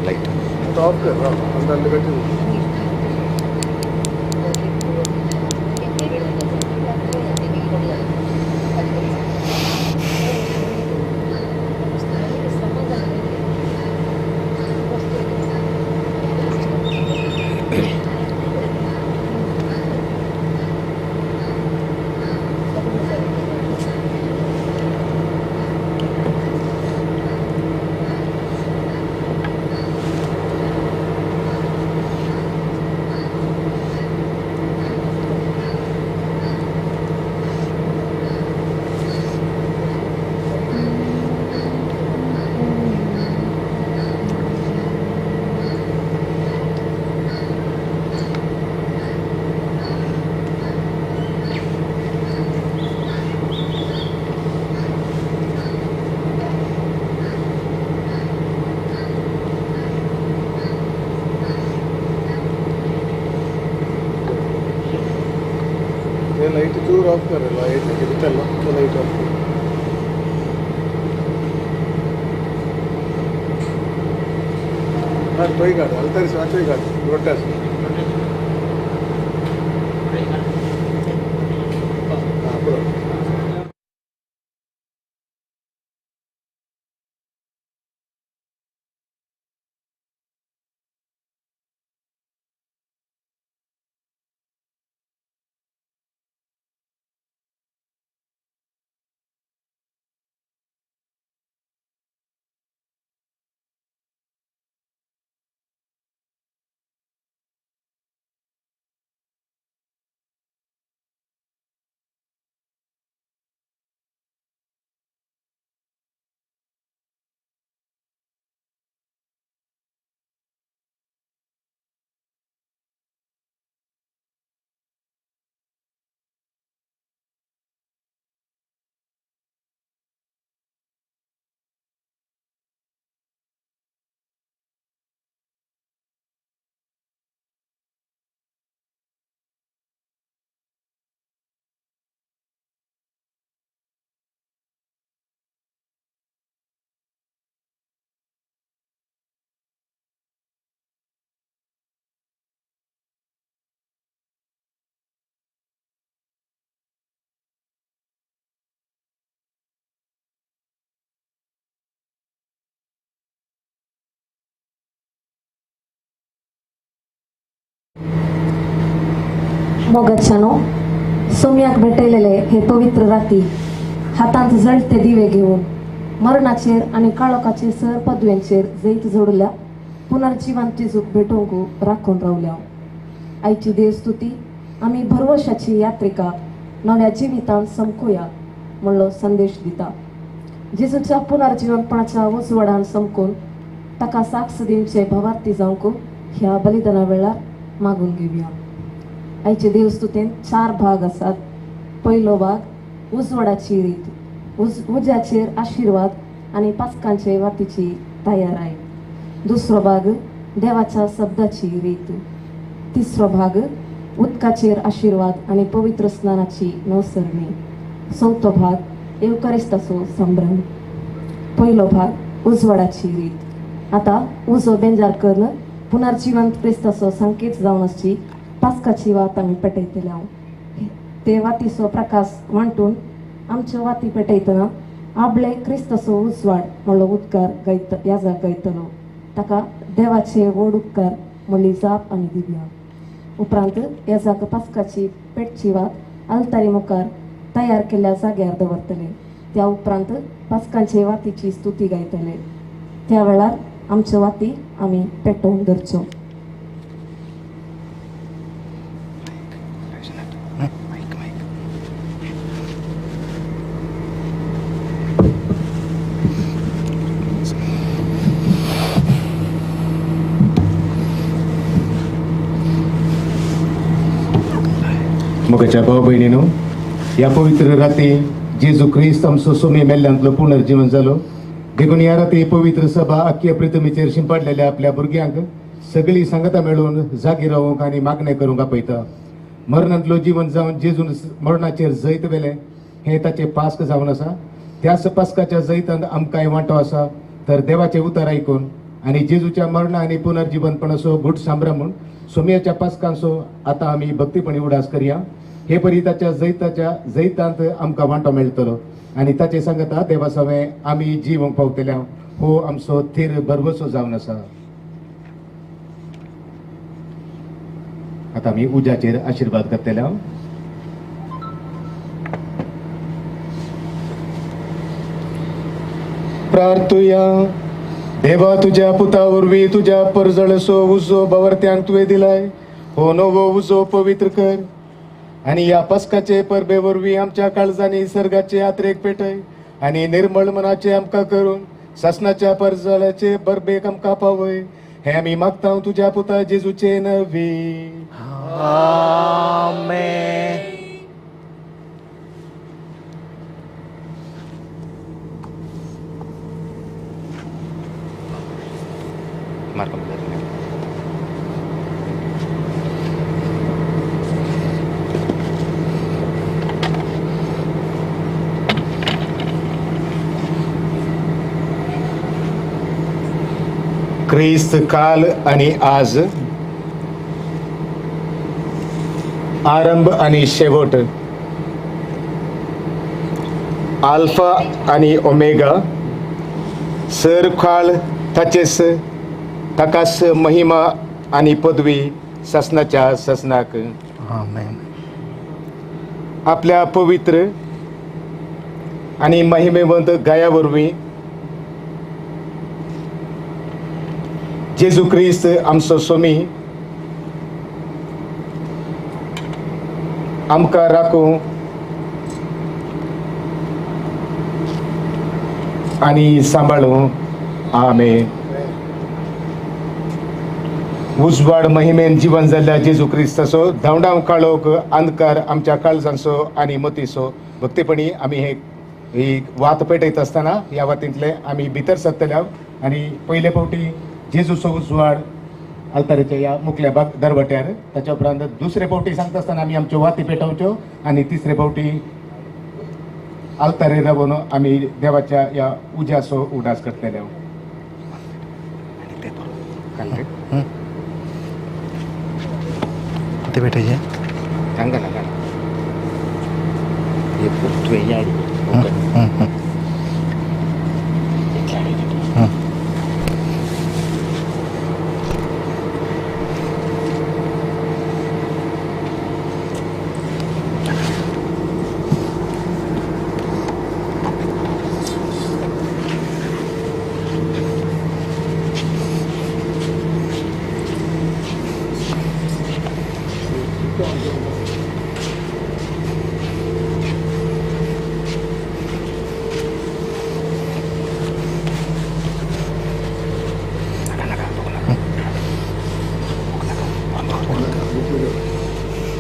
Light light ಚೂರು of ಕರಲ್ಲ, ಇರುತ್ತಲ್ಲ light off. ಹಾಂ, ತೊಯ್ಗಾಡು ಅಲ್ತರಿಸಿ ತೊಯ್ಗಾಡು ರೊಟ್ಟಾಸು. ಹಾಂ, ಬರೋ. मोगाच्यानो सोम्याक भेटयलेले हे पवित्र राती हातांत जळते दिवे घेवन मरणाचेर आनी काळोखाचेर सर पदव्यांचेर जैत जोडल्या पुनर्जिवंत जेजूक भेटोवंक राखून रावल्या. आयची देवस्तुती आमी भरवशाची यात्रिका नव्या जिवितांत समकुया म्हणलो संदेश दिता. जेजूच्या पुनर्जिवंतपणाच्या उजवाडान समकून ताका साक्ष दिवचे भावार्थी जावंक ह्या बलिदाना वेळार मागून घेवया. आयचे देवस्तुतेंत चार भाग आसात. पयलो भाग उजवाडाची रीत, उज्याचेर आशिर्वाद आनी पास्कांचे वातीची तयाराय. दुसरो भाग देवाच्या शब्दाची रीत. तिसरो भाग उदकाचेर आशिर्वाद आनी पवित्र स्नानाची नवसरणी. चवथो भाग येवकारिस्ताचो संभ्रम. पयलो भाग उजवाडाची रीत. आतां उजो बेंजार करून पुनर्जिवंत क्रिस्ताचो संकेत जावन आसची पास्काची वात आमी पेटयतले. हांव ते वातीचो प्रकाश वांटून आमच्यो वाती पेटयतना आपले क्रिस्ताचो उजवाड म्हणलो उपकार गायत याजाक गायतलो. ताका देवाचे व्हड उपकार म्हणली जाप आमी दिवया. उपरांत याजाक पास्काची पेटची वात आल्तारी मुखार तयार केल्ल्या जाग्यार दवरतले. त्या उपरांत पास्कांचे वातीची स्तुती गायतले. त्या वेळार आमच्यो वाती आमी पेटोवन धरच्यो. मोगाच्या भाव भयणीनो, ह्या पवित्र राती जेजू क्रिस्त आमचो सोमी मेल्ल्यांतलो पुनर्जीवन जालो. देखून ह्या राती पवित्र सभा अख्ख्या पृथ्वीचेर शिंपडलेल्या आपल्या भुरग्यांक सगळीं सांगता मेळून जागी रावंक आनी मागणें करूंक आपयता. मरणांतलो जीवन जावन जेजून मरणाचेर जैत व्हेलें हें ताचें पास्क जावन आसा. त्याच पास्काच्या जैतांत आमकांय वांटो आसा. तर देवाचे उतर आयकून आनी जेजूच्या मरणा आनी पुनर्जीवनपणाचो घूट सांबरा म्हूण सोमयाच्या पासकांचो आतां आमी भक्तीपणी उडास करया. हे परी ताच्या जैताच्या जैतांत आमकां वांटो मेळटलो आनी ताचे सांगता देवा सवें आमी जिवंक पावतले. हो आमचो थीर भरवसो जावन आसा. आतां आमी उज्याचेर आशिर्वाद करतले. प्रार्थुया. देवा तुज्या पुता वरवीं तुज्या परजळसो उजो बावरत्यांक तुवें दिलाय, हो नवो उजो पवित्र कर आनी ह्या पस्काचे परबे वरवीं आमच्या काळजांनी सर्गाचे यात्रेक पेटय आनी निर्मळ मनाचे आमकां करून सासणाच्या परजळाचे परबेक आमकां पावय. हे आमी मागता तुज्या पुता जेजूचे नवी. आमेन. क्रिस्त काल आणि आज, आरंभ आणि शेवट, आल्फा आणि ओमेगा, सर काळ ताचेस ताकास महिमा आणि पदवी ससनाच्या ससनाक. आमेन. आपल्या पवित्र आणि महिमेवंत गाया वरवीं जेजू क्रिस्त आमचो सोमी आमकां राखूं आनी सांबाळूं. आमेन. उजवाड महिमेन जिवन जाल्ल्या जेजू क्रिस्ताचो धांवडाव काळोख अंधकार आमच्या काळजांचो आनी मतीचो भक्तीपणी आमी हे ही वात पेटयत आसतना ह्या वातींतले आमी भितर सरतले आनी पयले फावटी जेजूचो उजवाड आल्ताराच्या ह्या मुखल्या भाग दरवट्यार, ताच्या उपरांत दुसरे फावटी सांगता आसतना आमी आमच्यो वाती पेटोवच्यो आनी तिसरे फावटी आल्तारेर रावन आमी देवाच्या ह्या उज्याचो उडास करतले. ते भेटायचे सांगा ना.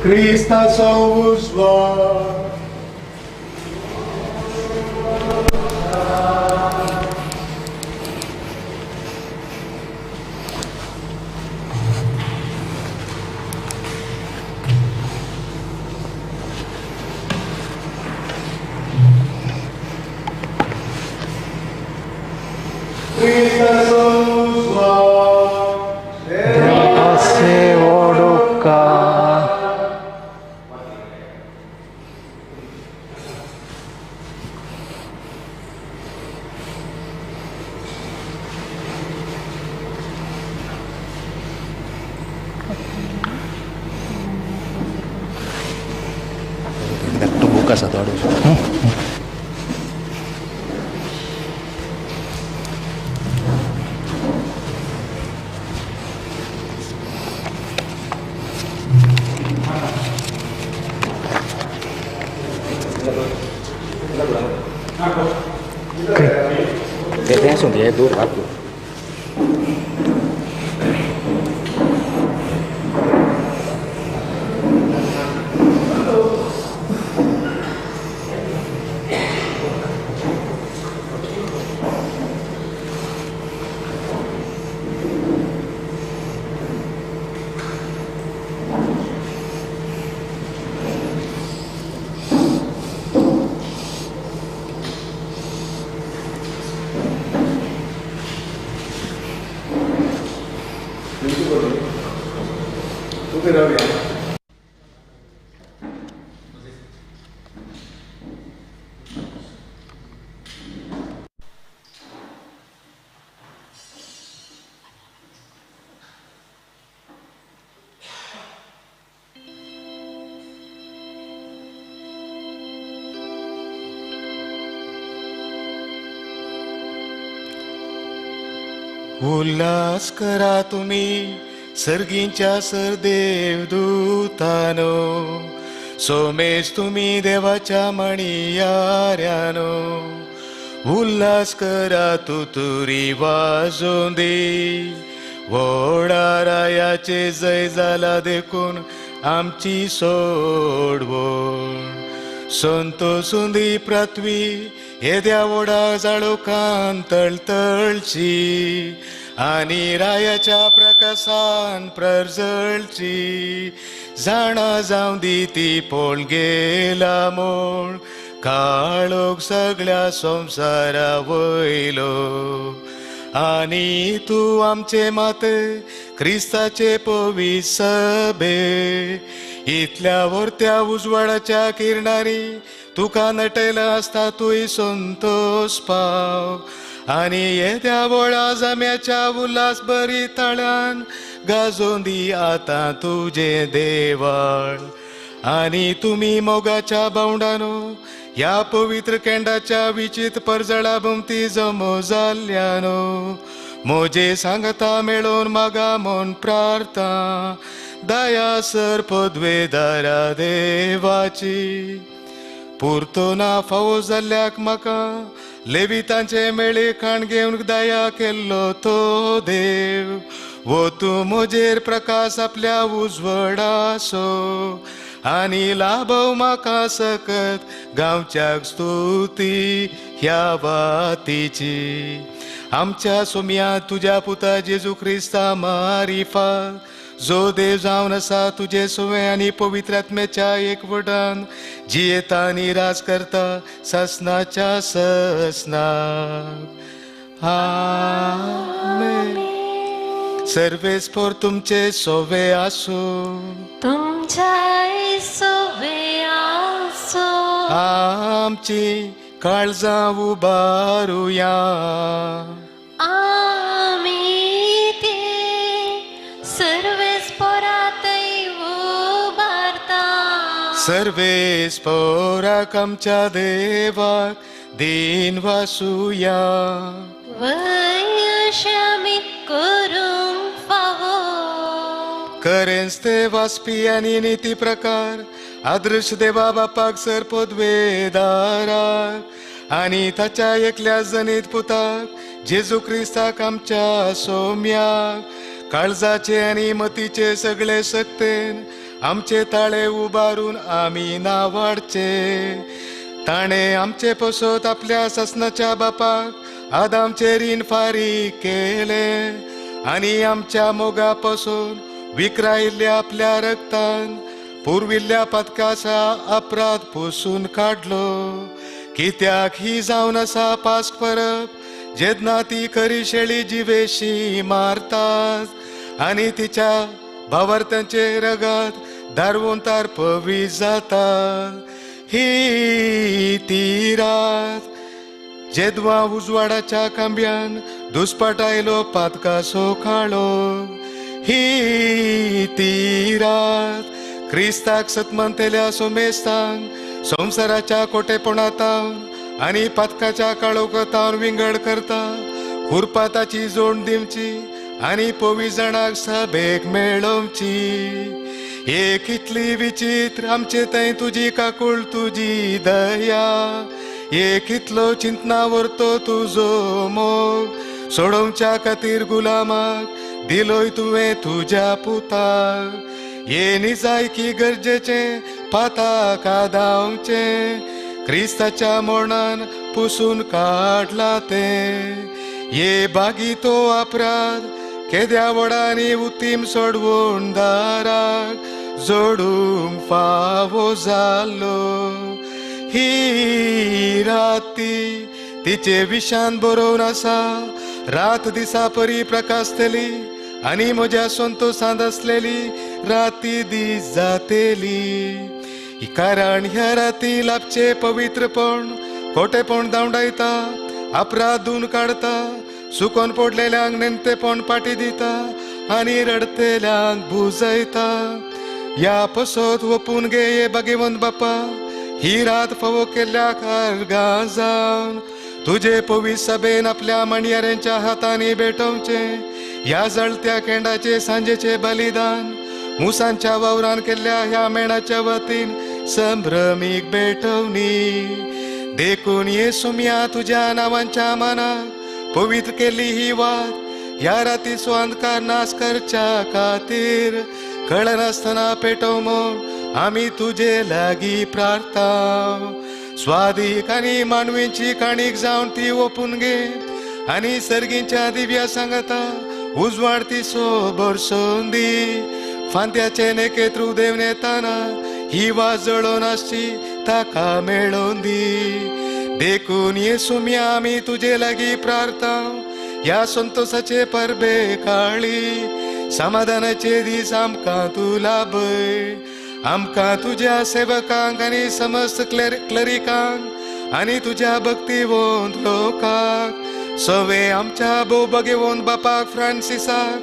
क्रिस्ताचो उजवाड क्रिस्ताचो उजवाड देवाचे ओडुका. धाकटो बूक आसा तो हाडून. ते आसूं ते दूर राखू. उबे रावया. उल्हास करा तुम्ही सर्गींच्या सरदेव दूतानो, सोमेश तुम्ही देवाच्या मणियाऱ्यानो. उल्हास करा तुतुरी वाजोवन दी, व्हडा रायाचे जय जाला देखून आमची सोडवण. संतोसून दी पृथ्वी येद्या व्हडा जाळोखान तळतळची, आनी रायाच्या प्रकाशान प्रजळची. जाणा जावं दी ती पळोवन गेला म्हूण काळोख सगळ्या संवसारा वयलो. आनी तूं आमचे माते क्रिस्ताचे पवित्र सभे इतल्या वर्त्या उजवाडाच्या किरणारी तुका नटयला आसता तूंय संतोष पाव. आनी येद्या व्हडा जम्याच्या उल्हास बरी ताळ्यान गाजोवन दी आतां तुजें देवाळ. आनी तुमी मोगाच्या भावंडानो ह्या पवित्र केंडाच्या विचित परजळा भोंवती जमो जाल्ल्यानो, म्हजे सांगता मेळोवन मागा म्हूण प्रार्था दया सर पदवेदारा देवाची. पुरतो ना फावो जाल्ल्याक म्हाका लेवितांचे मेळे खाण घेवन दया केल्लो तो देव. वो तूं म्हजेर प्रकाश आपल्या उजवडासो, आनी लाभव म्हाका सकत गांवच्याक स्तुती ह्या वातीची. आमच्या सोम्या तुज्या पुता जेजू क्रिस्ता मारिफा, जो देव जावन आसा तुजे सुवे आनी पवित्र आत्म्याच्या एकवटान जियेता आनी राज करता ससनाच्या ससनाक. आमेन. सर्वेस्पोर तुमचे सोवे आसूं, तुमच्याय सोवे आसूं. आमची काळजां उबारुया, आमी ती सर्वेस्पोरातय उबारता. सर्वेस्पोराक आमच्या देवाक दीन वासुया. वय अशें आमी करूंक फावो, करेंच ते वाचपी आनी निती प्रकार आदर्श देवा बापाक सर पदवेदाराक आनी ताच्या एकल्या जनीत पुताक जेजू क्रिस्ताक आमच्या सोम्याक काळजाचे आनी मतीचे सगळे शक्तेन आमचे ताळे उबारून आमी नावाडचे. ताणें आमचे पसत आपल्या ससनाच्या बापाक आदामचे रीण फारीक केलें आनी आमच्या मोगा पसून विक्रायिल्ल्या आपल्या रक्तान पुर्विल्ल्या पातकाचा अपराध पुसून काडलो. कित्याक ही जावन आसा पास्क परब, जेन्ना ती खरी शेळी जिवेशी मारतात आनी तिच्या भावार्थांचे रगत दारवंतार पवी जाता. ही ती रात जेदवा उजवाडाच्या खांब्यान दुस्पाटायलो पातकासो काळो. ही ती रात क्रिस्ताक सतमंतेल्या सोमेस्तांक संवसाराच्या कोटेपणातावन आनी पातकाच्या काळोखातावन विंगड करता कुरपाताची जोड दिवची आनी पवी जाणाक सभेक मेळोवची. एक इतली विचित्र आमचे थंय तुजी काकूळ तुजी दया, एक इतलो चिंतना व्हरतो तुजो मोग, सोडोवच्या खातीर गुलामाक दिलोय तुवें तुज्या पुताक. हे निजायकी गरजेचें पाताक आदावचें क्रिस्ताच्या मरणान पुसून काडला तें. हे बागी तो अपराध केद्या व्हडांनी उतीम सोडवून दाराक जोडूंक फावो जालो. ही राती तिचे विशान बरोवन आसा, रात दिसा परी प्रकाशतली आनी म्हज्या संतोसांत आसलेली राती दीस जातेली. कारण ह्या राती लाभचे पवित्रपण खोटेपण धांवडायता, अपराध धुवन काडता, सुकोन पडलेल्यांक नेमतेपण पाटी दिता आनी रडतेल्यांक भुजयता. ह्या पसत वपून गे हे भाग्यवंत बापा, ही रात फावो केल्ल्या कार्गां जावन तुजे पवित्र सभेन आपल्या मांडयाऱ्यांच्या हातांनी भेटोवचें ह्या जळत्या केंडाचे सांजेचे बलिदान मुसांच्या वावरान केल्ल्या ह्या मेणाच्या वतीन संभ्रमीक भेटवणी. देखून ये सुम्या तुज्या नावांच्या मनाक पवित्र केल्ली ही वात ह्या रातीचो अंधकार नाश करच्या खातीर कळनासतना पेटोव म्हूण आमी तुजे लागीं प्रार्थना. स्वादीक आनी मानवीची काणीक जावन ती ओपून घे आनी सर्गींच्या दिव्या सांगता उजवाड ती सोबरसून दी. फांत्याचे नेकेत्रू देव येताना ही वाज जळोवन आसची ताका मेळोवन दी. देखून ये सुम्या आमी तुजे लागीं प्रार्थना ह्या संतोसाचे परबे काळी समाधानाचे दीस आमकां तूं लाभय. आमकां तुज्या सेवकांक आनी समस्त क्लरिकांक आनी तुज्या भक्तिवंत लोकांक सवे आमच्या भोव भगेवंत बापाक फ्रांसिसाक,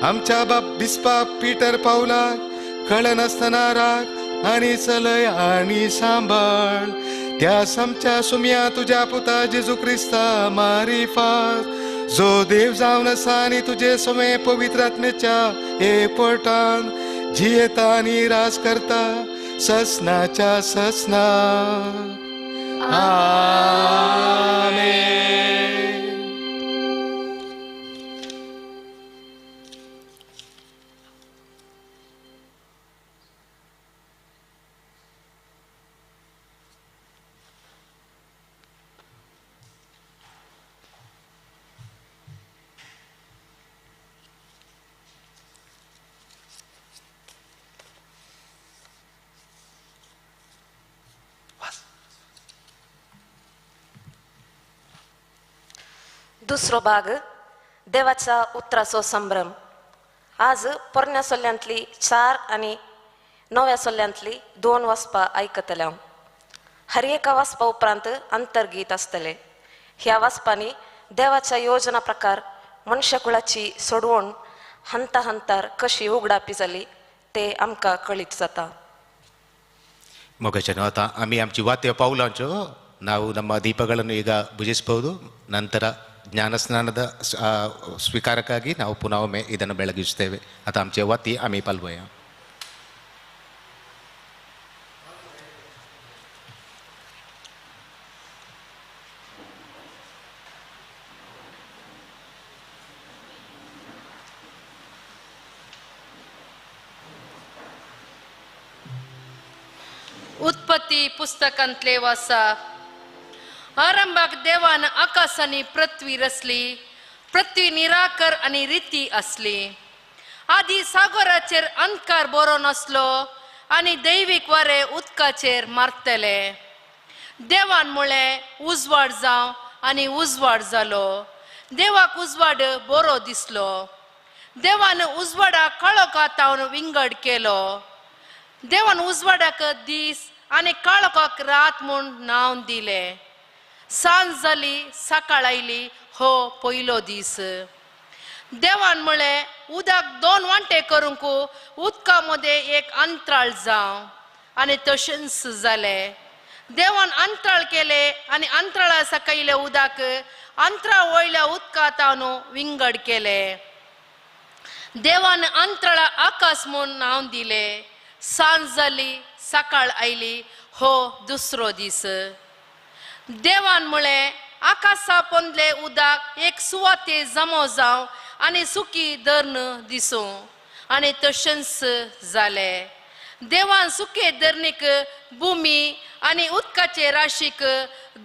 आमच्या बाप बिस्पाक पीटर पावलाक कळनासतना राख आनी चलय आनी सांबाळ. त्या आमच्या सुम्या तुज्या पुता जेजू क्रिस्ता मारिफात जो देव जावन आसा आनी तुजे सवे पवित्र आत्म्याच्या एकवटान जियेता आनी राज करता ससनाच्या ससना. आमेन. दुसरो भाग देवाच्या उतराचो संभ्रम. आज पोरण्या सोल्यांतली 4 आनी नव्या सोल्यांतली 2 वाचपां आयकतले हांव. हर एका वाचपा उपरांत अंतर्गीत आसतले. ह्या वाचपांनी देवाच्या योजना प्रकार मनशाकुळाची सोडवण हंता हंतार कशी उगडापी जाली ते आमकां कळीत जाता. ಮೊಗಚನು ಆತ ಆಮಿ ಆಮಚಿ ವಾತ್ಯ ಪಾವುಲಾಂಚೋ ನಾವು ನಮ್ಮ ದೀಪಗಳನ್ನು ಈಗ ಭುಜಿಸಬಹುದು. ನಂತರ ಜ್ಞಾನಸ್ನಾನದ ಸ್ವೀಕಾರಕ್ಕಾಗಿ ನಾವು ಪುನಃ ಒಮ್ಮೆ ಇದನ್ನು ಬೆಳಗಿಸುತ್ತೇವೆ. आता आमचे वाती आम्ही पालवया. उत्पत्ती पुस्तकांतले वासा. आरंभाक देवान आकाश आनी पृथ्वी रचली. पृथ्वी निराकर आनी रिती आसली. आदी सागराचेर अंधकार बरो नासलो आनी दैवीक वारें उदकाचेर मारतले. देवान म्हळें उजवाड जावं आनी उजवाड जालो. देवाक उजवाड बरो दिसलो. देवान उजवाडाक काळोखा तावन विंगड केलो. देवान उजवाडाक दीस आनी काळोखाक रात म्हूण नांव दिलें. सांज जाली सकाळ आयली हो पयलो दीस. देवान म्हळें उदक 2 वांटे करूंक उदका मदें एक अंतराळ जावं आनी तशेंच जालें. देवान अंतराळ केलें आनी अंतराळा सकयलें उदक अंतरा वयल्या उदका तावन विंगड केलें. देवान अंतराळा आकाश म्हूण नांव दिलें. सांज जाली सकाळ आयली हो दुसरो दीस. देवान म्हळें आकाशा पोंदले उदक एक सुवाते जमो जावं आनी सुकी धरण दिसूं आनी तशेंच जालें. देवान सुके धरणीक भुमी आनी उदकाचे राशीक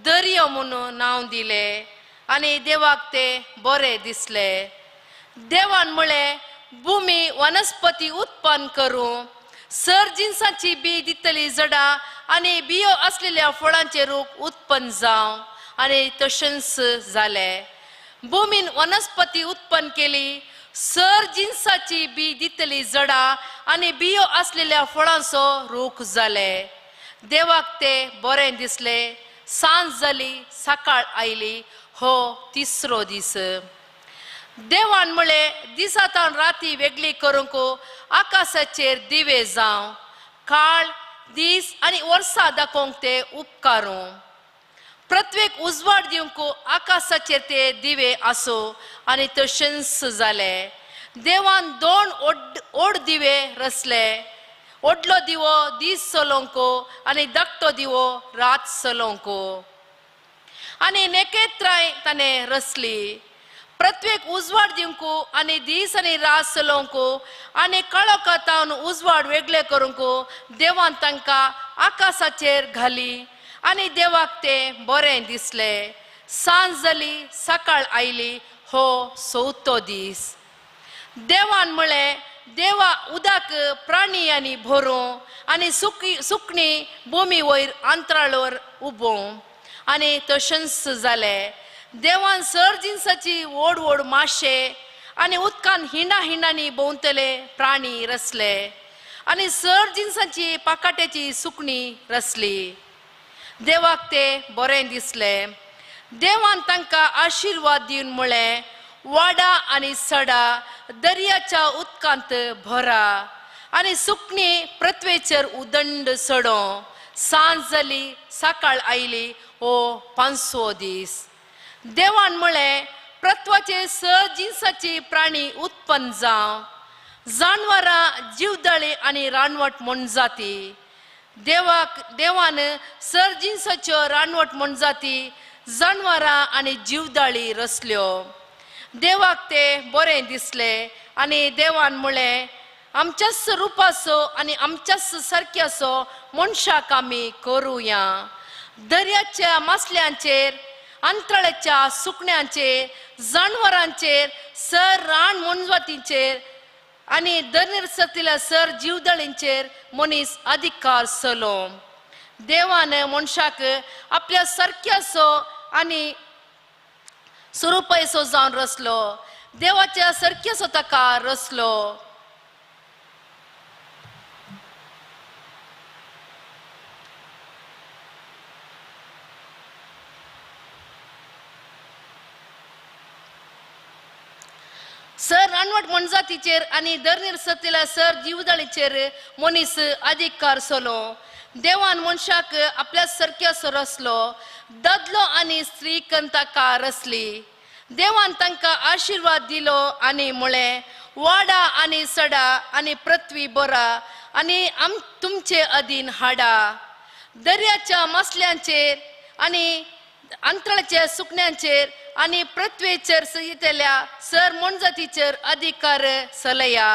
दर्यो म्हूण नांव दिलें आनी देवाक ते बरें दिसलें. देवान म्हळें भुमी वनस्पती उत्पन्न करूं, सर जिनसांची बी दितली जडां आनी बियो आसलेल्या फळांचे रूख उत्पन्न जावं आनी तशेंच जालें. भुमीन वनस्पती उत्पन्न केली, सर जिन्साची बी दितली जडां आनी बियो आसलेल्या फळांचो रूख जाले. देवाक ते बरें दिसले. सांज जाली, सकाळ आयली, हो तिसरो दीस. देवान म्हळें, दिसांतावन राती वेगळी करूंक आकाशाचेर दिवे जावं, काळ दीस आनी वर्सां दाखोवंक ते उपकारूं, पृथ्वेक उजवाड दिवंक आकाशाचेर ते दिवे आसूं. आनी तशेंच जालें. देवान दोन ओड दिवे रचले. व्हडलो दिवो दीस चलोवंक आनी धाकटो दिवो रात चलोवंक. आनी नेकेत्रांय ताणें रचली. पृथ्वेक उजवाड दिवंक आनी दीस आनी रात चलोवंक आनी काळोखांतावन उजवाड वेगळे करूंक देवान तांकां आकाशाचेर घाली. आनी देवाक तें बरें दिसलें. सांज जाली, सकाळ आयली, हो चवथो दीस. देवान म्हळें, देवा उदक प्राणी आनी भरूं आनी सुकणी भुमी वयर अंतराळार उबोवं. आनी तशेंच जालें. देवान सर जिन्साची व्हड व्हड माशे आनी उदकान हिंडा हिंडांनी भोंवतले प्राणी रचले आनी सर जिन्साची पाकाट्याची सुकणी रचली. देवाक ते बरें दिसलें. देवान तांकां आशिर्वाद दिवन म्हळें, वाडा आनी सडा, दर्याच्या उदकांत भरा आनी सुकणी पृथ्वेचेर उदंड सडो. सांज जाली, सकाळ आयली, हो पांचवो दीस. देवान म्हळें, पृथ्वाचेर सर जिन्साची प्राणी उत्पन्न जावं, जानवरां, जिवदाळी आनी रानवट मोनजाती. देवान सर जिन्साच्यो रानवट मोनजाती, जानवरां आनी जिवदाळी रचल्यो. देवाक ते बरें दिसलें. आनी देवान म्हळें, आमच्याच रुपाचो आनी आमच्याच सारक्याचो मनशाक आमी करुया. दर्याच्या मासल्यांचेर, अंतराळाच्या सुकण्यांचेर, जानवरांचेर, सर रान मोनजातींचेर आनी दर्यातल्या सर जिवदळींचेर मनीस अधिकार चलो. देवान मनशाक आपल्या सारक्याचो आनी स्वरुपाचो जावन रचलो. देवाच्या सारक्याचो ताका रचलो. सर रानवट मोनजातीचेर आनी दर्यातल्या सर जिवदाळीचेर मनीस अधिकार चलो. देवान मनशाक आपल्या सारक्याचो रचलो. दादलो आनी स्त्री कन्न ताका रचली. देवान तांकां आशिर्वाद दिलो आनी म्हळें, वाडा आनी सडा आनी पृथ्वी बरा आनी तुमचे अधीन हाडा. दर्याच्या मासल्यांचेर आनी अंतराळाच्या सुकण्यांचेर आनी पृथ्वेचेर येतल्या सर मोनजातीचेर अधिकार चलया.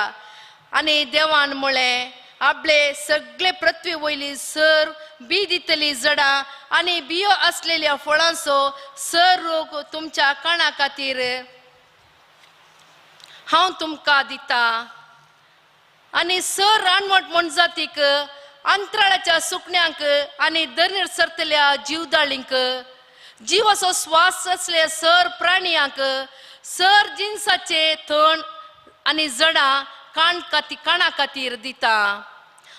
आनी देवान म्हळें, आपले सगळे पृथ्वी वयली सर बी दितली जडां आनी बियो आसलेल्या फळांचो सर रोग तुमच्या काणा खातीर हांव तुमकां दिता. आनी सर रानवट मोनजातीक, अंतराळाच्या सुकण्यांक आनी दर्यार सरतल्या जिवदाळींक, जिवाचो श्वास आसले सर प्राणयांक, सर जिन्साचे थण आनी जडां काणा खातीर दिता.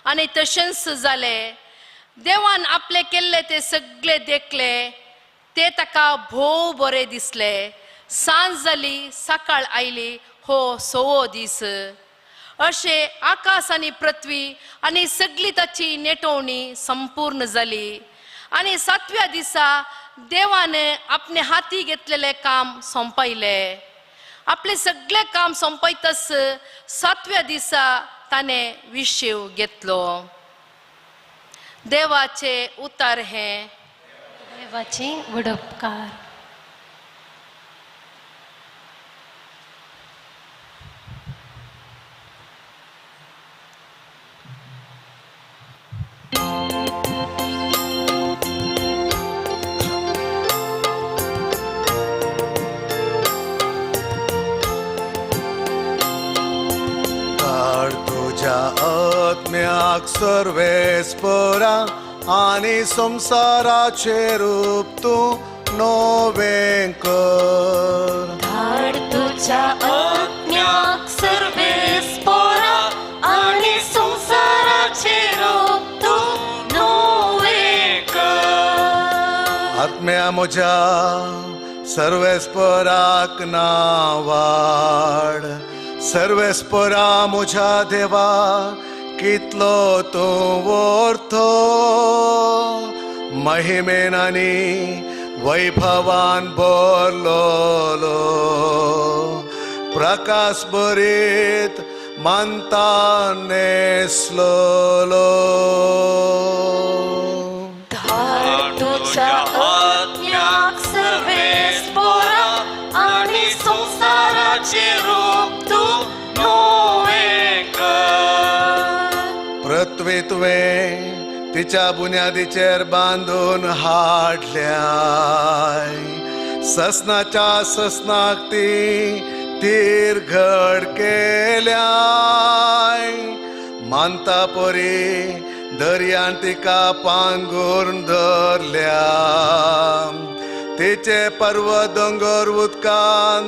आनी तशेंच जालें. देवान आपले केल्ले ते सगळे देखले, ते ताका भोव बरें दिसले. सांज जाली, सकाळ आयली, हो सवो दीस. अशें आकाश आनी पृथ्वी आनी सगळी ताची नेटोवणी संपूर्ण जाली. आनी सातव्या दिसा देवान आपणे हाती घेतलेलें काम सोंपयलें. आपलें सगळें काम सोंपयतच सातव्या दिसा ताणें विशेव घेतलो. देवाचे उतार हें. देवाचे वडपकार. आत्म्याक सर्वेस्परा आनी संवसाराचें रूप तूं नवें कर. धाड तुज्या आत्म्याक आत्म्या म्हज्या सर्वेस्पराक नावाड, सर्वेस्परा म्हज्या देवा कितलो तूं व्हरतो, महिमेन आनी वैभवान भरलोलो, प्रकाश भरीत मानता नेसलोलो. धाड तुज्या आत्म्याक सर्वेस्पोरा आनी संवसाराचें रूप तूं नवें कर. पृथ्वी तुवें तिच्या बुन्यादीचेर बांदून हाडल्याय, ससनाच्या ससनाक ती तीर घड केल्याय, मानता परी दर्यान तिका पांगून धरल्या, तिचे पर्वत दोंगर उदकान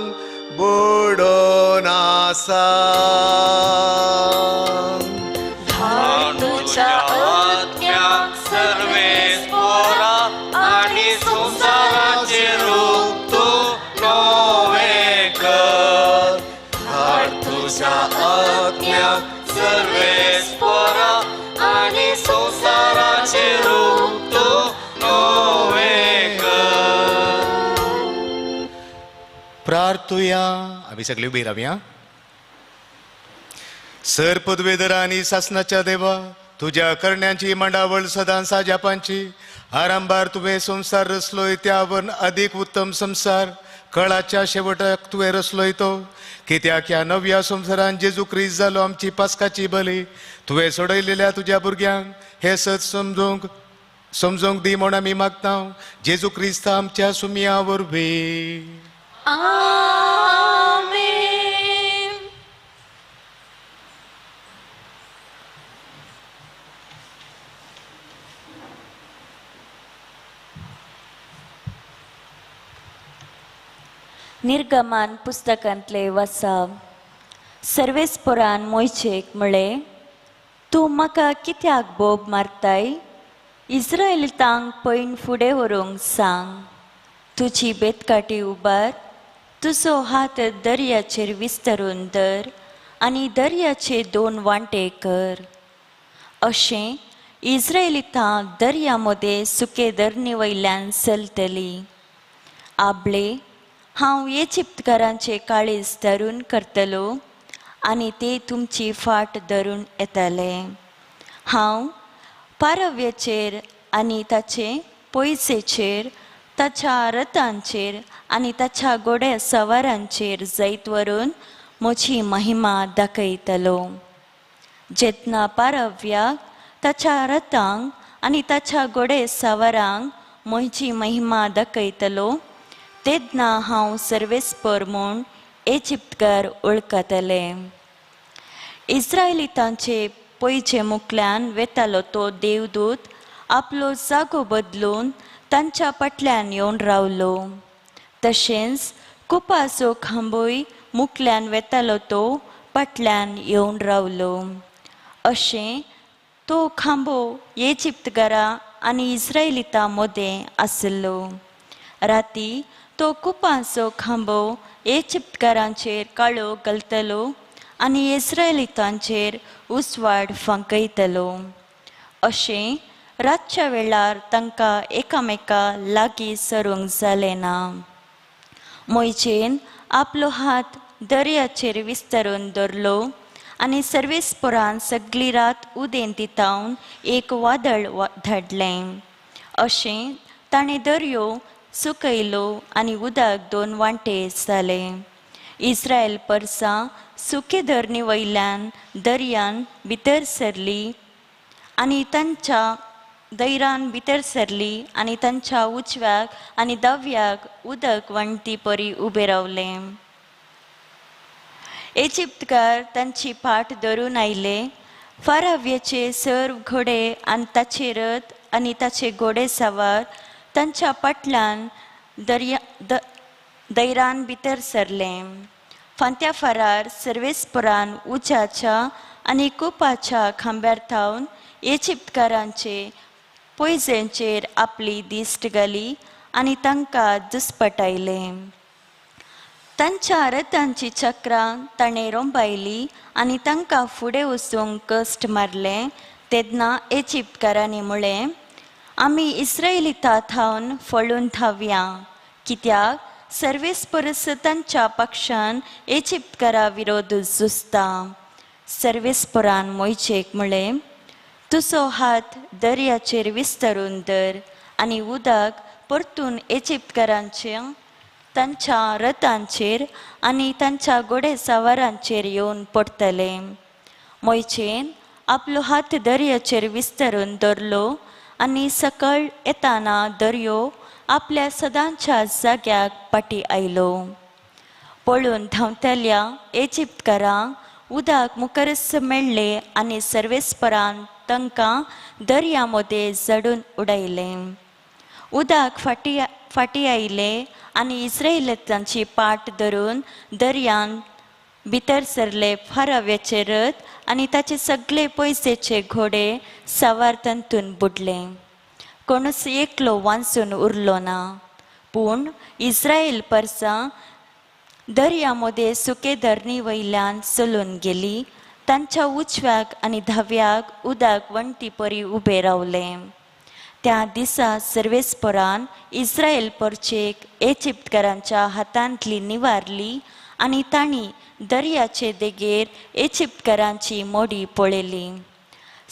बुडोवन आसा. धाड तुज्या आत्म्याक सर्वेस्पोरा आनी संवसाराचें रूप तूं नवें कर. धाड तुज्या आत्म्याक सर्वेस्पोरा आनी संवसाराचें रूप तूं नवें कर. प्रार्थुया. आमी सगळी उबी रावया. सर पदवेधर आनी सासनाच्या देवा, तुज्या करण्यांची मांडावळ सदां साजापांची, आरंभार तुवें संवसार रचलोय त्यावर अधिक उत्तम संसार कळाच्या शेवटाक तुवें रचलोय तो, कित्याक ह्या नव्या संवसारान जेजू क्रिस्त जालो आमची पास्काची बली. तुवें सोडयलेल्या तुज्या भुरग्यांक हें सत समजूंक समजूंक दी म्हूण आमी मागता, जेजू क्रिस्त आमच्या सुमया वरवीं. आमेन. निर्गमान पुस्तकांतले वसा. सर्वेस्पोरान मोयचेक म्हळें, तूं म्हाका कित्याक बोब मारताय? इस्रायलितांक पयण फुडें व्हरूंक सांग. तुजी बेतकाठी उबार, तुजो हात दर्याचेर विस्तरून धर आनी दर्याचे दोन वांटे कर. अशें इस्रायलितां दर्या मदें सुके धरणी वयल्यान चलतली. आबळे हांव इजिप्तकारांचे काळीज धरून करतलो आनी ते तुमची फाट धरून येतले. हांव पारव्याचेर आनी ताचे पयसेचेर, ताच्या रथांचेर आनी ताच्या घोड्या सवारांचेर जैत व्हरून म्हजी महिमा दाखयतलो. जेन्ना पारव्याक, ताच्या रथांक आनी ताच्या घोडे सवारांक म्हजी महिमा दाखयतलो, तेन्ना हांव सर्वेस्पर म्हूण इजिप्तकार वळखतले. इस्रायलितांचे पयचे मुखल्यान वेतालो तो देवदूत आपलो जागो बदलून तांच्या फाटल्यान येवन रावलो. तशेंच कुपाचो खांबोय मुखल्यान वेतालो तो फाटल्यान येवन रावलो. अशें तो खांबो इजिप्तकारां आनी इस्रायलितां मदें आसलो. राती तो कुपांचो खांबो इजिप्तकारांचेर काळो घालतलो आनी इस्रायलितांचेर उजवाड फांकयतलो. अशें रातच्या वेळार तांकां एकामेका लागीं सरूंक जालें ना. मोयजेन आपलो हात दर्याचेर विस्तरून धरलो आनी सर्वेस्पोरान सगळी रात उदेंती तावन एक वादळ धाडलें. अशें ताणें दर्यो सुकयलो आनी उदक दोन वांटे जाले. इस्रायल परसां सुके धरणी वयल्यान दर्यान भितर सरली आनी तांच्या दैरान भितर सरली आनी तांच्या उजव्याक आनी दाव्याक उदक वण्टी परी उबें रावलें. इजिप्तकार तांची फाट धरून आयले. फाराव्याचे सर्व घोडे आनी ताचे रथ आनी ताचे घोडे सवार तांच्या फाटल्यान दैरान भितर सरले. फांत्या फारार सर्वेस्परान उज्याच्या आनी कुपाच्या खांब्यार थावन इजिप्तकारांचे पयजेंचेर आपली दिश्ट घाली आनी तांकां दुस्पटायले. तांच्या रथांची चक्रां ताणें रोंबायली आनी तांकां फुडें वचूंक कश्ट मारले. तेन्ना इजिप्तकारांनी म्हळें, आमी इस्रायलिता थावन फळून धांवया, कित्याक सर्वेस्परस तांच्या पक्षान इजिप्तकारा विरोध झुजता. सर्वेस्परान मोयचेक म्हळें, तुजो हात दर्याचेर विस्तारून धर आनी उदक परतून इजिप्तकारांच्या तांच्या रथांचेर आनी तांच्या घोडे सवारांचेर येवन पडटले. मोयचेन आपलो हात दर्याचेर विस्तारून धरलो आनी सकळ येताना दर्यो आपल्या सदांच्या जाग्याक फाटीं आयलो. पळून धांवतल्या इजिप्तकारांक उदक मुखारच मेळ्ळें आनी सर्वेस्परान तांकां दर्या मदें जडून उडयलें. उदक फाटीं फाटीं आयलें आनी इस्रायलांची पाट धरून दर्यान भितर सरले. फाराव्याचे रथ आनी ताचे सगळे पयशेचे घोडे सवार तातूंत बुडले. कोणूच एकलो वांचून उरलो ना. पूण इस्रायल परसां दर्या मदें सुके धरणी वयल्यान चलून गेली. तांच्या उजव्याक आनी धाव्याक उदक वण्टी परी उबें रावलें. त्या दिसा सर्वेस्परान इस्रायल परचेक इजिप्तकारांच्या हातांतली निवारली आनी तांणी दर्याचे देगेर इजिप्तकारांची मोडी पळयली.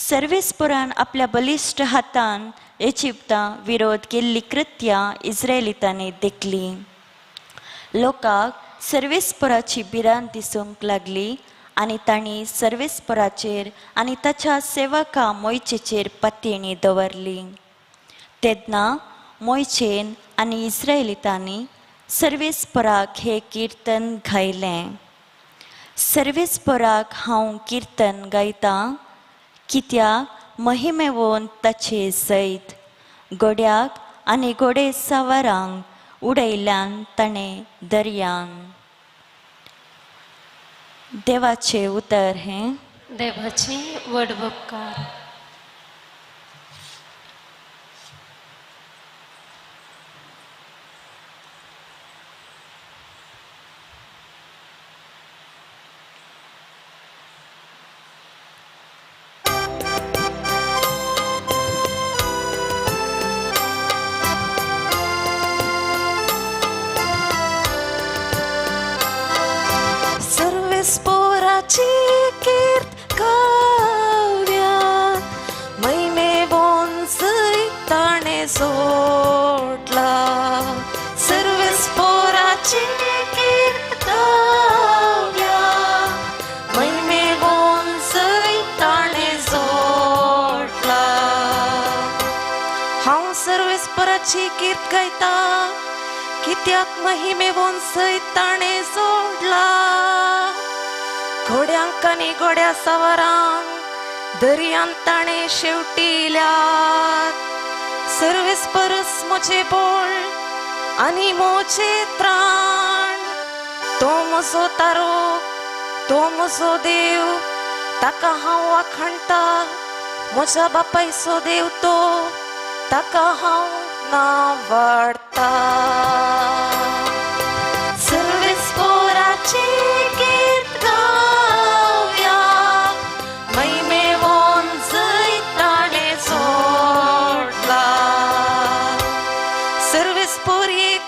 सर्वेस्परान आपल्या बलिश्ट हातान इजिप्ता विरोध केल्ली कृत्यां इस्रायलितांनी देखली. लोकांक सर्वेस्पराची भिरांत दिसूंक लागली आनी तांणी सर्वेस्पराचेर आनी ताच्या सेवका मोयचेचेर पातयेणी दवरली. तेन्ना मोयचेन आनी इस्रायलितांनी सर्वेस्पराक हें किर्तन गायलें. सर्वेस्पराक हांव किर्तन गायतां, कित्याक महिमेवन ताचे सयत घोड्याक आनी घोडे सवारांक उडयल्यान ताणें दर्यान. देवाचें उतर हें. देवाची व्हड उपकार. सर्वेस्पोराची कीर्त गावया, महिमेवन जैत ताणें जोडला. सर्वेस्पोराची कीर्त गावया, महिमेवन जैत ताणें जोडला. हांव सर्वेस्पराची कीर्त गायता, कित्याक महिमेवन जैत ताणें जोडला. घोड्यांक आनी घोड्या सवारांक दर्यांत ताणें शेवटिल्यात. सर्वेस्परस म्हजें बळ आनी म्हजें त्राण, तो म्हजो तारो, तो म्हजो देव, ताका हांव वाखाणटा. म्हज्या बापायचो देव तो, ताका हांव नावाडटा. सर्वेस्पोराची कीर्त गावया, महिमेवन जैत ताणें जोडला. सर्वेस्पोर एक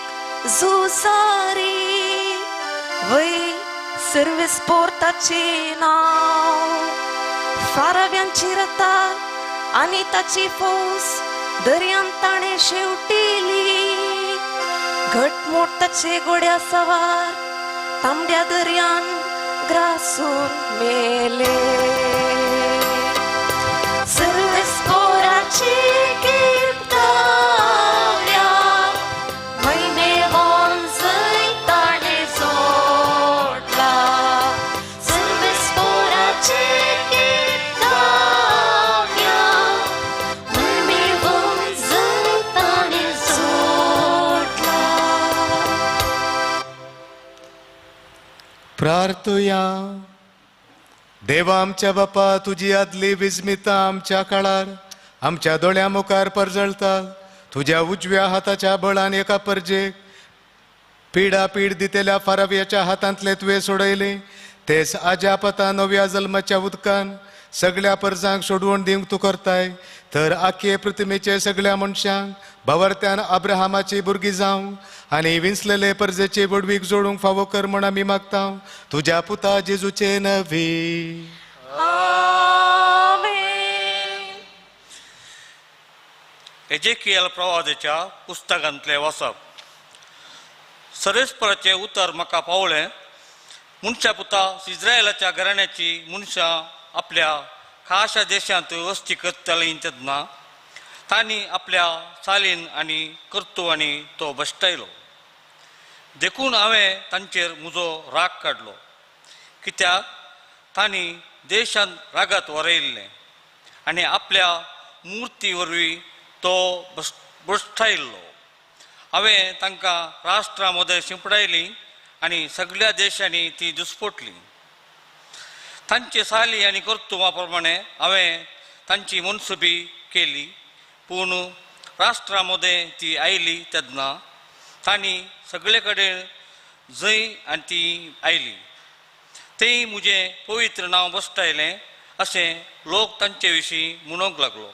झुजारी, वय सर्वेस्पोर ताचें नांव. फाराव्यांची रथा आनी ताची फौज दर्यांत ताणें शेवटिली. घटमूट ताचे घोड्या सवार तांबड्या दर्यान ग्रासून मेले. सर्वेस्पोराची कीर्त गावया, महिमेवन जैत ताणें जोडला. सर्वेस्पोराची कीर्त गावया, महिमेवन जैत ताणें जोडला. प्रार्थुया. देवा आमच्या बापा, तुजी आदली विस्मिता आमच्या काळार आमच्या दोळ्या मुखार परजळता. तुज्या उजव्या हाताच्या बळान एका परजेक पिडा पीड दितेल्या फाराव्याच्या हातांतले तुवें सोडयले. तेच आज्यापता नव्या जल्माच्या उदकान सगळ्या परजांक सोडवण दिवंक तूं करताय. तर आखे पृथ्वीचे सगळ्या मनशांक भावार्थ्यान अब्राहामाची भुरगीं जावं आनी विंचलेले परजेचे बडवीक जोडूंक फावो कर म्हण आमी मागता तुज्या पुता जेजूचे नवी. एजेकियल प्रवादाच्या पुस्तकांतलें वाचप. सरेस्पराचें उतर म्हाका पावलें, मनशा पुता, इस्रायलाच्या घराण्याची मनशां आपल्या खाशा देशांत वस्ती करतालीं तेन्ना तांणी आपल्या चालीन आनी कर्तुवांनी तो भश्टायलो. देखून हांवें तांचेर म्हजो राग काडलो, कित्याक तांणी देशांत रागात वरयिल्लें आनी आपल्या मुर्ती वरवीं तो भश्टायल्लो. हांवें तांकां राष्ट्रां मदें शिंपडायलीं आनी सगळ्या देशांनी ती दुस्पोटली. तांचे साली आनी कर्तुवा प्रमाणे हांवें तांची मनसुबी केली, पूण राष्ट्रां मदें ती आयली तेन्ना तांणी सगळे कडेन जंय आनी ती आयली तेय म्हजें पवित्र नांव भश्टायलें अशें लोक तांचे विशीं म्हणूंक लागलो.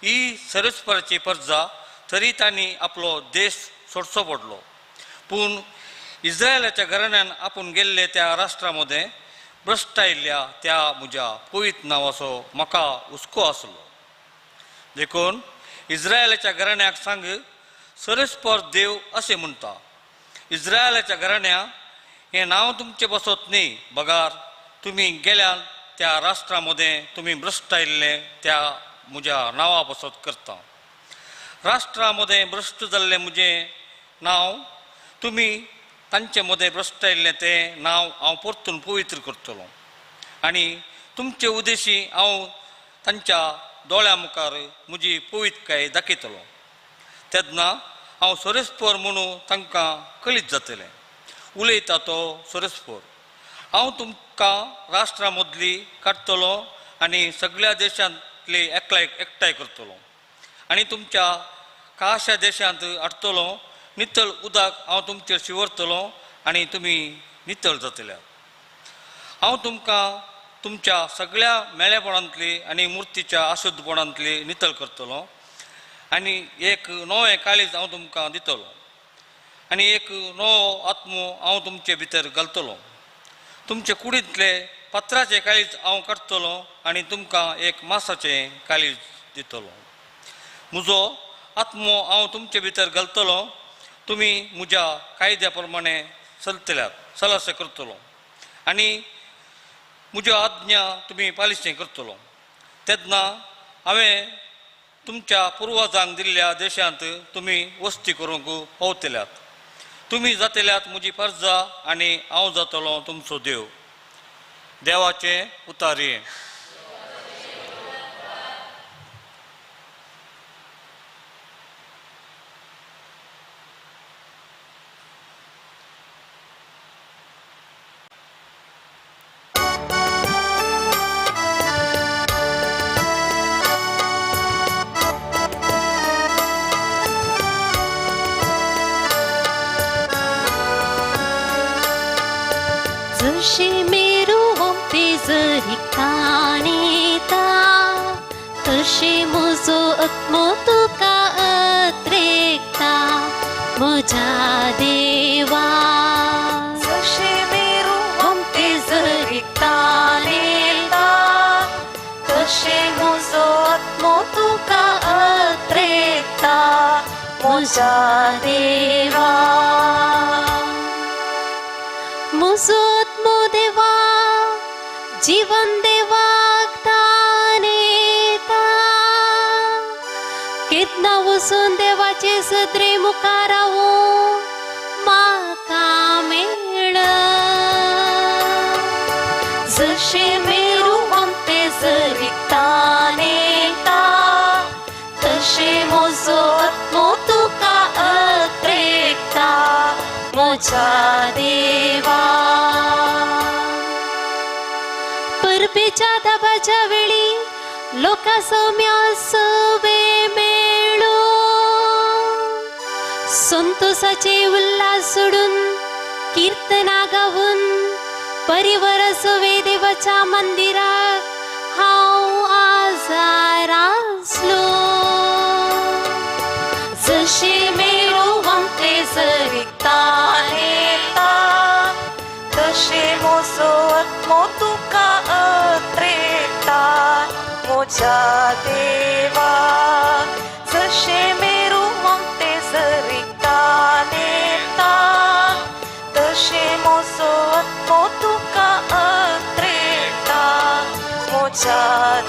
ही सरस्पराची परजा तरी तांणी आपलो देश सोडचो पडलो, पूण इस्रायलाच्या घराण्यान आपूण गेल्ले त्या राष्ट्रा मदें भ्रश्टायल्ल्या त्या म्हज्या पवित्र नांवाचो म्हाका हुस्को आसलो. देखून इस्रायलाच्या घराण्याक सांग, सरस्पर देव अशें म्हणटा, इस्रायलाच्या घराण्या हें नांव तुमचें बसत न्ही, बगार तुमी गेल्या त्या राष्ट्रा मदें तुमी भ्रश्टायल्लें त्या म्हज्या नांवा बसत करता. राष्ट्रा मदें भ्रश्ट जाल्लें म्हजें नांव तुमी तांचे मदें भ्रश्टायल्लें तें नांव हांव परतून पवित्र करतलो आनी तुमचे उद्देशी हांव तांच्या दोळ्या मुखार म्हजी पवित्रकाय दाखयतलो. तेन्ना हांव सोरेस्पोर म्हणून तांकां कळीत जातलें. उलयता तो सोरेस्पोर. हांव तुमकां राष्ट्रां मदली काडटलो आनी सगळ्या देशांतली एकठांय करतलो आनी तुमच्या खाशा देशांत हाडटलो. नितळ उदक हांव तुमचेर शिंवरतलो आनी तुमी नितळ जातले. हांव तुमकां तुमच्या सगळ्या मेळेपणांतली आनी मुर्तीच्या अशुद्धपणांतली नितळ करतलो आनी एक नवें काळीज हांव तुमकां दितलो आनी एक नवो आत्मो हांव तुमचे भितर घालतलो. तुमचे कुडींतले पत्राचें काळीज हांव काडटलो आनी तुमकां एक मासाचें काळीज दितलो. म्हजो आत्मो हांव तुमचे भितर घालतलो. तुमी म्हज्या कायद्या प्रमाणे चलतल्यात सलाशें करतलो आनी म्हज्यो आज्ञा तुमी पालिशें करतलो. तेन्ना हांवें तुमच्या पुर्वजांक दिल्ल्या देशांत तुमी वस्ती करूंक पावतल्यात. तुमी जातल्यात म्हजी परजा आनी हांव जातलो तुमचो देव. देवाचें उतारयें. जशी मेरू वंपी जरी काणीता तशी म्हजो आत्मो तुका अत्रेकता म्हज्या देवा. जशी मेरू वंपी जरी काणीता तशी म्हजो आत्मो तुका अत्रेकता म्हज्या देवा. म्हजो आत्मो देवा जीवन देवाक तानेता केन्ना वचून देवाचे सदरे मुखार रावूं म्हाका मेळ. जशें मेरू वंपे जरी तानेता तशें म्हजो आत्मो तुका अत्रेकता म्हज्या देवा. परबेच्या दाबाच्या वेळी लोकां सौम्या सवे मेळून संतोषाचे उल्हास सोडून कीर्तना गावून परिवर सोवे देवाच्या मंदिराक हांव आजार आसलो. जशे मेरो वंते जरितानेता तशे मोसो आत्मो तुका अत्रेता मोज्या देवा. जशे मेरो वंते जरितानेता तशे मोसो आत्मो तुका अत्रेता मोज्या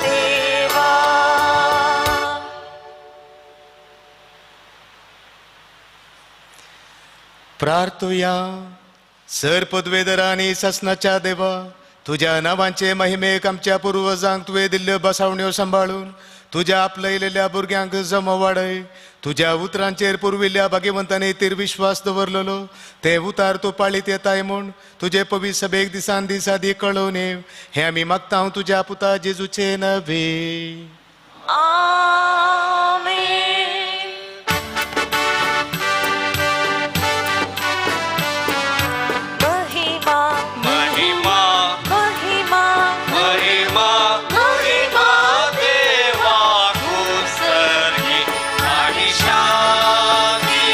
देवा. प्रार्थुया. सर पदवेदरांनी ससनाच्या देवा, तुझ्या नावांचे महिमेक आमच्या पुर्वजांक तुवें दिल्ल्यो बसावण्यो सांबाळून तुज्या आपलयलेल्या भुरग्यांक जमो वाडय. तुज्या उतरांचेर पुर्विल्ल्या भाग्यवंतांनी तीर विश्वास दवरलेलो ते उतार तूं पाळीत येताय म्हूण तुजे पवित्र सभेक दिसान दीस आदी कळोवन येव. हें आमी मागता तुज्या पुता जेजूचे नवे. आमेन. महिमा महिमा महिमा महिमा महिमा देवाकू सर्गी आनी शांती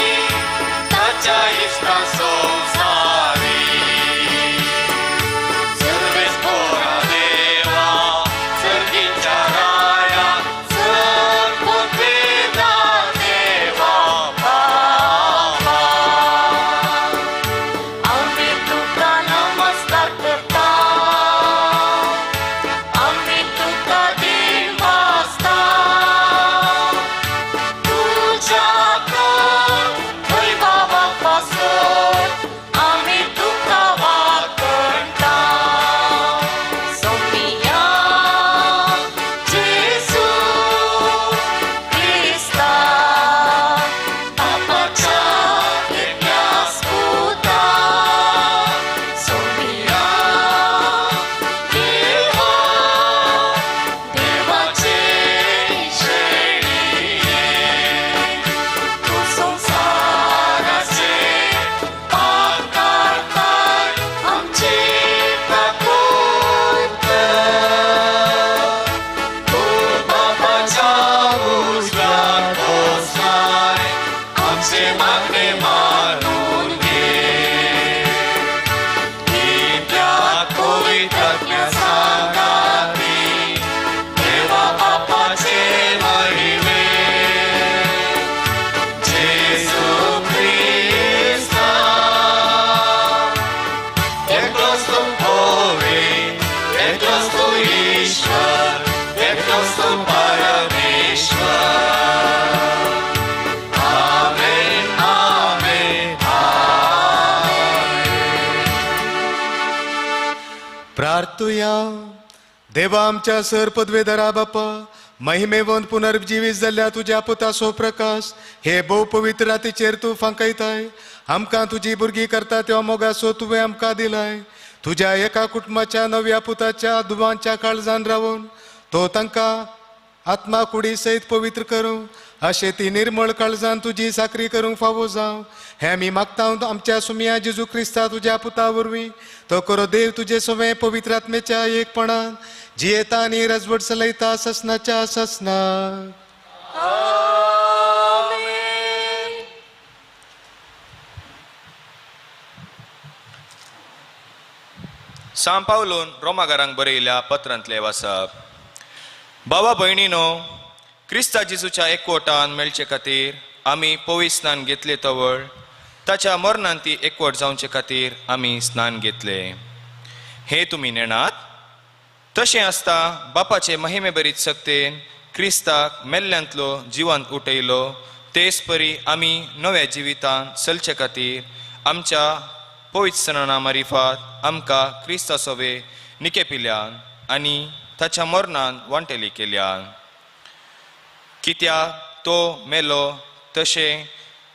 ताच्या इश्टा संवसारी. सर्वेस पोरा देवा सर्गीच्या राया सर्वोत्वेदा देवा बाबा. आम्ही तुका नमस्कार करता, आम्ही तुका दिनवासता. तुझ्या वैभवा पासून आम्ही तुका वाकणता. सोमिया जेजू क्रिस्ता बापाच्या एकल्याच पुता. सोमिया देवा देवाचे शेळये तूं संवसाराचे पाप काडताय आमचे काकूट कर. तूं बापाच्या उजव्याक बसलाय आमचे मागणे मानून घे. दिव्या पवित्र सांगाती देवा बापाचे महिमे जेजू क्रिस्ता. एकलोच तूं होवे, एकलोच तूं ईश्वर, एकलोच तूं परमेश्वर. आमेन आमेन आमेन. प्रार्थुया. देवा आमच्या सर पदवेधरा बापा, महिमेवंत पुनर्जिवीत जाल्ल्या तुज्या पुताचो प्रकाश हे भोव पवित्र रातीचेर तूं फांकयताय. आमकां तुजी भुरगीं करता त्या मोगाचो तुवें आमकां दिलाय. तुज्या एका कुटुंबाच्या नव्या पुताच्या दुबांच्या काळजान रावून तो तांकां आत्मा कुडी सयत पवित्र करूं अशें ती निर्मळ काळजान तुजी साकरी करूंक फावो जावं. हें आमी मागता आमच्या सुमया जेजू क्रिस्ता तुज्या पुता वरवीं. तो करो देव तुजे सवें पवित्र आत्मेच्या एकपणान जियेता आनी रजवट चलयता ससनाच्या ससना. आमेन. सांव पावलोन रोमागारांक बरयल्या पत्रांतले वाचप. बाबा भयणीनो, क्रिस्ता जेजूच्या एकवटान मेळचे खातीर आमी पवित्र स्नान घेतले तवळ ताच्या मरणान ती एकवट जावचे खातीर आमी स्नान घेतले. हे तुमी नेणात? तशें आसता बापाचे महिमे बरीत सक्तेन क्रिस्ताक मेल्ल्यांतलो जिवांत उठयलो तेच परी आमी नव्या जिवितांत चलचे खातीर आमच्या पवित्र स्नाना मारिफात आमकां क्रिस्ता सोवे निकेपिल्यान आनी ताच्या मरणान वांटेली केल्यान. कित्याक तो मेलो तशें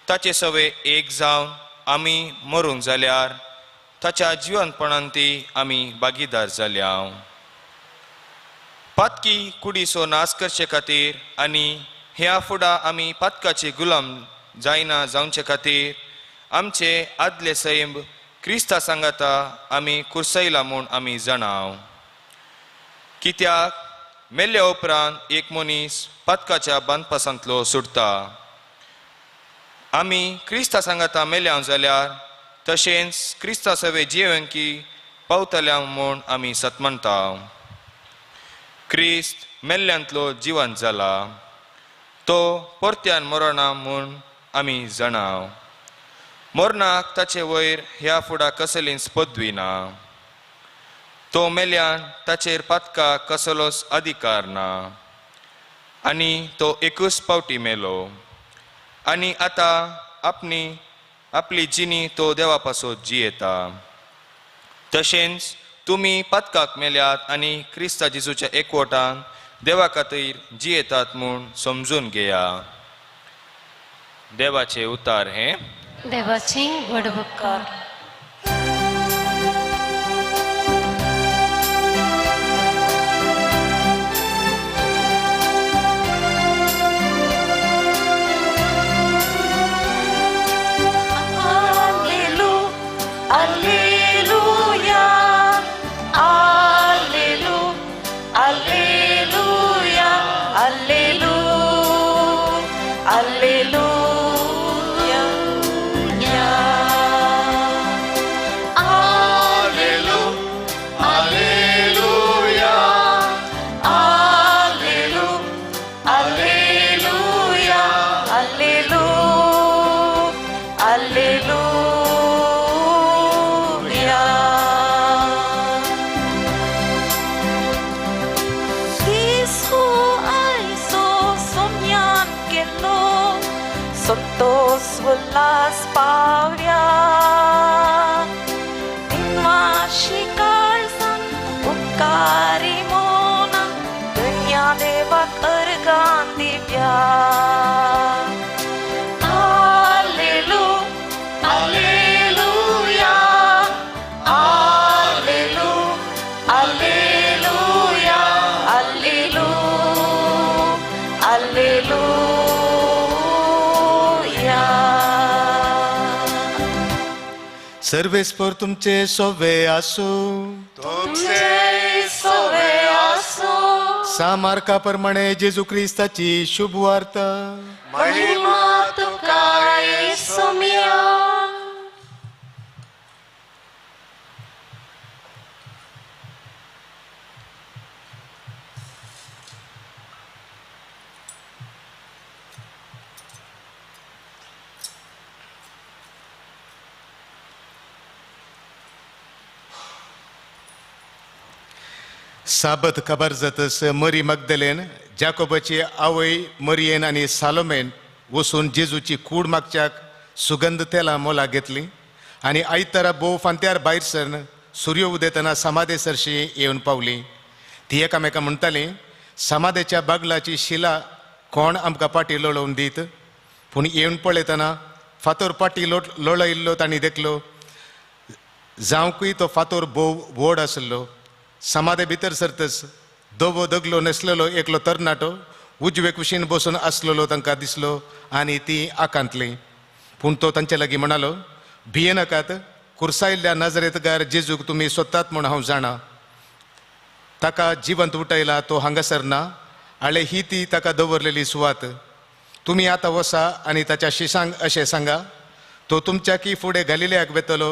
ताचे सवे एक जावन आमी मरूंक जाल्यार ताच्या जिवनपणान ती आमी भागीदार जाल्या. पातकी कुडीचो नाश करचे खातीर आनी ह्या फुडां आमी पातकाचे गुलाम जायना जावचे खातीर आमचे आदले सैम क्रिस्ता सांगाता आमी कुर्सयला म्हूण आमी जाणाव. कित्याक मेल्ल्या उपरांत एक मनीस पातकाच्या बांदपासांतलो सुटता. आमी क्रिस्ता सांगाता मेल्या जाल्यार तशेंच क्रिस्ता सवे जिवंकी पावतल्या म्हूण आमी सतमणटा. क्रिस्त मेल्ल्यांतलो जिवंत जाला, तो परत्यान मरना म्हूण आमी जाणाव. मरणाक ताचे वयर ह्या फुडा कसलीच पदवी ना. तो मेल्यान ताचेर पातकाक कसलोच अधिकार ना आनी तो एकूच पावटी मेलो आनी आतां आपली आपली जिणी तो देवा पासत जियेता. तशेंच तुमी पातकाक मेल्यात आनी क्रिस्ता जेजूच्या एकवटान देवा खातीर जियेतात म्हूण समजून घेया. देवाचे उतार हें देवाचे व्हड उपकार. Alleluia, Allelu, Alleluia, Allelu, Alleluia, Allelu, Alleluia, Allelu, Alleluia, Allelu, Alleluia. Las pavya Tinvashi kalsan upkari mona Dunya devak argan divya. Allelu, Alleluia, Allelu, Alleluia, Allelu, Alleluia. सर्वेस्पर तुमचे सोवे आसू. तुमचे सोवे आसू. सामार्का प्रमाणे जेजू क्रिस्ताची शुभ वार्ता. महिमा तुका येसुमिया. साबत खबर जातस मरी मगदलेन जाकोबाची आवय मरियेन आनी सालोमेन वचून जेजूची कूड मागच्याक सुगंध तेलां मोला घेतली आनी आयतारा भोव फांत्यार भायर सरन सूर्य उदेतना समाधे सरशी येवन पावली. ती एकामेका म्हणटाली, समाधेच्या बागलाची शिला कोण आमकां पाटी लोळोवन दीत? पूण येवन पळयतना फातोर पाटी लोळयिल्लो तांणी देखलो. जावंकूय तो फातोर भोव व्हड आसलो. समाधे भितर सरतच दोवो दगलो नेसलेलो एकलो तरणाटो उजवे कुशीन बसून आसलेलो तांकां दिसलो आनी ती आकांतली. पूण तो तांचे लागीं म्हणालो, भियेनाकात, कुर्सायल्ल्या नजरेतगार जेजूक तुमी सोदतात म्हूण हांव जाणा. ताका जिवंत उठयला तो हांगासर ना, आळे ही ती ताका दवरलेली सुवात. तुमी आतां वसा आनी ताच्या शिसांक अशें सांगा, तो तुमच्याकी फुडें गालिलेयाक वेतलो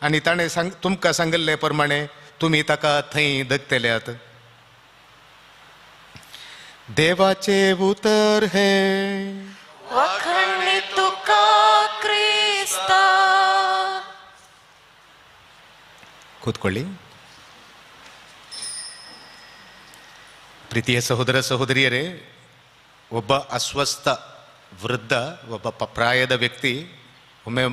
आनी ताणें तुमकां सांगिल्ले प्रमाणे तुमी ताका थंय दगतल्यात. देवाचे उतर हे. वाखणी तुका क्रिस्ता. ಕೂತ್ಕೊಳ್ಳಿ. ಪ್ರೀತಿಯ ಸಹೋದರ ಸಹೋದರಿಯರೇ, ಒಬ್ಬ ಅಸ್ವಸ್ಥ ವೃದ್ಧ, ಒಬ್ಬ ಪ್ರಾಯದ ವ್ಯಕ್ತಿ ಒಮ್ಮೆ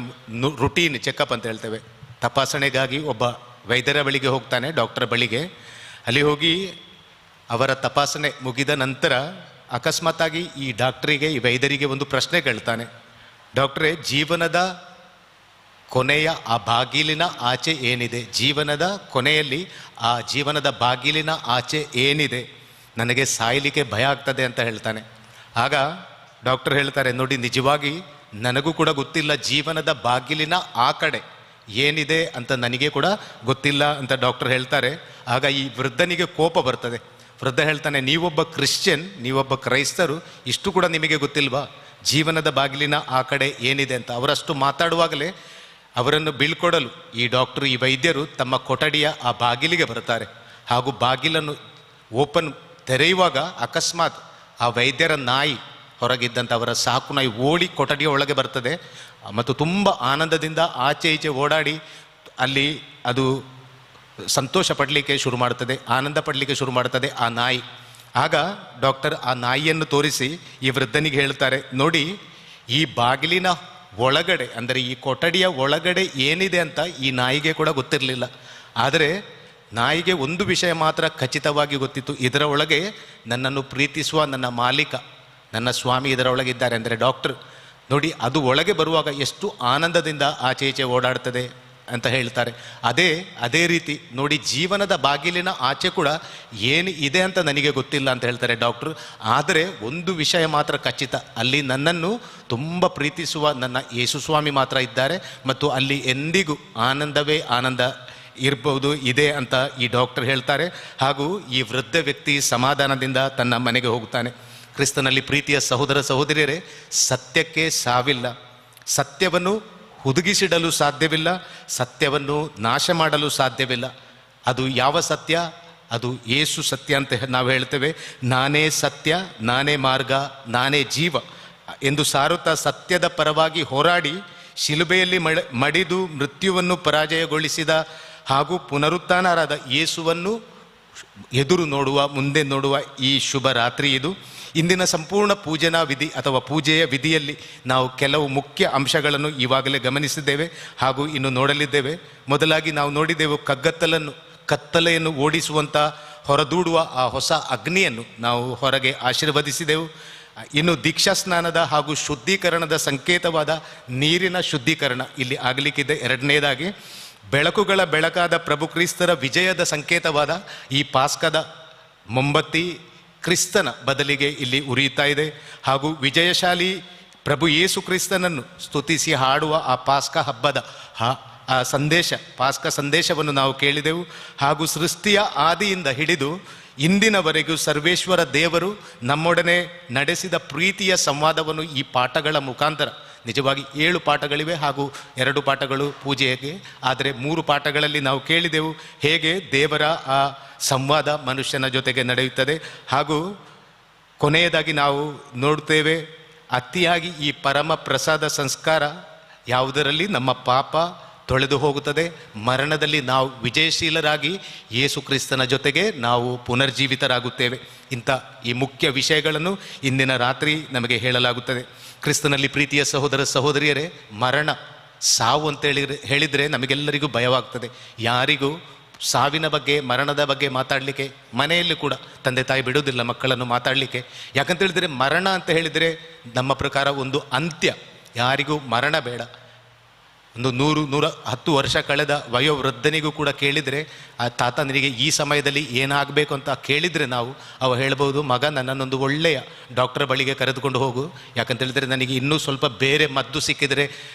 ರುಟೀನ್ ಚೆಕಪ್ ಅಂತ ಹೇಳ್ತೇವೆ, ತಪಾಸಣೆಗಾಗಿ ಒಬ್ಬ ವೈದ್ಯರ ಬಳಿಗೆ ಹೋಗ್ತಾನೆ, ಡಾಕ್ಟರ್ ಬಳಿಗೆ. ಅಲ್ಲಿ ಹೋಗಿ ಅವರ ತಪಾಸಣೆ ಮುಗಿದ ನಂತರ ಅಕಸ್ಮಾತ್ತಾಗಿ ಈ ಡಾಕ್ಟ್ರಿಗೆ, ಈ ವೈದ್ಯರಿಗೆ ಒಂದು ಪ್ರಶ್ನೆ ಕೇಳ್ತಾನೆ. ಡಾಕ್ಟ್ರೇ, ಜೀವನದ ಕೊನೆಯ ಆ ಬಾಗಿಲಿನ ಆಚೆ ಏನಿದೆ? ಜೀವನದ ಕೊನೆಯಲ್ಲಿ ಆ ಜೀವನದ ಬಾಗಿಲಿನ ಆಚೆ ಏನಿದೆ? ನನಗೆ ಸಾಯಲಿಕ್ಕೆ ಭಯ ಆಗ್ತದೆ ಅಂತ ಹೇಳ್ತಾನೆ. ಆಗ ಡಾಕ್ಟರ್ ಹೇಳ್ತಾರೆ, ನೋಡಿ, ನಿಜವಾಗಿ ನನಗೂ ಕೂಡ ಗೊತ್ತಿಲ್ಲ, ಜೀವನದ ಬಾಗಿಲಿನ ಆ ಕಡೆ ಏನಿದೆ ಅಂತ ನನಗೆ ಕೂಡ ಗೊತ್ತಿಲ್ಲ ಅಂತ ಡಾಕ್ಟರ್ ಹೇಳ್ತಾರೆ. ಆಗ ಈ ವೃದ್ಧನಿಗೆ ಕೋಪ ಬರ್ತದೆ. ವೃದ್ಧ ಹೇಳ್ತಾನೆ, ನೀವೊಬ್ಬ ಕ್ರಿಶ್ಚಿಯನ್, ನೀವೊಬ್ಬ ಕ್ರೈಸ್ತರು, ಇಷ್ಟು ಕೂಡ ನಿಮಗೆ ಗೊತ್ತಿಲ್ವಾ ಜೀವನದ ಬಾಗಿಲಿನ ಆ ಕಡೆ ಏನಿದೆ ಅಂತ? ಅವರಷ್ಟು ಮಾತಾಡುವಾಗಲೇ ಅವರನ್ನು ಬೀಳ್ಕೊಡಲು ಈ ಡಾಕ್ಟ್ರು, ಈ ವೈದ್ಯರು ತಮ್ಮ ಕೊಠಡಿಯ ಆ ಬಾಗಿಲಿಗೆ ಬರ್ತಾರೆ. ಹಾಗೂ ಬಾಗಿಲನ್ನು ಓಪನ್ ತೆರೆಯುವಾಗ ಅಕಸ್ಮಾತ್ ಆ ವೈದ್ಯರ ನಾಯಿ, ಹೊರಗಿದ್ದಂಥ ಅವರ ಸಾಕು ನಾಯಿ ಓಡಿ ಕೊಠಡಿಯ ಒಳಗೆ ಬರ್ತದೆ ಮತ್ತು ತುಂಬ ಆನಂದದಿಂದ ಆಚೆ ಈಚೆ ಓಡಾಡಿ ಅಲ್ಲಿ ಅದು ಸಂತೋಷ ಪಡಲಿಕ್ಕೆ ಶುರು ಮಾಡ್ತದೆ, ಆನಂದ ಪಡಲಿಕ್ಕೆ ಶುರು ಮಾಡ್ತದೆ ಆ ನಾಯಿ. ಆಗ ಡಾಕ್ಟರ್ ಆ ನಾಯಿಯನ್ನು ತೋರಿಸಿ ಈ ವೃದ್ಧನಿಗೆ ಹೇಳ್ತಾರೆ, ನೋಡಿ ಈ ಬಾಗಿಲಿನ ಒಳಗಡೆ, ಅಂದರೆ ಈ ಕೊಠಡಿಯ ಒಳಗಡೆ ಏನಿದೆ ಅಂತ ಈ ನಾಯಿಗೆ ಕೂಡ ಗೊತ್ತಿರಲಿಲ್ಲ. ಆದರೆ ನಾಯಿಗೆ ಒಂದು ವಿಷಯ ಮಾತ್ರ ಖಚಿತವಾಗಿ ಗೊತ್ತಿತ್ತು, ಇದರ ಒಳಗೆ ನನ್ನನ್ನು ಪ್ರೀತಿಸುವ ನನ್ನ ಮಾಲೀಕ, ನನ್ನ ಸ್ವಾಮಿ ಇದರ ಒಳಗಿದ್ದಾರೆ, ಅಂದರೆ ಡಾಕ್ಟರ್. ನೋಡಿ ಅದು ಒಳಗೆ ಬರುವಾಗ ಎಷ್ಟು ಆನಂದದಿಂದ ಆಚೆ ಈಚೆ ಓಡಾಡ್ತದೆ ಅಂತ ಹೇಳ್ತಾರೆ. ಅದೇ ರೀತಿ ನೋಡಿ ಜೀವನದ ಬಾಗಿಲಿನ ಆಚೆ ಕೂಡ ಏನು ಇದೆ ಅಂತ ನನಗೆ ಗೊತ್ತಿಲ್ಲ ಅಂತ ಹೇಳ್ತಾರೆ ಡಾಕ್ಟ್ರು. ಆದರೆ ಒಂದು ವಿಷಯ ಮಾತ್ರ ಖಚಿತ, ಅಲ್ಲಿ ನನ್ನನ್ನು ತುಂಬ ಪ್ರೀತಿಸುವ ನನ್ನ ಯೇಸುಸ್ವಾಮಿ ಮಾತ್ರ ಇದ್ದಾರೆ ಮತ್ತು ಅಲ್ಲಿ ಎಂದಿಗೂ ಆನಂದವೇ ಆನಂದ ಇರ್ಬೋದು ಇದೆ ಅಂತ ಈ ಡಾಕ್ಟರ್ ಹೇಳ್ತಾರೆ. ಹಾಗೂ ಈ ವೃದ್ಧ ವ್ಯಕ್ತಿ ಸಮಾಧಾನದಿಂದ ತನ್ನ ಮನೆಗೆ ಹೋಗ್ತಾನೆ. ಕ್ರಿಸ್ತನಲ್ಲಿ ಪ್ರೀತಿಯ ಸಹೋದರ ಸಹೋದರಿಯರೇ, ಸತ್ಯಕ್ಕೆ ಸಾವಿಲ್ಲ, ಸತ್ಯವನ್ನು ಹುದುಗಿಸಿಡಲು ಸಾಧ್ಯವಿಲ್ಲ, ಸತ್ಯವನ್ನು ನಾಶ ಮಾಡಲು ಸಾಧ್ಯವಿಲ್ಲ. ಅದು ಯಾವ ಸತ್ಯ? ಅದು ಯೇಸು ಸತ್ಯ ಅಂತ ನಾವು ಹೇಳ್ತೇವೆ. ನಾನೇ ಸತ್ಯ, ನಾನೇ ಮಾರ್ಗ, ನಾನೇ ಜೀವ ಎಂದು ಸಾರುತ್ತಾ ಸತ್ಯದ ಪರವಾಗಿ ಹೋರಾಡಿ ಶಿಲುಬೆಯಲ್ಲಿ ಮಡಿದು ಮೃತ್ಯುವನ್ನು ಪರಾಜಯಗೊಳಿಸಿದ ಹಾಗೂ ಪುನರುತ್ಥಾನರಾದ ಯೇಸುವನ್ನು ಎದುರು ನೋಡುವ, ಮುಂದೆ ನೋಡುವ ಈ ಶುಭ ರಾತ್ರಿ ಇದು. ಇಂದಿನ ಸಂಪೂರ್ಣ ಪೂಜನಾ ವಿಧಿ ಅಥವಾ ಪೂಜೆಯ ವಿಧಿಯಲ್ಲಿ ನಾವು ಕೆಲವು ಮುಖ್ಯ ಅಂಶಗಳನ್ನು ಈವಾಗಲೇ ಗಮನಿಸಿದ್ದೇವೆ ಹಾಗೂ ಇನ್ನು ನೋಡಲಿದ್ದೇವೆ. ಮೊದಲಾಗಿ ನಾವು ನೋಡಿದೆವು ಕತ್ತಲೆಯನ್ನು ಓಡಿಸುವಂಥ, ಹೊರದೂಡುವ ಆ ಹೊಸ ಅಗ್ನಿಯನ್ನು ನಾವು ಹೊರಗೆ ಆಶೀರ್ವದಿಸಿದೆವು. ಇನ್ನು ದೀಕ್ಷಾಸ್ನಾನದ ಹಾಗೂ ಶುದ್ಧೀಕರಣದ ಸಂಕೇತವಾದ ನೀರಿನ ಶುದ್ಧೀಕರಣ ಇಲ್ಲಿ ಆಗಲಿಕ್ಕಿದೆ. ಎರಡನೇದಾಗಿ ಬೆಳಕುಗಳ ಬೆಳಕಾದ ಪ್ರಭು ಕ್ರಿಸ್ತರ ವಿಜಯದ ಸಂಕೇತವಾದ ಈ ಪಾಸ್ಕದ ಮೊಂಬತ್ತಿ ಕ್ರಿಸ್ತನ ಬದಲಿಗೆ ಇಲ್ಲಿ ಉರಿಯುತ್ತಾ ಇದೆ. ಹಾಗೂ ವಿಜಯಶಾಲಿ ಪ್ರಭು ಯೇಸು ಕ್ರಿಸ್ತನನ್ನು ಸ್ತುತಿಸಿ ಹಾಡುವ ಆ ಪಾಸ್ಕ ಹಬ್ಬದ ಆ ಸಂದೇಶ, ಪಾಸ್ಕ ಸಂದೇಶವನ್ನು ನಾವು ಕೇಳಿದೆವು. ಹಾಗೂ ಸೃಷ್ಟಿಯ ಆದಿಯಿಂದ ಹಿಡಿದು ಇಂದಿನವರೆಗೂ ಸರ್ವೇಶ್ವರ ದೇವರು ನಮ್ಮೊಡನೆ ನಡೆಸಿದ ಪ್ರೀತಿಯ ಸಂವಾದವನ್ನು ಈ ಪಾಠಗಳ ಮುಖಾಂತರ, ನಿಜವಾಗಿ 7 ಪಾಠಗಳಿವೆ ಹಾಗೂ 2 ಪಾಠಗಳು ಪೂಜೆಗೆ, ಆದರೆ 3 ಪಾಠಗಳಲ್ಲಿ ನಾವು ಕೇಳಿದೆವು ಹೇಗೆ ದೇವರ ಆ ಸಂವಾದ ಮನುಷ್ಯನ ಜೊತೆಗೆ ನಡೆಯುತ್ತದೆ. ಹಾಗೂ ಕೊನೆಯದಾಗಿ ನಾವು ನೋಡ್ತೇವೆ ಅತಿಯಾಗಿ ಈ ಪರಮ ಪ್ರಸಾದ ಸಂಸ್ಕಾರ ಯಾವುದರಲ್ಲಿ ನಮ್ಮ ಪಾಪ ತೊಳೆದು ಹೋಗುತ್ತದೆ, ಮರಣದಲ್ಲಿ ನಾವು ವಿಜಯಶೀಲರಾಗಿ ಯೇಸು ಕ್ರಿಸ್ತನ ಜೊತೆಗೆ ನಾವು ಪುನರ್ಜೀವಿತರಾಗುತ್ತೇವೆ. ಇಂಥ ಈ ಮುಖ್ಯ ವಿಷಯಗಳನ್ನು ಇಂದಿನ ರಾತ್ರಿ ನಮಗೆ ಹೇಳಲಾಗುತ್ತದೆ. ಕ್ರಿಸ್ತನಲ್ಲಿ ಪ್ರೀತಿಯ ಸಹೋದರ ಸಹೋದರಿಯರೇ, ಮರಣ, ಸಾವು ಅಂತೇಳಿ ಹೇಳಿದರೆ ನಮಗೆಲ್ಲರಿಗೂ ಭಯವಾಗ್ತದೆ. ಯಾರಿಗೂ ಸಾವಿನ ಬಗ್ಗೆ, ಮರಣದ ಬಗ್ಗೆ ಮಾತಾಡಲಿಕ್ಕೆ ಮನೆಯಲ್ಲಿ ಕೂಡ ತಂದೆ ತಾಯಿ ಬಿಡುವುದಿಲ್ಲ ಮಕ್ಕಳನ್ನು ಮಾತಾಡಲಿಕ್ಕೆ. ಯಾಕಂತೇಳಿದರೆ ಮರಣ ಅಂತ ಹೇಳಿದರೆ ನಮ್ಮ ಪ್ರಕಾರ ಒಂದು ಅಂತ್ಯ. ಯಾರಿಗೂ ಮರಣ ಬೇಡ. ಒಂದು 100-110 ವರ್ಷ ಕಳೆದ ವಯೋವೃದ್ಧನಿಗೂ ಕೂಡ ಕೇಳಿದರೆ, ಆ ತಾತ ನಿನಗೆ ಈ ಸಮಯದಲ್ಲಿ ಏನಾಗಬೇಕು ಅಂತ ಕೇಳಿದರೆ ನಾವು ಅವ ಹೇಳ್ಬೋದು, ಮಗ ನನ್ನನ್ನೊಂದು ಒಳ್ಳೆಯ ಡಾಕ್ಟರ್ ಬಳಿಗೆ ಕರೆದುಕೊಂಡು ಹೋಗು, ಯಾಕಂತೇಳಿದರೆ ನನಗೆ ಇನ್ನೂ ಸ್ವಲ್ಪ ಬೇರೆ ಮದ್ದು ಸಿಕ್ಕಿದರೆ,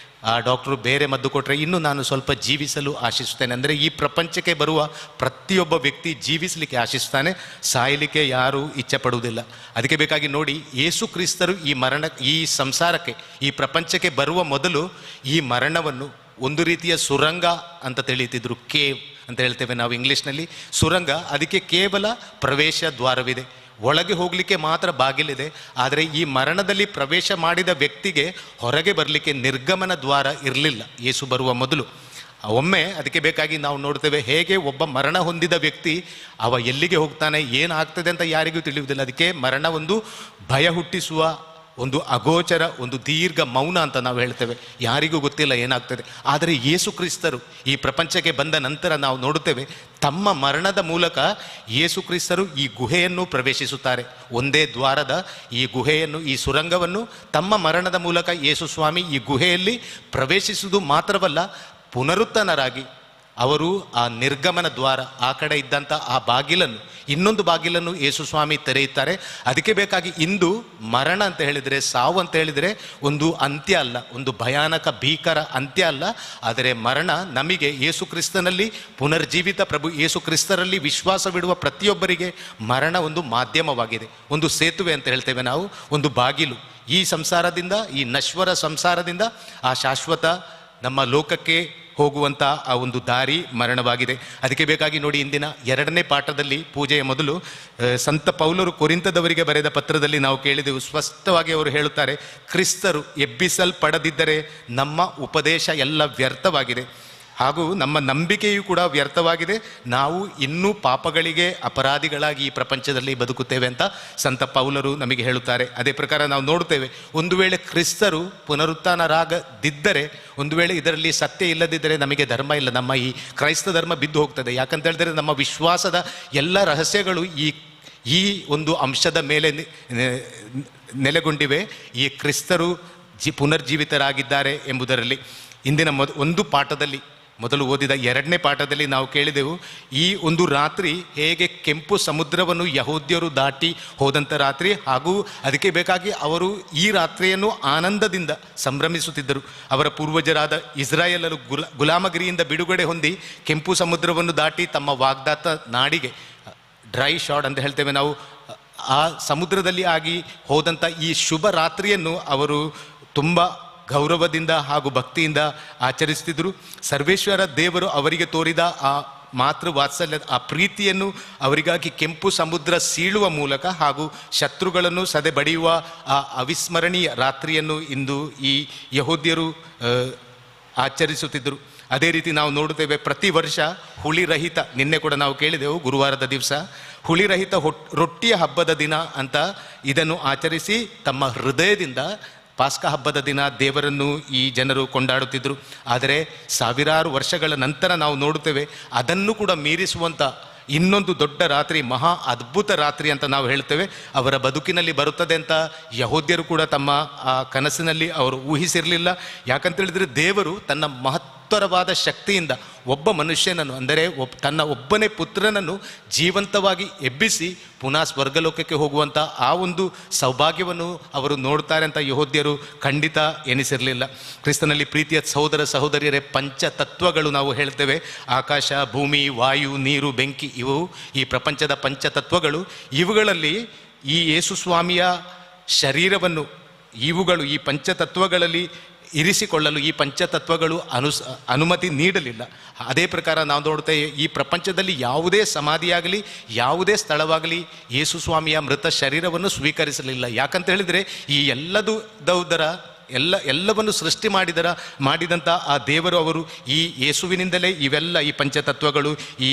ಆ ಡಾಕ್ಟ್ರು ಬೇರೆ ಮದ್ದು ಕೊಟ್ಟರೆ ಇನ್ನೂ ನಾನು ಸ್ವಲ್ಪ ಜೀವಿಸಲು ಆಶಿಸುತ್ತೇನೆ. ಅಂದರೆ ಈ ಪ್ರಪಂಚಕ್ಕೆ ಬರುವ ಪ್ರತಿಯೊಬ್ಬ ವ್ಯಕ್ತಿ ಜೀವಿಸಲಿಕ್ಕೆ ಆಶಿಸ್ತಾನೆ, ಸಾಯಲಿಕ್ಕೆ ಯಾರೂ ಇಚ್ಛೆ ಪಡುವುದಿಲ್ಲ. ಅದಕ್ಕೆ ಬೇಕಾಗಿ ನೋಡಿ, ಯೇಸು ಕ್ರಿಸ್ತರು ಈ ಮರಣ, ಈ ಸಂಸಾರಕ್ಕೆ, ಈ ಪ್ರಪಂಚಕ್ಕೆ ಬರುವ ಮೊದಲು ಈ ಮರಣವನ್ನು ಒಂದು ರೀತಿಯ ಸುರಂಗ ಅಂತ ತಿಳಿಯುತ್ತಿದ್ದರು. ಕೇವ್ ಅಂತ ಹೇಳ್ತೇವೆ ನಾವು ಇಂಗ್ಲೀಷ್ನಲ್ಲಿ, ಸುರಂಗ. ಅದಕ್ಕೆ ಕೇವಲ ಪ್ರವೇಶ ದ್ವಾರವಿದೆ, ಒಳಗೆ ಹೋಗಲಿಕ್ಕೆ ಮಾತ್ರ ಬಾಗಿಲಿದೆ. ಆದರೆ ಈ ಮರಣದಲ್ಲಿ ಪ್ರವೇಶ ಮಾಡಿದ ವ್ಯಕ್ತಿಗೆ ಹೊರಗೆ ಬರಲಿಕ್ಕೆ ನಿರ್ಗಮನ ದ್ವಾರ ಇರಲಿಲ್ಲ ಯೇಸು ಬರುವ ಮೊದಲು. ಒಮ್ಮೆ ಅದಕ್ಕೆ ಬೇಕಾಗಿ ನಾವು ನೋಡ್ತೇವೆ ಹೇಗೆ ಒಬ್ಬ ಮರಣ ಹೊಂದಿದ ವ್ಯಕ್ತಿ ಅವ ಎಲ್ಲಿಗೆ ಹೋಗ್ತಾನೆ, ಏನಾಗ್ತದೆ ಅಂತ ಯಾರಿಗೂ ತಿಳಿಯುವುದಿಲ್ಲ. ಅದಕ್ಕೆ ಮರಣ ಒಂದು ಭಯ ಹುಟ್ಟಿಸುವ ಒಂದು ಅಗೋಚರ, ಒಂದು ದೀರ್ಘ ಮೌನ ಅಂತ ನಾವು ಹೇಳ್ತೇವೆ. ಯಾರಿಗೂ ಗೊತ್ತಿಲ್ಲ ಏನಾಗ್ತದೆ. ಆದರೆ ಯೇಸು ಕ್ರಿಸ್ತರು ಈ ಪ್ರಪಂಚಕ್ಕೆ ಬಂದ ನಂತರ ನಾವು ನೋಡುತ್ತೇವೆ, ತಮ್ಮ ಮರಣದ ಮೂಲಕ ಯೇಸು ಕ್ರಿಸ್ತರು ಈ ಗುಹೆಯನ್ನು ಪ್ರವೇಶಿಸುತ್ತಾರೆ. ಒಂದೇ ದ್ವಾರದ ಈ ಗುಹೆಯನ್ನು, ಈ ಸುರಂಗವನ್ನು ತಮ್ಮ ಮರಣದ ಮೂಲಕ ಯೇಸು ಸ್ವಾಮಿ ಈ ಗುಹೆಯಲ್ಲಿ ಪ್ರವೇಶಿಸುವುದು ಮಾತ್ರವಲ್ಲ, ಪುನರುತ್ಥಾನರಾಗಿ ಅವರು ಆ ನಿರ್ಗಮನ ದ್ವಾರ, ಆ ಕಡೆ ಇದ್ದಂಥ ಆ ಬಾಗಿಲನ್ನು, ಇನ್ನೊಂದು ಬಾಗಿಲನ್ನು ಯೇಸುಸ್ವಾಮಿ ತೆರೆಯುತ್ತಾರೆ. ಅದಕ್ಕೆ ಬೇಕಾಗಿ ಇಂದು ಮರಣ ಅಂತ ಹೇಳಿದರೆ, ಸಾವು ಅಂತ ಹೇಳಿದರೆ ಒಂದು ಅಂತ್ಯ ಅಲ್ಲ, ಒಂದು ಭಯಾನಕ ಭೀಕರ ಅಂತ್ಯ ಅಲ್ಲ. ಆದರೆ ಮರಣ ನಮಗೆ ಯೇಸು ಕ್ರಿಸ್ತನಲ್ಲಿ ಪುನರ್ಜೀವಿತ ಪ್ರಭು ಯೇಸು ಕ್ರಿಸ್ತರಲ್ಲಿ ವಿಶ್ವಾಸವಿಡುವ ಪ್ರತಿಯೊಬ್ಬರಿಗೆ ಮರಣ ಒಂದು ಮಾಧ್ಯಮವಾಗಿದೆ, ಒಂದು ಸೇತುವೆ ಅಂತ ಹೇಳ್ತೇವೆ ನಾವು, ಒಂದು ಬಾಗಿಲು. ಈ ಸಂಸಾರದಿಂದ, ಈ ನಶ್ವರ ಸಂಸಾರದಿಂದ ಆ ಶಾಶ್ವತ ನಮ್ಮ ಲೋಕಕ್ಕೆ ಹೋಗುವಂಥ ಆ ಒಂದು ದಾರಿ ಮರಣವಾಗಿದೆ. ಅದಕ್ಕೆ ಬೇಕಾಗಿ ನೋಡಿ, ಇಂದಿನ ಎರಡನೇ ಪಾಠದಲ್ಲಿ ಪೂಜೆಯ ಮೊದಲು ಸಂತ ಪೌಲರು ಕೊರಿಂಥದವರಿಗೆ ಬರೆದ ಪತ್ರದಲ್ಲಿ ನಾವು ಕೇಳಿದೆವು. ಸ್ಪಷ್ಟವಾಗಿ ಅವರು ಹೇಳುತ್ತಾರೆ, ಕ್ರಿಸ್ತರು ಎಬ್ಬಿಸಲ್ಪಡದಿದ್ದರೆ ನಮ್ಮ ಉಪದೇಶ ಎಲ್ಲ ವ್ಯರ್ಥವಾಗಿದೆ ಹಾಗೂ ನಮ್ಮ ನಂಬಿಕೆಯೂ ಕೂಡ ವ್ಯರ್ಥವಾಗಿದೆ. ನಾವು ಇನ್ನೂ ಪಾಪಗಳಿಗೆ ಅಪರಾಧಿಗಳಾಗಿ ಈ ಪ್ರಪಂಚದಲ್ಲಿ ಬದುಕುತ್ತೇವೆ ಅಂತ ಸಂತ ಪೌಲರು ನಮಗೆ ಹೇಳುತ್ತಾರೆ. ಅದೇ ಪ್ರಕಾರ ನಾವು ನೋಡುತ್ತೇವೆ, ಒಂದು ವೇಳೆ ಕ್ರಿಸ್ತರು ಪುನರುತ್ಥಾನರಾಗದಿದ್ದರೆ, ಒಂದು ವೇಳೆ ಇದರಲ್ಲಿ ಸತ್ಯ ಇಲ್ಲದಿದ್ದರೆ ನಮಗೆ ಧರ್ಮ ಇಲ್ಲ, ನಮ್ಮ ಈ ಕ್ರೈಸ್ತ ಧರ್ಮ ಬಿದ್ದು ಹೋಗ್ತದೆ. ಯಾಕಂತ ಹೇಳಿದರೆ ನಮ್ಮ ವಿಶ್ವಾಸದ ಎಲ್ಲ ರಹಸ್ಯಗಳು ಈ ಒಂದು ಅಂಶದ ಮೇಲೆ ನೆಲೆಗೊಂಡಿವೆ, ಈ ಕ್ರಿಸ್ತರು ಪುನರ್ಜೀವಿತರಾಗಿದ್ದಾರೆ ಎಂಬುದರಲ್ಲಿ. ಇಂದಿನ ಒಂದು ಪಾಠದಲ್ಲಿ, ಮೊದಲು ಓದಿದ ಎರಡನೇ ಪಾಠದಲ್ಲಿ ನಾವು ಕೇಳಿದೆವು, ಈ ಒಂದು ರಾತ್ರಿ ಹೇಗೆ ಕೆಂಪು ಸಮುದ್ರವನ್ನು ಯಹೂದ್ಯರು ದಾಟಿ ಹೋದಂಥ ರಾತ್ರಿ, ಹಾಗೂ ಅದಕ್ಕೆ ಬೇಕಾಗಿ ಅವರು ಈ ರಾತ್ರಿಯನ್ನು ಆನಂದದಿಂದ ಸಂಭ್ರಮಿಸುತ್ತಿದ್ದರು. ಅವರ ಪೂರ್ವಜರಾದ ಇಸ್ರಾಯೇಲರು ಗುಲಾಮಗಿರಿಯಿಂದ ಬಿಡುಗಡೆ ಹೊಂದಿ ಕೆಂಪು ಸಮುದ್ರವನ್ನು ದಾಟಿ ತಮ್ಮ ವಾಗ್ದಾತ ನಾಡಿಗೆ, ಡ್ರೈ ಶಾಡ್ ಅಂತ ಹೇಳ್ತೇವೆ ನಾವು, ಆ ಸಮುದ್ರದಲ್ಲಿ ಆಗಿ ಹೋದಂಥ ಈ ಶುಭ ರಾತ್ರಿಯನ್ನು ಅವರು ತುಂಬ ಗೌರವದಿಂದ ಹಾಗೂ ಭಕ್ತಿಯಿಂದ ಆಚರಿಸ್ತಿದ್ದರು. ಸರ್ವೇಶ್ವರ ದೇವರು ಅವರಿಗೆ ತೋರಿದ ಆ ಮಾತೃ ವಾತ್ಸಲ್ಯ, ಆ ಪ್ರೀತಿಯನ್ನು ಅವರಿಗಾಗಿ ಕೆಂಪು ಸಮುದ್ರ ಸೀಳುವ ಮೂಲಕ ಹಾಗೂ ಶತ್ರುಗಳನ್ನು ಸದೆ ಬಡಿಯುವ ಆ ಅವಿಸ್ಮರಣೀಯ ರಾತ್ರಿಯನ್ನು ಇಂದು ಈ ಯಹೂದ್ಯರು ಆಚರಿಸುತ್ತಿದ್ದರು. ಅದೇ ರೀತಿ ನಾವು ನೋಡುತ್ತೇವೆ, ಪ್ರತಿ ವರ್ಷ ಹುಳಿರಹಿತ, ನಿನ್ನೆ ಕೂಡ ನಾವು ಕೇಳಿದೆವು ಗುರುವಾರದ ದಿವಸ, ಹುಳಿರಹಿತ ರೊಟ್ಟಿಯ ಹಬ್ಬದ ದಿನ ಅಂತ ಇದನ್ನು ಆಚರಿಸಿ ತಮ್ಮ ಹೃದಯದಿಂದ ಪಾಸ್ಕ ಹಬ್ಬದ ದಿನ ದೇವರನ್ನು ಈ ಜನರು ಕೊಂಡಾಡುತ್ತಿದ್ದರು. ಆದರೆ ಸಾವಿರಾರು ವರ್ಷಗಳ ನಂತರ ನಾವು ನೋಡುತ್ತೇವೆ, ಅದನ್ನು ಕೂಡ ಮೀರಿಸುವಂಥ ಇನ್ನೊಂದು ದೊಡ್ಡ ರಾತ್ರಿ, ಮಹಾ ಅದ್ಭುತ ರಾತ್ರಿ ಅಂತ ನಾವು ಹೇಳ್ತೇವೆ, ಅವರ ಬದುಕಿನಲ್ಲಿ ಬರುತ್ತದೆ ಅಂತ ಯಹೂದ್ಯರು ಕೂಡ ತಮ್ಮ ಆ ಕನಸಿನಲ್ಲಿ ಅವರು ಊಹಿಸಿರಲಿಲ್ಲ. ಯಾಕಂತೇಳಿದರೆ ದೇವರು ತನ್ನ ಮಹತ್ತರವಾದ ಶಕ್ತಿಯಿಂದ ಒಬ್ಬ ಮನುಷ್ಯನನ್ನು, ಅಂದರೆ ತನ್ನ ಒಬ್ಬನೇ ಪುತ್ರನನ್ನು ಜೀವಂತವಾಗಿ ಎಬ್ಬಿಸಿ ಪುನಃ ಸ್ವರ್ಗಲೋಕಕ್ಕೆ ಹೋಗುವಂಥ ಆ ಒಂದು ಸೌಭಾಗ್ಯವನ್ನು ಅವರು ನೋಡ್ತಾರೆ ಅಂತ ಯಹೂದ್ಯರು ಖಂಡಿತ ಎನಿಸಿರಲಿಲ್ಲ. ಕ್ರಿಸ್ತನಲ್ಲಿ ಪ್ರೀತಿಯ ಸಹೋದರ ಸಹೋದರಿಯರೇ, ಪಂಚತತ್ವಗಳು ನಾವು ಹೇಳ್ತೇವೆ, ಆಕಾಶ, ಭೂಮಿ, ವಾಯು, ನೀರು, ಬೆಂಕಿ, ಇವು ಈ ಪ್ರಪಂಚದ ಪಂಚತತ್ವಗಳು. ಇವುಗಳಲ್ಲಿ ಈ ಯೇಸುಸ್ವಾಮಿಯ ಶರೀರವನ್ನು ಇವುಗಳು ಈ ಪಂಚತತ್ವಗಳಲ್ಲಿ ಇರಿಸಿಕೊಳ್ಳಲು ಈ ಪಂಚತತ್ವಗಳು ಅನುಮತಿ ನೀಡಲಿಲ್ಲ. ಅದೇ ಪ್ರಕಾರ ನಾವು ನೋಡ್ತೇವೆ, ಈ ಪ್ರಪಂಚದಲ್ಲಿ ಯಾವುದೇ ಸಮಾಧಿಯಾಗಲಿ ಯಾವುದೇ ಸ್ಥಳವಾಗಲಿ ಯೇಸುಸ್ವಾಮಿಯ ಮೃತ ಶರೀರವನ್ನು ಸ್ವೀಕರಿಸಲಿಲ್ಲ. ಯಾಕಂತ ಹೇಳಿದರೆ ಈ ಎಲ್ಲದರ ಎಲ್ಲವನ್ನು ಸೃಷ್ಟಿ ಮಾಡಿದಂಥ ಆ ದೇವರು ಅವರು ಈ ಯೇಸುವಿನಿಂದಲೇ ಇವೆಲ್ಲ ಈ ಪಂಚತತ್ವಗಳು ಈ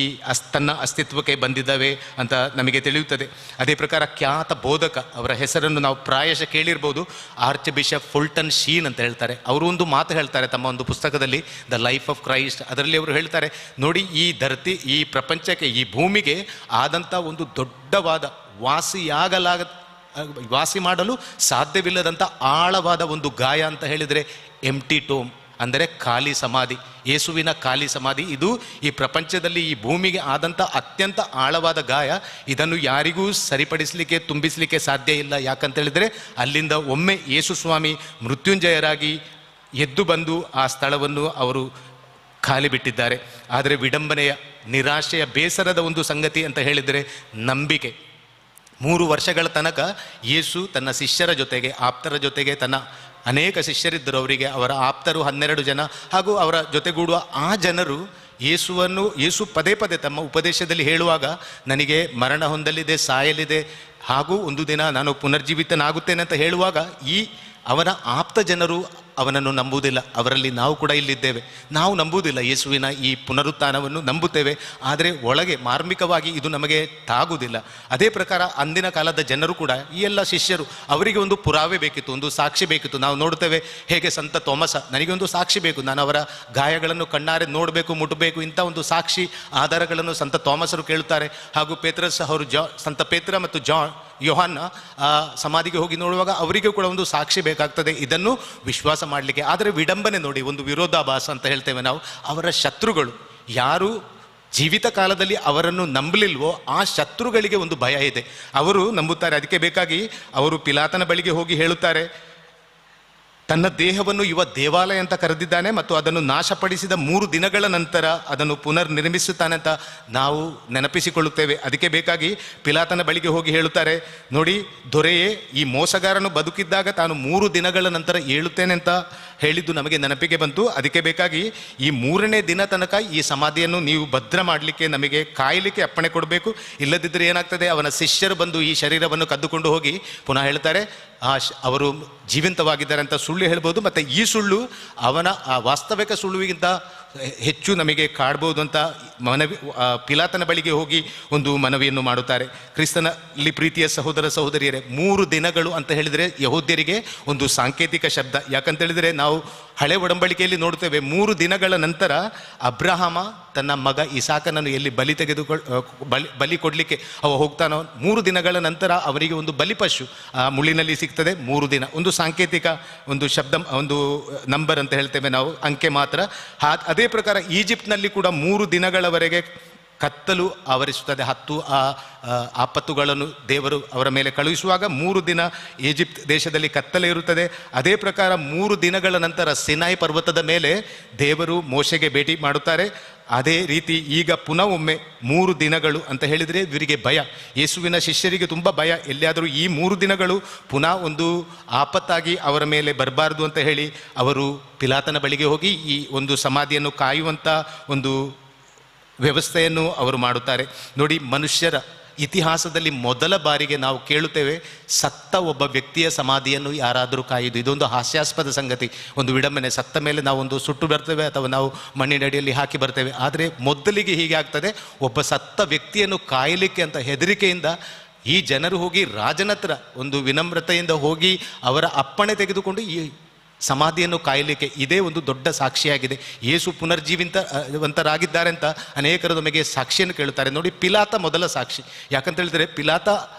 ತನ್ನ ಅಸ್ತಿತ್ವಕ್ಕೆ ಬಂದಿದ್ದಾವೆ ಅಂತ ನಮಗೆ ತಿಳಿಯುತ್ತದೆ. ಅದೇ ಪ್ರಕಾರ ಖ್ಯಾತ ಬೋಧಕ, ಅವರ ಹೆಸರನ್ನು ನಾವು ಪ್ರಾಯಶಃ ಕೇಳಿರ್ಬೋದು, ಆರ್ಚ್ ಬಿಷಪ್ ಫುಲ್ಟನ್ ಶೀನ್ ಅಂತ ಹೇಳ್ತಾರೆ. ಅವರು ಒಂದು ಮಾತು ಹೇಳ್ತಾರೆ ತಮ್ಮ ಒಂದು ಪುಸ್ತಕದಲ್ಲಿ, the life of Christ, ಅದರಲ್ಲಿ ಅವರು ಹೇಳ್ತಾರೆ, ನೋಡಿ ಈ ಧರ್ತಿ, ಈ ಪ್ರಪಂಚಕ್ಕೆ, ಈ ಭೂಮಿಗೆ ಆದಂಥ ಒಂದು ದೊಡ್ಡವಾದ ವಾಸಿ ಮಾಡಲು ಸಾಧ್ಯವಿಲ್ಲದಂಥ ಆಳವಾದ ಒಂದು ಗಾಯ ಅಂತ ಹೇಳಿದರೆ ಎಂಟಿ ಟೋಮ್, ಅಂದರೆ ಖಾಲಿ ಸಮಾಧಿ, ಯೇಸುವಿನ ಖಾಲಿ ಸಮಾಧಿ. ಇದು ಈ ಪ್ರಪಂಚದಲ್ಲಿ ಈ ಭೂಮಿಗೆ ಆದಂಥ ಅತ್ಯಂತ ಆಳವಾದ ಗಾಯ. ಇದನ್ನು ಯಾರಿಗೂ ಸರಿಪಡಿಸಲಿಕ್ಕೆ, ತುಂಬಿಸಲಿಕ್ಕೆ ಸಾಧ್ಯ ಇಲ್ಲ. ಯಾಕಂತೇಳಿದರೆ ಅಲ್ಲಿಂದ ಒಮ್ಮೆ ಯೇಸು ಸ್ವಾಮಿ ಮೃತ್ಯುಂಜಯರಾಗಿ ಎದ್ದು ಬಂದು ಆ ಸ್ಥಳವನ್ನು ಅವರು ಖಾಲಿ ಬಿಟ್ಟಿದ್ದಾರೆ. ಆದರೆ ವಿಡಂಬನೆಯ, ನಿರಾಶೆಯ, ಬೇಸರದ ಒಂದು ಸಂಗತಿ ಅಂತ ಹೇಳಿದರೆ ನಂಬಿಕೆ. 3 ವರ್ಷಗಳ ತನಕ ಯೇಸು ತನ್ನ ಶಿಷ್ಯರ ಜೊತೆಗೆ, ಆಪ್ತರ ಜೊತೆಗೆ, ತನ್ನ ಅನೇಕ ಶಿಷ್ಯರಿದ್ದರು ಅವರಿಗೆ, ಅವರ ಆಪ್ತರು 12 ಜನ ಹಾಗೂ ಅವರ ಜೊತೆಗೂಡುವ ಆ ಜನರು ಯೇಸು ಪದೇ ಪದೇ ತಮ್ಮ ಉಪದೇಶದಲ್ಲಿ ಹೇಳುವಾಗ, ನನಗೆ ಮರಣ ಹೊಂದಲಿದೆ, ಸಾಯಲಿದೆ ಹಾಗೂ ಒಂದು ದಿನ ನಾನು ಪುನರ್ಜೀವಿತನಾಗುತ್ತೇನೆ ಅಂತ ಹೇಳುವಾಗ ಈ ಅವನ ಆಪ್ತ ಜನರು ಅವನನ್ನು ನಂಬುವುದಿಲ್ಲ. ಅವರಲ್ಲಿ ನಾವು ಕೂಡ ಇಲ್ಲಿದ್ದೇವೆ, ನಾವು ನಂಬುವುದಿಲ್ಲ ಯೇಸುವಿನ ಈ ಪುನರುತ್ಥಾನವನ್ನು ನಂಬುತ್ತೇವೆ, ಆದರೆ ಒಳಗೆ ಮಾರ್ಮಿಕವಾಗಿ ಇದು ನಮಗೆ ತಾಗುವುದಿಲ್ಲ. ಅದೇ ಪ್ರಕಾರ ಅಂದಿನ ಕಾಲದ ಜನರು ಕೂಡ, ಈ ಎಲ್ಲ ಶಿಷ್ಯರು, ಅವರಿಗೆ ಒಂದು ಪುರಾವೆ ಬೇಕಿತ್ತು, ಒಂದು ಸಾಕ್ಷಿ ಬೇಕಿತ್ತು. ನಾವು ನೋಡುತ್ತೇವೆ ಹೇಗೆ ಸಂತ ತೋಮಸ, ನನಗೆ ಒಂದು ಸಾಕ್ಷಿ ಬೇಕು, ನಾನು ಅವರ ಗಾಯಗಳನ್ನು ಕಣ್ಣಾರೆ ನೋಡಬೇಕು, ಮುಟ್ಟಬೇಕು, ಇಂಥ ಒಂದು ಸಾಕ್ಷಿ ಆಧಾರಗಳನ್ನು ಸಂತ ತೋಮಸರು ಕೇಳುತ್ತಾರೆ. ಹಾಗೂ ಪೇತ್ರಸ್ ಅವರು ಸಂತ ಪೇತ್ರ ಮತ್ತು ಯೋಹಾನ್ನ ಸಮಾಧಿಗೆ ಹೋಗಿ ನೋಡುವಾಗ ಅವರಿಗೂ ಕೂಡ ಒಂದು ಸಾಕ್ಷಿ ಬೇಕಾಗ್ತದೆ ಇದನ್ನು ವಿಶ್ವಾಸ ಮಾಡಲಿಕ್ಕೆ. ಆದರೆ ವಿಡಂಬನೆ ನೋಡಿ, ಒಂದು ವಿರೋಧಾಭಾಸ ಅಂತ ಹೇಳ್ತೇವೆ ನಾವು. ಅವರ ಶತ್ರುಗಳು ಯಾರು ಜೀವಿತ ಕಾಲದಲ್ಲಿ ಅವರನ್ನು ನಂಬಲಿಲ್ವೋ ಆ ಶತ್ರುಗಳಿಗೆ ಒಂದು ಭಯ ಇದೆ, ಅವರು ನಂಬುತ್ತಾರೆ. ಅದಕ್ಕೆ ಬೇಕಾಗಿ ಅವರು ಪಿಲಾತನ ಬಳಿಗೆ ಹೋಗಿ ಹೇಳುತ್ತಾರೆ, ತನ್ನ ದೇಹವನ್ನು ಯುವ ದೇವಾಲಯ ಅಂತ ಕರೆದಿದ್ದಾನೆ ಮತ್ತು ಅದನ್ನು ನಾಶಪಡಿಸಿದ 3 ದಿನಗಳ ನಂತರ ಅದನ್ನು ಪುನರ್ ನಿರ್ಮಿಸುತ್ತಾನೆ ಅಂತ ನಾವು ನೆನಪಿಸಿಕೊಳ್ಳುತ್ತೇವೆ. ಅದಕ್ಕೆ ಬೇಕಾಗಿ ಪಿಲಾತನ ಬಳಿಗೆ ಹೋಗಿ ಹೇಳುತ್ತಾರೆ, ನೋಡಿ ದೊರೆಯೇ, ಈ ಮೋಸಗಾರನು ಬದುಕಿದ್ದಾಗ ತಾನು 3 ದಿನಗಳ ನಂತರ ಏಳುತ್ತೇನೆ ಅಂತ ಹೇಳಿದ್ದು ನಮಗೆ ನೆನಪಿಗೆ ಬಂತು. ಅದಕ್ಕೆ ಬೇಕಾಗಿ ಈ 3ನೇ ದಿನ ತನಕ ಈ ಸಮಾಧಿಯನ್ನು ನೀವು ಭದ್ರ ಮಾಡಲಿಕ್ಕೆ, ನಮಗೆ ಕಾಯಲಿಕ್ಕೆ ಅಪ್ಪಣೆ ಕೊಡಬೇಕು. ಇಲ್ಲದಿದ್ದರೆ ಏನಾಗ್ತದೆ, ಅವನ ಶಿಷ್ಯರು ಬಂದು ಈ ಶರೀರವನ್ನು ಕದ್ದುಕೊಂಡು ಹೋಗಿ ಪುನಃ ಹೇಳ್ತಾರೆ ಅವರು ಜೀವಂತವಾಗಿದ್ದಾರೆ ಅಂತ ಸುಳ್ಳು ಹೇಳ್ಬೋದು. ಮತ್ತು ಈ ಸುಳ್ಳು ಅವನ ಆ ವಾಸ್ತವಿಕ ಸುಳ್ಳುವಿಗಿಂತ ಹೆಚ್ಚು ನಮಗೆ ಕಾಡ್ಬೋದು ಅಂತ ಮನವಿ ಪಿಲಾತನ ಬಳಿಗೆ ಹೋಗಿ ಒಂದು ಮನವಿಯನ್ನು ಮಾಡುತ್ತಾರೆ. ಕ್ರಿಸ್ತನಲ್ಲಿ ಪ್ರೀತಿಯ ಸಹೋದರ ಸಹೋದರಿಯರೇ, 3 ದಿನಗಳು ಅಂತ ಹೇಳಿದರೆ ಯಹೂದ್ಯರಿಗೆ ಒಂದು ಸಾಂಕೇತಿಕ ಶಬ್ದ. ಯಾಕಂತೇಳಿದರೆ ನಾವು ಹಳೆ ಒಡಂಬಡಿಕೆಯಲ್ಲಿ ನೋಡುತ್ತೇವೆ, 3 ದಿನಗಳ ನಂತರ ಅಬ್ರಹಾಮ ತನ್ನ ಮಗ ಇಸಾಕನನ್ನು ಎಲ್ಲಿ ಬಲಿ ಬಲಿ ಕೊಡಲಿಕ್ಕೆ ಅವ ಹೋಗ್ತಾನೋ, 3 ದಿನಗಳ ನಂತರ ಅವರಿಗೆ ಒಂದು ಬಲಿಪಶು ಆ ಮುಳ್ಳಿನಲ್ಲಿ ಸಿಗ್ತದೆ. 3 ದಿನ ಒಂದು ಸಾಂಕೇತಿಕ ಒಂದು ಶಬ್ದ, ಒಂದು ನಂಬರ್ ಅಂತ ಹೇಳ್ತೇವೆ ನಾವು, ಅಂಕೆ ಮಾತ್ರ. ಅದೇ ಪ್ರಕಾರ ಈಜಿಪ್ಟ್ನಲ್ಲಿ ಕೂಡ 3 ದಿನಗಳವರೆಗೆ ಕತ್ತಲು ಆವರಿಸುತ್ತದೆ. 10 ಆಪತ್ತುಗಳನ್ನು ದೇವರು ಅವರ ಮೇಲೆ ಕಳುಹಿಸುವಾಗ 3 ದಿನ ಈಜಿಪ್ಟ್ ದೇಶದಲ್ಲಿ ಕತ್ತಲೆ ಇರುತ್ತದೆ. ಅದೇ ಪ್ರಕಾರ 3 ದಿನಗಳ ನಂತರ ಸಿನಾಯಿ ಪರ್ವತದ ಮೇಲೆ ದೇವರು ಮೋಶೆಗೆ ಭೇಟಿ ಮಾಡುತ್ತಾರೆ. ಅದೇ ರೀತಿ ಈಗ ಪುನಃ ಒಮ್ಮೆ 3 ದಿನಗಳು ಅಂತ ಹೇಳಿದರೆ ಇವರಿಗೆ ಭಯ, ಯೇಸುವಿನ ಶಿಷ್ಯರಿಗೆ ತುಂಬ ಭಯ. ಎಲ್ಲಿಯಾದರೂ ಈ 3 ದಿನಗಳು ಪುನಃ ಒಂದು ಆಪತ್ತಾಗಿ ಅವರ ಮೇಲೆ ಬರಬಾರ್ದು ಅಂತ ಹೇಳಿ ಅವರು ಪಿಲಾತನ ಬಳಿಗೆ ಹೋಗಿ ಈ ಒಂದು ಸಮಾಧಿಯನ್ನು ಕಾಯುವಂಥ ಒಂದು ವ್ಯವಸ್ಥೆಯನ್ನು ಅವರು ಮಾಡುತ್ತಾರೆ. ನೋಡಿ, ಮನುಷ್ಯರ ಇತಿಹಾಸದಲ್ಲಿ ಮೊದಲ ಬಾರಿಗೆ ನಾವು ಕೇಳುತ್ತೇವೆ, ಸತ್ತ ಒಬ್ಬ ವ್ಯಕ್ತಿಯ ಸಮಾಧಿಯನ್ನು ಯಾರಾದರೂ ಕಾಯುವುದು. ಇದೊಂದು ಹಾಸ್ಯಾಸ್ಪದ ಸಂಗತಿ, ಒಂದು ವಿಡಂಬನೆ. ಸತ್ತ ಮೇಲೆ ನಾವೊಂದು ಸುಟ್ಟು ಬರ್ತೇವೆ ಅಥವಾ ನಾವು ಮಣ್ಣಿನಡಿಯಲ್ಲಿ ಹಾಕಿ ಬರ್ತೇವೆ. ಆದರೆ ಮೊದಲಿಗೆ ಹೀಗೆ ಆಗ್ತದೆ, ಒಬ್ಬ ಸತ್ತ ವ್ಯಕ್ತಿಯನ್ನು ಕಾಯಲಿಕ್ಕೆ ಅಂತ ಹೆದರಿಕೆಯಿಂದ ಈ ಜನರು ಹೋಗಿ ರಾಜನತ್ರ ಒಂದು ವಿನಮ್ರತೆಯಿಂದ ಹೋಗಿ ಅವರ ಅಪ್ಪಣೆ ತೆಗೆದುಕೊಂಡು ಈ ಸಮಾಧಿಯನ್ನು ಕಾಯಲಿಕ್ಕೆ, ಇದೇ ಒಂದು ದೊಡ್ಡ ಸಾಕ್ಷಿಯಾಗಿದೆ. ಯೇಸು ಪುನರ್ಜೀವಿತವಂತರಾಗಿದ್ದಾರೆ ಅಂತ ಅನೇಕರು ನಮಗೆ ಸಾಕ್ಷಿಯನ್ನು ಕೇಳುತ್ತಾರೆ. ನೋಡಿ, ಪಿಲಾತ ಮೊದಲ ಸಾಕ್ಷಿ. ಯಾಕಂತ ಹೇಳಿದರೆ ಪಿಲಾತ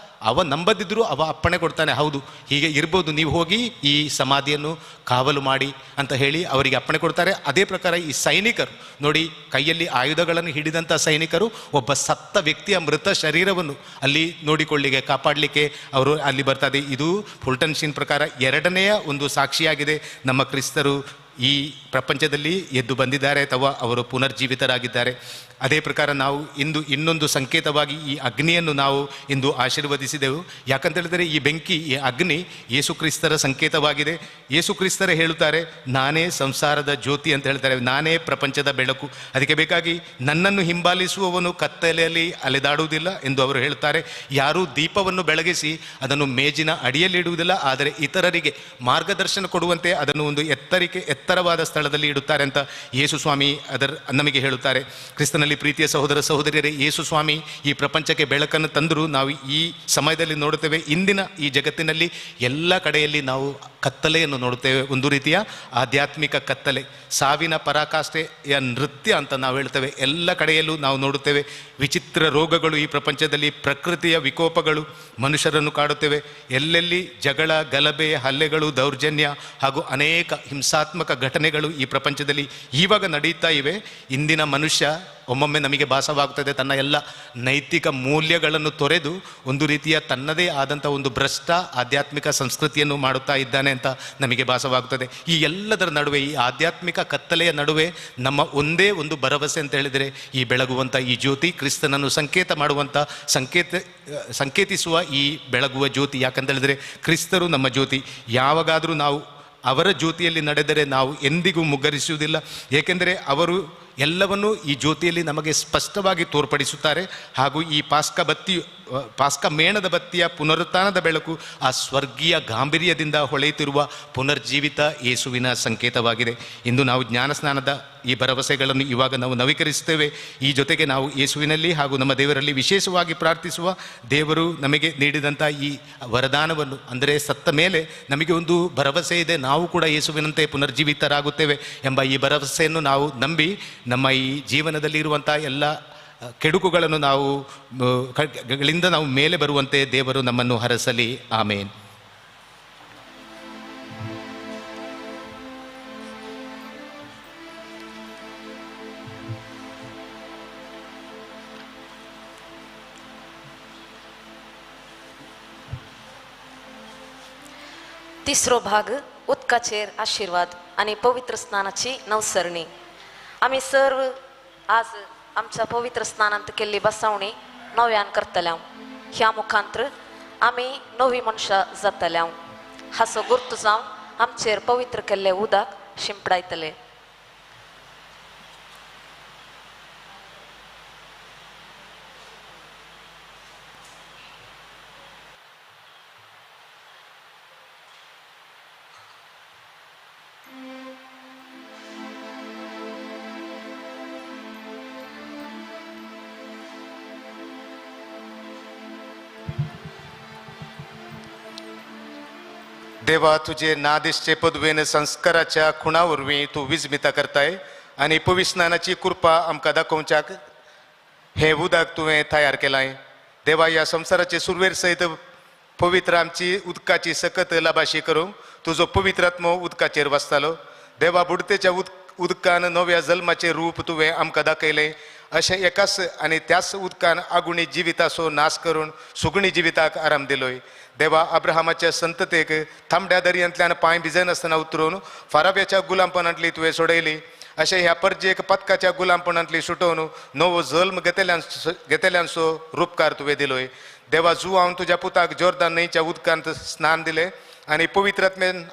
ಅವ ನಂಬದಿದ್ದರೂ ಅವ ಅಪ್ಪಣೆ ಕೊಡ್ತಾನೆ, ಹೌದು ಹೀಗೆ ಇರ್ಬೋದು, ನೀವು ಹೋಗಿ ಈ ಸಮಾಧಿಯನ್ನು ಕಾವಲು ಮಾಡಿ ಅಂತ ಹೇಳಿ ಅವರಿಗೆ ಅಪ್ಪಣೆ ಕೊಡ್ತಾರೆ. ಅದೇ ಪ್ರಕಾರ ಈ ಸೈನಿಕರು ನೋಡಿ, ಕೈಯಲ್ಲಿ ಆಯುಧಗಳನ್ನು ಹಿಡಿದಂಥ ಸೈನಿಕರು ಒಬ್ಬ ಸತ್ತ ವ್ಯಕ್ತಿಯ ಮೃತ ಶರೀರವನ್ನು ಅಲ್ಲಿ ನೋಡಿಕೊಳ್ಳಿಕ್ಕೆ, ಕಾಪಾಡಲಿಕ್ಕೆ ಅವರು ಅಲ್ಲಿ ಬರ್ತಾರೆ. ಇದು ಫುಲ್ಟನ್ ಶೀನ್ ಪ್ರಕಾರ ಎರಡನೆಯ ಒಂದು ಸಾಕ್ಷಿಯಾಗಿದೆ. ನಮ್ಮ ಕ್ರಿಸ್ತರು ಈ ಪ್ರಪಂಚದಲ್ಲಿ ಎದ್ದು ಬಂದಿದ್ದಾರೆ ಅಥವಾ ಅವರು ಪುನರ್ಜೀವಿತರಾಗಿದ್ದಾರೆ. ಅದೇ ಪ್ರಕಾರ ನಾವು ಇಂದು ಇನ್ನೊಂದು ಸಂಕೇತವಾಗಿ ಈ ಅಗ್ನಿಯನ್ನು ನಾವು ಇಂದು ಆಶೀರ್ವದಿಸಿದೆವು. ಯಾಕಂತೇಳಿದರೆ ಈ ಬೆಂಕಿ, ಈ ಅಗ್ನಿ ಯೇಸುಕ್ರಿಸ್ತರ ಸಂಕೇತವಾಗಿದೆ. ಯೇಸುಕ್ರಿಸ್ತರೇ ಹೇಳುತ್ತಾರೆ, ನಾನೇ ಸಂಸಾರದ ಜ್ಯೋತಿ ಅಂತ ಹೇಳ್ತಾರೆ, ನಾನೇ ಪ್ರಪಂಚದ ಬೆಳಕು. ಅದಕ್ಕೆ ಬೇಕಾಗಿ ನನ್ನನ್ನು ಹಿಂಬಾಲಿಸುವವನು ಕತ್ತಲೆಯಲ್ಲಿ ಅಲೆದಾಡುವುದಿಲ್ಲ ಎಂದು ಅವರು ಹೇಳುತ್ತಾರೆ. ಯಾರೂ ದೀಪವನ್ನು ಬೆಳಗಿಸಿ ಅದನ್ನು ಮೇಜಿನ ಅಡಿಯಲ್ಲಿ ಇಡುವುದಿಲ್ಲ, ಆದರೆ ಇತರರಿಗೆ ಮಾರ್ಗದರ್ಶನ ಕೊಡುವಂತೆ ಅದನ್ನು ಒಂದು ಎತ್ತರವಾದ ಸ್ಥಳದಲ್ಲಿ ಇಡುತ್ತಾರೆ ಅಂತ ಯೇಸು ಸ್ವಾಮಿ ಅದರ ನಮಗೆ ಹೇಳುತ್ತಾರೆ. ಕ್ರಿಸ್ತನಲ್ಲಿ ಪ್ರೀತಿಯ ಸಹೋದರ ಸಹೋದರಿಯರೇ, ಯೇಸು ಸ್ವಾಮಿ ಈ ಪ್ರಪಂಚಕ್ಕೆ ಬೆಳಕನ್ನು ತಂದರೂ ನಾವು ಈ ಸಮಯದಲ್ಲಿ ನೋಡುತ್ತೇವೆ, ಇಂದಿನ ಈ ಜಗತ್ತಿನಲ್ಲಿ ಎಲ್ಲ ಕಡೆಯಲ್ಲಿ ನಾವು ಕತ್ತಲೆಯನ್ನು ನೋಡುತ್ತೇವೆ. ಒಂದು ರೀತಿಯ ಆಧ್ಯಾತ್ಮಿಕ ಕತ್ತಲೆ, ಸಾವಿನ ಪರಾಕಾಷ್ಠೆಯ ನೃತ್ಯ ಅಂತ ನಾವು ಹೇಳ್ತೇವೆ. ಎಲ್ಲ ಕಡೆಯಲ್ಲೂ ನಾವು ನೋಡುತ್ತೇವೆ ವಿಚಿತ್ರ ರೋಗಗಳು ಈ ಪ್ರಪಂಚದಲ್ಲಿ, ಪ್ರಕೃತಿಯ ವಿಕೋಪಗಳು ಮನುಷ್ಯರನ್ನು ಕಾಡುತ್ತೇವೆ. ಎಲ್ಲೆಲ್ಲಿ ಜಗಳ, ಗಲಭೆ, ಹಲ್ಲೆಗಳು, ದೌರ್ಜನ್ಯ ಹಾಗೂ ಅನೇಕ ಹಿಂಸಾತ್ಮಕ ಘಟನೆಗಳು ಈ ಪ್ರಪಂಚದಲ್ಲಿ ಈವಾಗ ನಡೆಯುತ್ತಾ ಇವೆ. ಇಂದಿನ ಮನುಷ್ಯ ಒಮ್ಮೊಮ್ಮೆ ನಮಗೆ ಭಾಸವಾಗುತ್ತದೆ ತನ್ನ ಎಲ್ಲ ನೈತಿಕ ಮೌಲ್ಯಗಳನ್ನು ತೊರೆದು ಒಂದು ರೀತಿಯ ತನ್ನದೇ ಆದಂಥ ಒಂದು ಭ್ರಷ್ಟ ಆಧ್ಯಾತ್ಮಿಕ ಸಂಸ್ಕೃತಿಯನ್ನು ಮಾಡುತ್ತಾ ಇದ್ದಾನೆ ಅಂತ ನಮಗೆ ಭಾಸವಾಗುತ್ತದೆ. ಈ ಎಲ್ಲದರ ನಡುವೆ, ಈ ಆಧ್ಯಾತ್ಮಿಕ ಕತ್ತಲೆಯ ನಡುವೆ ನಮ್ಮ ಒಂದೇ ಒಂದು ಭರವಸೆ ಅಂತ ಹೇಳಿದರೆ ಈ ಬೆಳಗುವಂಥ ಈ ಜ್ಯೋತಿ, ಕ್ರಿಸ್ತನನ್ನು ಸಂಕೇತ ಮಾಡುವಂಥ ಸಂಕೇತಿಸುವ ಈ ಬೆಳಗುವ ಜ್ಯೋತಿ. ಯಾಕಂತ ಹೇಳಿದರೆ ಕ್ರಿಸ್ತರು ನಮ್ಮ ಜ್ಯೋತಿ. ಯಾವಾಗಾದರೂ ನಾವು ಅವರ ಜ್ಯೋತಿಯಲ್ಲಿ ನಡೆದರೆ ನಾವು ಎಂದಿಗೂ ಮುಗ್ಗರಿಸುವುದಿಲ್ಲ. ಏಕೆಂದರೆ ಅವರು ಎಲ್ಲವನ್ನೂ ಈ ಜ್ಯೋತಿಯಲ್ಲಿ ನಮಗೆ ಸ್ಪಷ್ಟವಾಗಿ ತೋರ್ಪಡಿಸುತ್ತಾರೆ. ಹಾಗೂ ಈ ಪಾಸ್ಕ ಮೇಣದ ಬತ್ತಿಯ ಪುನರುತ್ಥಾನದ ಬೆಳಕು ಆ ಸ್ವರ್ಗೀಯ ಗಾಂಭೀರ್ಯದಿಂದ ಹೊಳೆಯುತ್ತಿರುವ ಪುನರ್ಜೀವಿತ ಯೇಸುವಿನ ಸಂಕೇತವಾಗಿದೆ. ಇಂದು ನಾವು ಜ್ಞಾನಸ್ನಾನದ ಈ ಭರವಸೆಗಳನ್ನು ಇವಾಗ ನಾವು ನವೀಕರಿಸುತ್ತೇವೆ. ಈ ಜೊತೆಗೆ ನಾವು ಯೇಸುವಿನಲ್ಲಿ ಹಾಗೂ ನಮ್ಮ ದೇವರಲ್ಲಿ ವಿಶೇಷವಾಗಿ ಪ್ರಾರ್ಥಿಸುವ ದೇವರು ನಮಗೆ ನೀಡಿದಂಥ ಈ ವರದಾನವನ್ನು, ಅಂದರೆ ಸತ್ತ ಮೇಲೆ ನಮಗೆ ಒಂದು ಭರವಸೆ ಇದೆ, ನಾವು ಕೂಡ ಯೇಸುವಿನಂತೆ ಪುನರ್ಜೀವಿತರಾಗುತ್ತೇವೆ ಎಂಬ ಈ ಭರವಸೆಯನ್ನು ನಾವು ನಂಬಿ ನಮ್ಮ ಈ ಜೀವನದಲ್ಲಿ ಇರುವಂಥ ಎಲ್ಲ ಕೆಡುಕುಗಳನ್ನು ನಾವು ಗಳಿಂದ ನಾವು ಮೇಲೆ ಬರುವಂತೆ ದೇವರು ನಮ್ಮನ್ನು ಹರಸಲಿ. ಆಮೇನ್. तिसरो भाग उदकाचेर आशिर्वाद आनी पवित्र स्नानाची नवसरणी. आमी सर्व आज आमच्या पवित्र स्नानांत केल्ली बसावणी नव्यान करतल्या. ह्या मुखांतर आमी नवी मनशां जातल्या. हाचो गुर्त जावन आमचेर पवित्र केल्ले उदक शिंपडायतले. देवा तुझे नादिश्चे पदवेन संस्काराच्या खुणा वरवीं तूं विजमिता करताय आनी पविस्नानाची कृपा आमकां दाखोवच्याक हें उदक तुवें तयार केलां. देवा ह्या संवसाराचे सुरवेर सयत पवित्र आमची उदकाची सकत लाभाशी करूंक तुजो पवित्र आत्मो उदकाचेर वसतालो. देवा बुडतेच्या उदकान नव्या जल्माचें रूप तुवें आमकां दाखयलें. अशें एकाच आनी त्याच उदकान आगुणी जिविताचो नाश करून सुगणी जिविताक आराम दिलोय. देवा अब्राहमाच्या संततेक तांबड्या दर्यांतल्यान पांय भिजनासतना उतरून फाराब्याच्या गुलामपणांतली तुवें सोडयली. अशें ह्या परजेक पदकाच्या गुलामपणांतली सुटोवन नवो जल्म घेतल्यांचो रुपकार तुवें दिलोय. देवा जुवान तुज्या पुताक जोर्दान न्हंयच्या उदकांत स्नान दिलें आनी पवित्र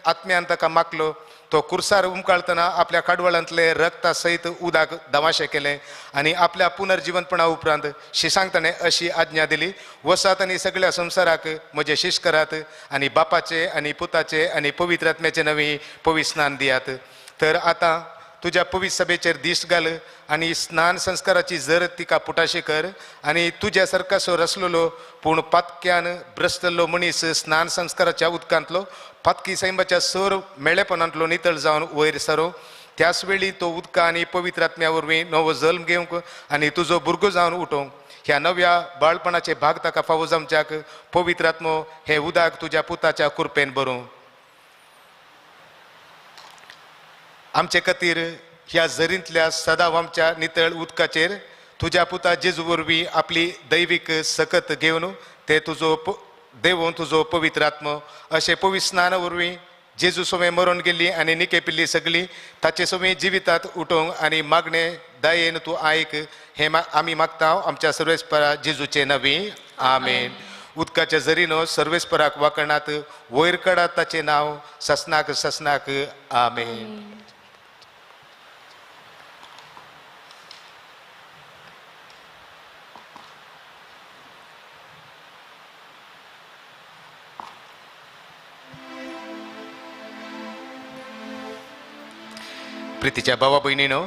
आत्म्यान ताका मागलो. तो कुर्सार उमकाळतना आपल्या खाडवळांतले रक्ता सयत उदक दमाशे केले आनी आपल्या पुनर्जिवनपणा उपरांत शिसांक ताणें अशी आज्ञा दिली, वसात आनी सगळ्या संवसाराक म्हजे शिश करात आनी बापाचे आनी पुताचे आनी पवित्र आत्म्याचे नवी पवित्र स्नान दियात. तर आतां तुज्या पवित्र सभेचेर दीस घाल आनी स्नान संस्काराची जर तिका पुटाशी कर आनी तुज्या सारकासो रसलेलो पूण पातक्यान भ्रष्टल्लो मनीस स्नान संस्काराच्या उदकांतलो पातकी सैमाच्या सर मेळेपणांतलो नितळ जावन वयर सरो. त्याच वेळी तो उदका आनी पवित्र आत्म्या वरवीं नवो जल्म घेवंक आनी तुजो भुरगो जावन उठोवंक ह्या नव्या बाळपणाचे भाग ताका फावो जावच्याक पवित्र आत्मो हे उदक तुज्या पुताच्या कृपेन भरूं. आमचे खातीर ह्या झरींतल्या सदांव आमच्या नितळ उदकाचेर तुज्या पुता जेजू वरवीं आपली दैवीक सकत घेवन ते तुजो देवून तुजो पवित्र आत्मो अशें पवित्र स्नाना वरवीं जेजू सवें मरून गेल्ली आनी निकेपिल्ली सगळी ताचे सवें जिवितांत उठोवंक आनी मागणे दयेन तूं आयक हें आमी मागता आमच्या सर्वेस्परा जेजूचे नवी. आमेन. उदकाच्या झरीनो सर्वेस्पराक वाकणात वयर काडात ताचें नांव ससनाक ससनाक. आमेन. प्रितीच्या भावा भयणीनो,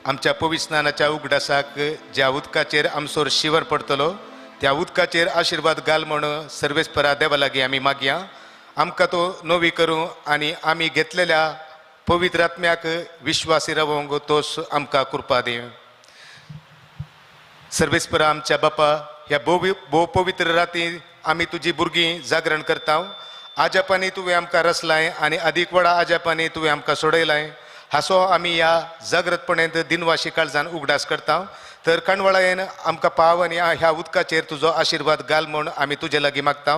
आमच्या पवित्र स्नानाच्या उगडासाक ज्या उदकाचेर आमचो शिवर पडटलो त्या उदकाचेर आशिर्वाद घाल म्हण सर्वेस्परा देवा लागीं आमी मागया. आमकां तो नवी करूं आनी आमी घेतलेल्या पवित्र आत्म्याक विश्वासी रावोंक तोच आमकां कृपा दी. सर्वेस्परा आमच्या बापा, ह्या भोव पवित्र राती आमी तुजी भुरगीं जागरण करता. आजापांनी तुवें आमकां रसलाय आनी अदीक वडा आजापांनी तुवें आमकां सोडयलाय. हासो आमी ह्या जागृतपणेंत दिनवाशी काळजान उगडास करता. तर काणवळायेन आमकां पाव आनी ह्या उदकाचेर तुजो आशिर्वाद घाल म्हूण आमी तुजे लागीं मागता.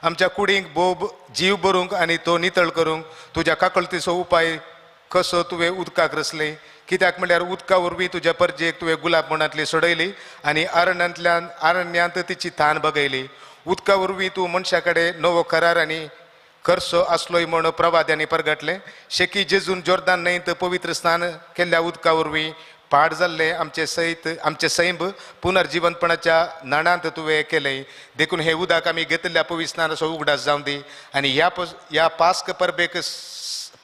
आमच्या कुडींक भोव जीव भरूंक आनी तो नितळ करूंक तुज्या काकळतीचो उपाय कसो तुवें उदकाक रसलें. कित्याक म्हणल्यार उदका वरवीं तुज्या परजेक तुवें गुलाब मणांतली सोडयली आनी अरण्यांतल्यान अरण्यांत तिची थान बगयली. उदका वरवीं तूं मनशा कडेन नवो करार आनी करसो आसलोय म्हूण प्रवाद्यांनी परगटलें. शेकी जेजून जोर्दान न्हंयत पवित्र स्नान केल्ल्या उदका वरवीं पाड जाल्लें आमचे सयत आमचे सैंब पुनर्जिवनपणाच्या नाणांत तुवें केलें. देखून हें उदक आमी घेतिल्ल्या पवित्र स्नानाचो उगडास जावं दी आनी ह्या पास्क परबेक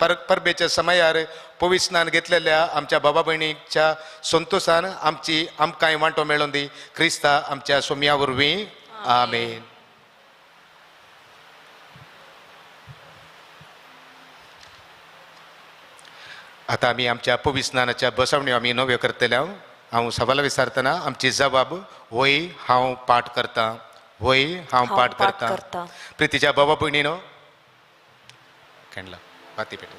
परबेच्या समयार पवित्र स्नान घेतलेल्या आमच्या बाबा भयणीच्या संतोशान आमची आमकांय वांटो मेळोवन दी. क्रिस्ता आमच्या सोम्या वरवीं. आमेन. आतां आमी आमच्या पवित्र स्नानाच्या बसवण्यो आमी नव्यो करतले. हांव सवाल विचारतना आमची जबाब वय हांव पाठ करता, वय हांव पाठ करता. प्रितीच्या बाबा भयणीनो केंडला वाती पेटो.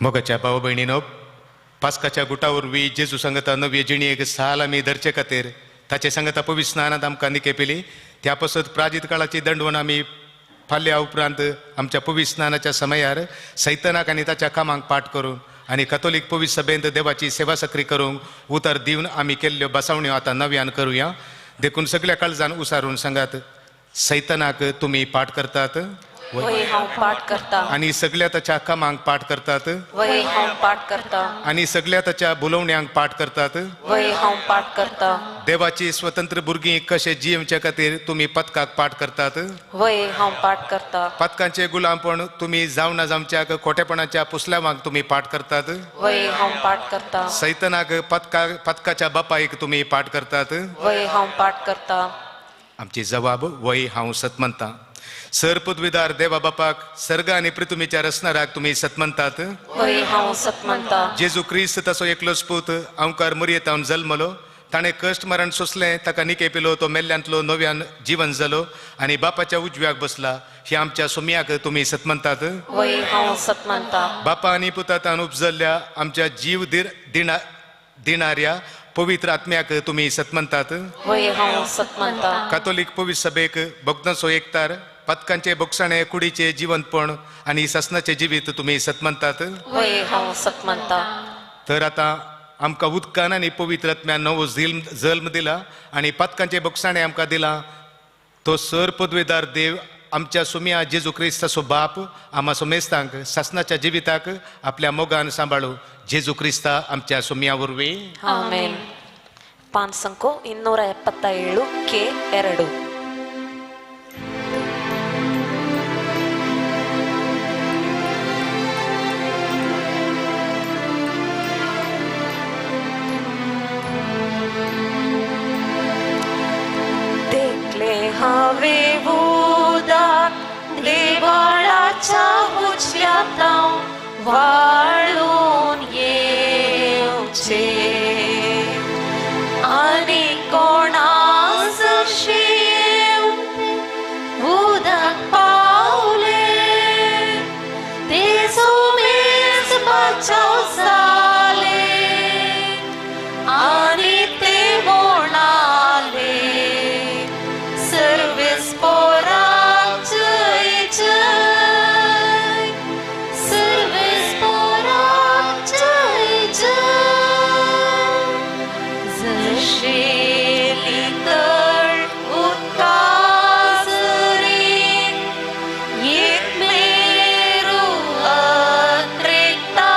मोगाच्या भाव भयणीनो, पास्काच्या गुटा वरवीं जेजू सांगता नवी जिणेक साल आमी धरचे खातीर ताचे सांगता पवित्र स्नानांत आमकां निकेपिली. त्या पासत प्राजीत काळाची दंडवण आमी फाल्या उपरांत आमच्या पवित्र स्नानाच्या समयार सैतनाक आनी ताच्या कामांक पाठ करून आनी कथोलीक पवित्र सभेंत देवाची सेवा सक्री करूंक उतर दिवन आमी केल्ल्यो बसावण्यो आतां नव्यान करुया. देखून सगळ्या काळजान उसारून सांगात, सैतनाक तुमी पाठ करतात वय हांव पाठ करता, आनी सगळ्या ताच्या कामांक पाठ करतात वय हांव पाठ करता, आनी सगळ्या ताच्या बोलवण्यांक पाठ करतात वय हांव पाठ करता. देवाची स्वतंत्र भुरगीं कशे जियेवचे खातीर तुमी पदकाक पाठ करतात वय हांव पाठ करता. पदकांचे गुलामपण तुमी जावना जावच्याक खोटेपणाच्या पुसल्यावांक तुमी पाठ करतात वय हांव पाठ करता. सैतनाक पदकाच्या बापायक तुमी पाठ करतात वय हांव पाठ करता. आमची जवाब वय हांव सत म्हणटा. सर पदवीदार देवा बापाक सर्ग आनी पृथ्वीच्या रचणाराक तुमी सत म्हणटात वय हांव सत म्हणटा. जेजू क्रिस्त ताचो एकलोच पूत अंवकार मुरयेतावन जल्मलो, ताणें कश्ट मरण सोंसलें, ताका निकेपिलो, तो मेल्ल्यांतलो नव्यान जिवन जालो आनी बापाच्या उजव्याक बसला. ही आमच्या सोम्याक तुमी सत म्हणटात वय हांव सत म्हणटा. बापा आनी पुतान उपजल्ल्या आमच्या जीव दिणाऱ्या पवित्र आत्म्याक तुमी सत म्हणटात वय हांव सत म्हणटा. कातोलीक पवित्र सभेक भक्तांचो एकतार पदकांचे बोगसाणे कुडीचे जिवंतपण आनी ससनाचे जिवीत तुमी सत म्हणटात वय हांव सत म्हणटा. तर आतां आमकां उदकान आनी पवित्र आत्म्यान नवो जल्म दिला आनी पदकांचे बोगसाणे आमकां दिला. तो सर पदवेदार देव आमच्या सुम्या जेजू क्रिस्ताचो बाप आमा सोमेस्तांक सासनाच्या जिविताक आपल्या मोगान सांबाळू. जेजू क्रिस्ता आमच्या सुम्या वरवीं आमेन. 5 277 ಕೆ 2. देखले हांवें उदक देवळाच्या उजव्या वाळून येवचें आनी कोणास उदक पावलें ते सुमेज बचाव जाले आनी ते म्हणाले सर्वेस पोराक जय जय, सर्वेस पोराक जय जय. जशें नितळ उदका सरीं एक मेरू अत्रेकता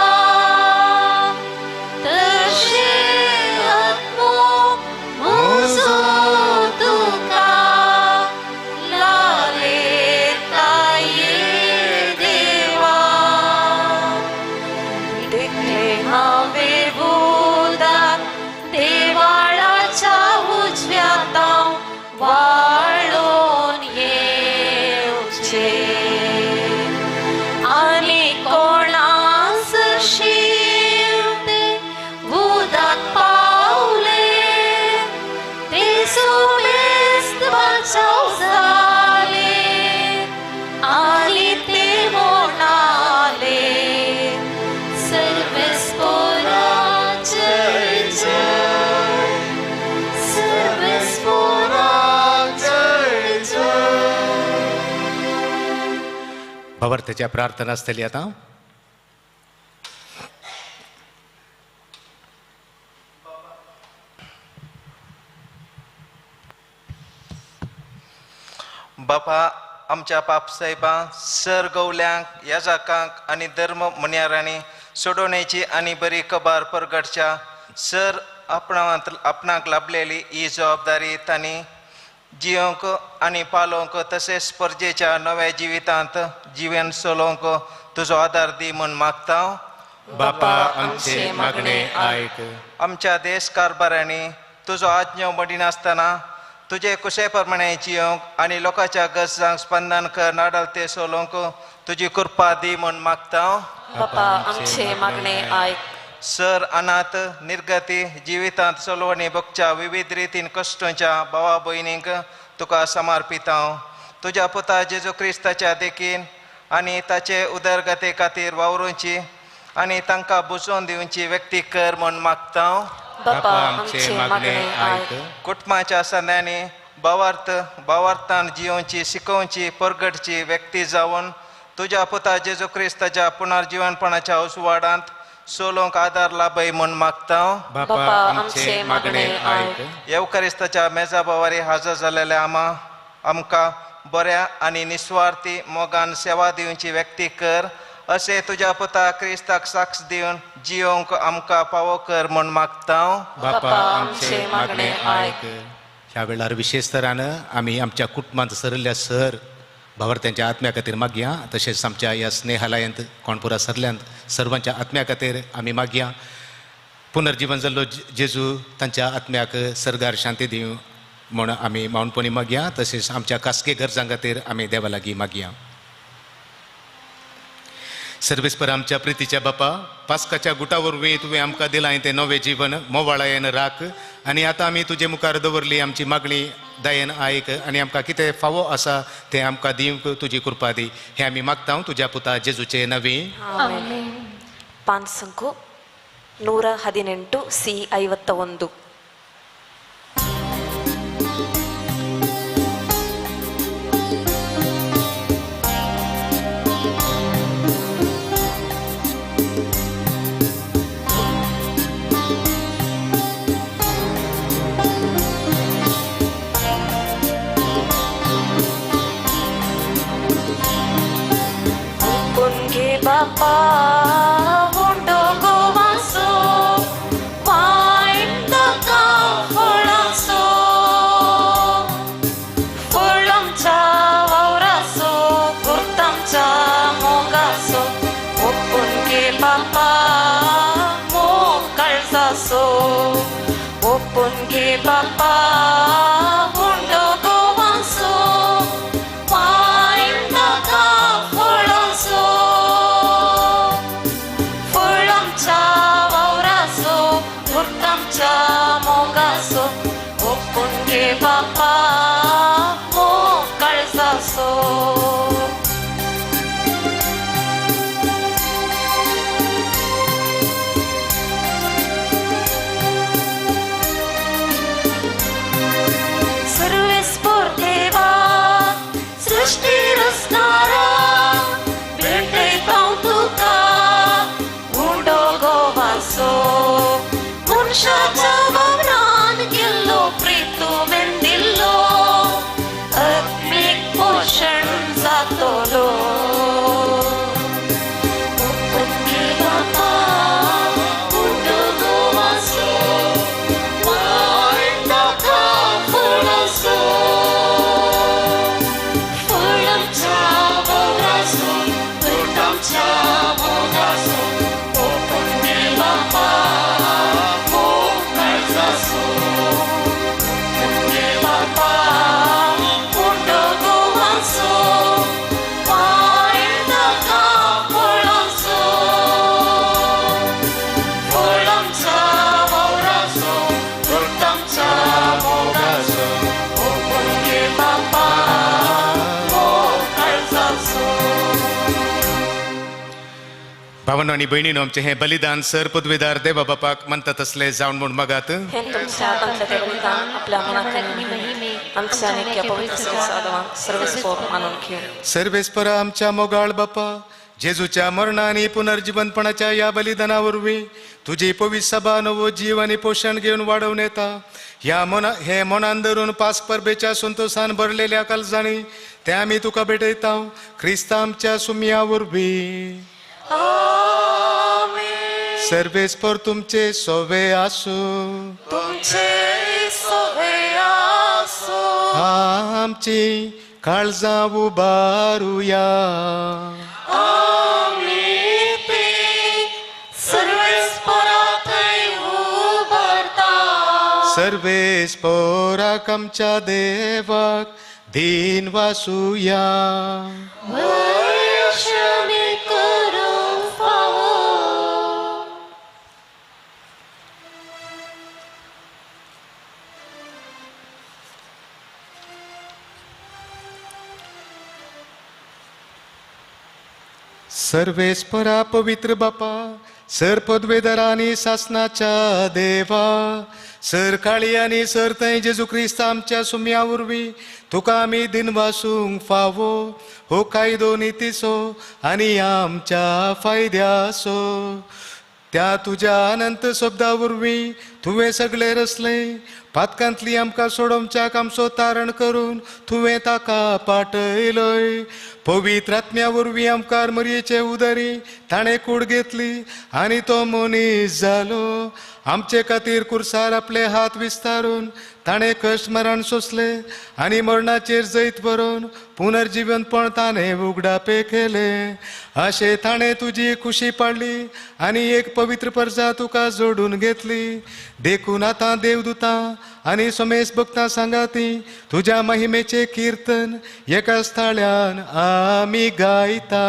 तशें आत्मो म्हजो तुका लालेता ये देवा. देखलें हांवें उदक देवाळाच्या उजव्या वाळून येवचें आनी कोणास उदक पावलें ते सुमेस्त बचाव जाले आनी ते म्हणाले सर्वेस पोराक जय जय, सर्वेस पोराक जय जय. भावार्थाच्या प्रार्थना आसतली आतां. बापा आमच्या पापसाहेबां सर गवल्यांक याजाकांक आनी धर्म मन्यारांनी सोडोवण्याची आनी बरी कबार परगटच्या सर आपणाक लाभलेली ही जबाबदारी तांणी जियोंक आनी पालोवंक तशेंच परजेच्या नव्या जिवितांत जिवन चलोवंक तुजो आदार दी म्हूण मागता. बापा आमचे मागणे आयक. आमच्या देश कारभारांनी तुजो आज्ञो मडिनासतना तुजे कुशे प्रमाणे जियोंक आनी लोकांच्या गरजांक स्पंदन कर नाडल ते चलोवंक तुजी कृपा दी म्हूण मागता. बापा आमचे मागणे आयक. सर अनाथ निर्गती जिवितांत चलोवणी भोगच्या विविध रितीन कश्टांच्या भावा भयणींक तुका समर्पिता. तुज्या पुता जेजू क्रिस्ताच्या देखीन आनी ताचे उदरगते खातीर वावरूंची आनी तांकां बुजोवन दिवची व्यक्ती कर म्हूण मागता. बापा आमचे मागणे आयक. कुटुंबाच्या संद्यांनी भावार्थ भावार्थान जियोवची शिकोवची परगटची व्यक्ती जावन तुज्या पुता जेजू क्रिस्ताच्या पुनर्जीवनपणाच्या उजवाडांत सोलोंक आदार लाभय म्हूण मागता. बापा आमचे मागणे आयक. येवकारिस्ताच्या मेजा बावारी हजर जालेल्या आमा आमकां बऱ्या आनी निस्वार्थी मोगान सेवा दिवची व्यक्ती कर अशें तुज्या पुता क्रिस्ताक साक्ष दिवन जियोवंक आमकां पावो कर म्हूण मागता. बापा आमचे मागणे आयक. ह्या वेळार विशेष तरान आमी आमच्या कुटुंबांत सरिल्ल्या सर भावार्थ्यांच्या आत्म्या खातीर मागया. तशेंच आमच्या ह्या स्नेहालयांत कोणपुरा सरल्यांत सर्वांच्या आत्म्या खातीर आमी मागया. पुनर्जीवन जाल्लो जेजू तांच्या आत्म्याक सर्गार शांती दिवं म्हूण आमी मावनपणी मागया. तशेंच आमच्या खासगी गरजां खातीर आमी देवा लागीं मागया. सर्वेस्पर आमच्या प्रितीच्या बापा, पास्काच्या गुटा वरवीं तुवें आमकां दिलां तें नवें जीवन मोवाळायेन राख आनी आतां आमी तुजे मुखार दवरली आमची मागणी दयेन आयक आनी आमकां कितें फावो आसा तें आमकां दिवंक तुजी कृपा दी. हें आमी मागता तुज्या पुता जेजूचे नवी. 5 118 C 51. Bapa undo govaso vainda ka folaso folamcha vauraso gurtamcha mogaso opunge bapa mo kalsaso opunge bapa undo govaso vainda ka folaso mogaso opunge bapa mo kalsaso. Sarvespor deva srishti rasnara भेटयता तुका उंडो गोवासो मनशाच्या वावरान गेल्लो प्रीतू मेंदिल्लो आत्मीक पोशण जातलो. ओपुंगे बापा उंडो गोवासो वायंदा का फळासो फळांच्या वावरासो गुर्तांच्या मोगासो ओपुंगे बापा भावनो आनी भयणीनो, आमचें हें बलिदान सर पदवीदार देवा बापाक मानता तसलें जावन म्हूण मागात. हें तुमच्या हातांतलें तें बलिदान आपल्या मनाक आमच्या आनी ह्या पवित्र संसादांत सर्वेस्पर मानून घेवं. सर्वेस्पर आमच्या मोगाळ बापा, जेजूच्या मरणा आनी पुनर्जीवनपणाच्या ह्या बलिदाना वरवीं तुजी पवित्र सभा नवो जीव आनी पोशण घेवन वाडोवन येता. ह्या मना हे मनान धरून पास परबेच्या संतोशान भरलेल्या काळजांनी ते आमी तुका भेटयता क्रिस्ता आमच्या सुमया वरवीं. सर्वेस्पर तुमचे सोवे आसूं. तुमचे सोवे आसूं. आमची काळजां उबारुया. आमी ती सर्वेस्परा थंय उबारता. सर्वेस्पराक आमच्या देवाक दीन वासुया. सर्वेस्परा पवित्र बापा, सर पदवेदारा आनी सासनाच्या देवा, सर काळी आनी सर थंय जेजू क्रिस्त आमच्या सुम्या वरवीं तुका आमी दिनवासूंक फावो हो कायदो नितीचो आनी आमच्या फायद्याचो. त्या तुज्या अनंत शब्दा वरवीं तुवें सगळें रचलें, पातकांतली आमकां सोडोवच्याक आमचो तारण करून तुवें ताका पाटयलोय. पवित्र आत्म्या वरवीं आमकां मरयेचे उदरी ताणें कूड घेतली आनी तो मनीस जालो. आमचे खातीर कुर्सार आपले हात विस्तारून ताणें कश्ट मरण सोंसलें आनी मरणाचेर जैत बरोवन पुनर्जिवनपण ताणें उगडापे केलें. अशें ताणें तुजी खुशी पाडली आनी एक पवित्र परजा तुका जोडून घेतली. देखून आतां देवदूतां आनी समेस भक्तां सांगाती तुज्या महिमेचें किर्तन एका स्थळ्यान आमी गायता.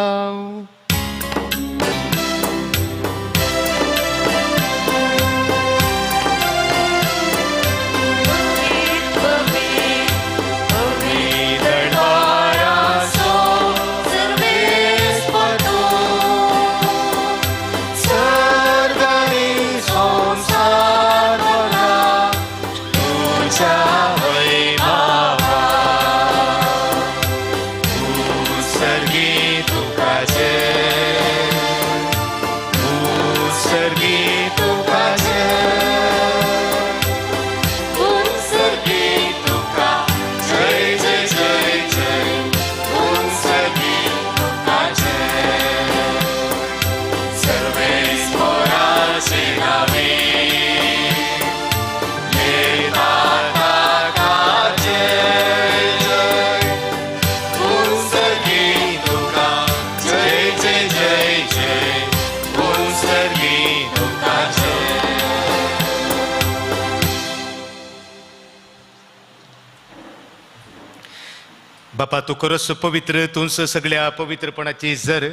बापा, तूं खरोच पवित्र, तूंच सगळ्या पवित्रपणाची जर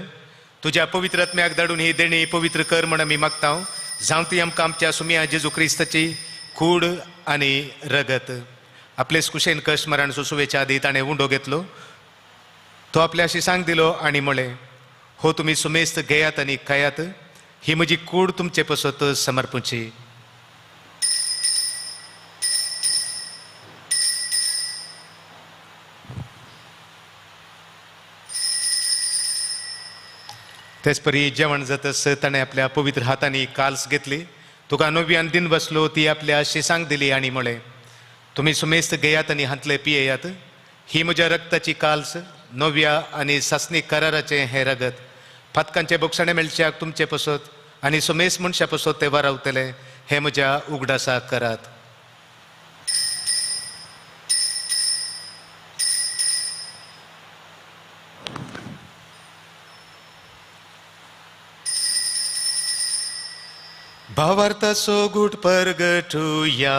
तुज्या पवित्र आत्म्याक धाडून ही देणी पवित्र कर म्हण आमी मागता. जावं ती आमकां आमच्या सुम्या जेजू क्रिस्ताची कूड आनी रगत. आपलेच कुशेन कश्ट मरण सोसुवेच्या आदी ताणें उंडो घेतलो, तो आपल्या शिसांक दिलो आनी म्हळें, हो तुमी सुमेस्त घेयात आनी खायात, ही म्हजी कूड तुमचे पसत समर्पूची. तेचपरी जेवण जातस ताणें आपल्या पवित्र हातांनी काल्स घेतली, तुका नव्यान दिन बसलो, ती आपल्या शिसांक दिली आनी म्हळें, तुमी सुमेस्त घेयात आनी हांतले पियेयात, ही म्हज्या रक्ताची काल्स, नव्या आनी सासणी कराराचें हें रगत, फातकांचे बोगसाणे मेळच्याक तुमचे पसत आनी सुमेस्त मनशा पसत ते वारावतले, हें म्हज्या उगडासाक करात. भावार्थाचो गूट परगटुया.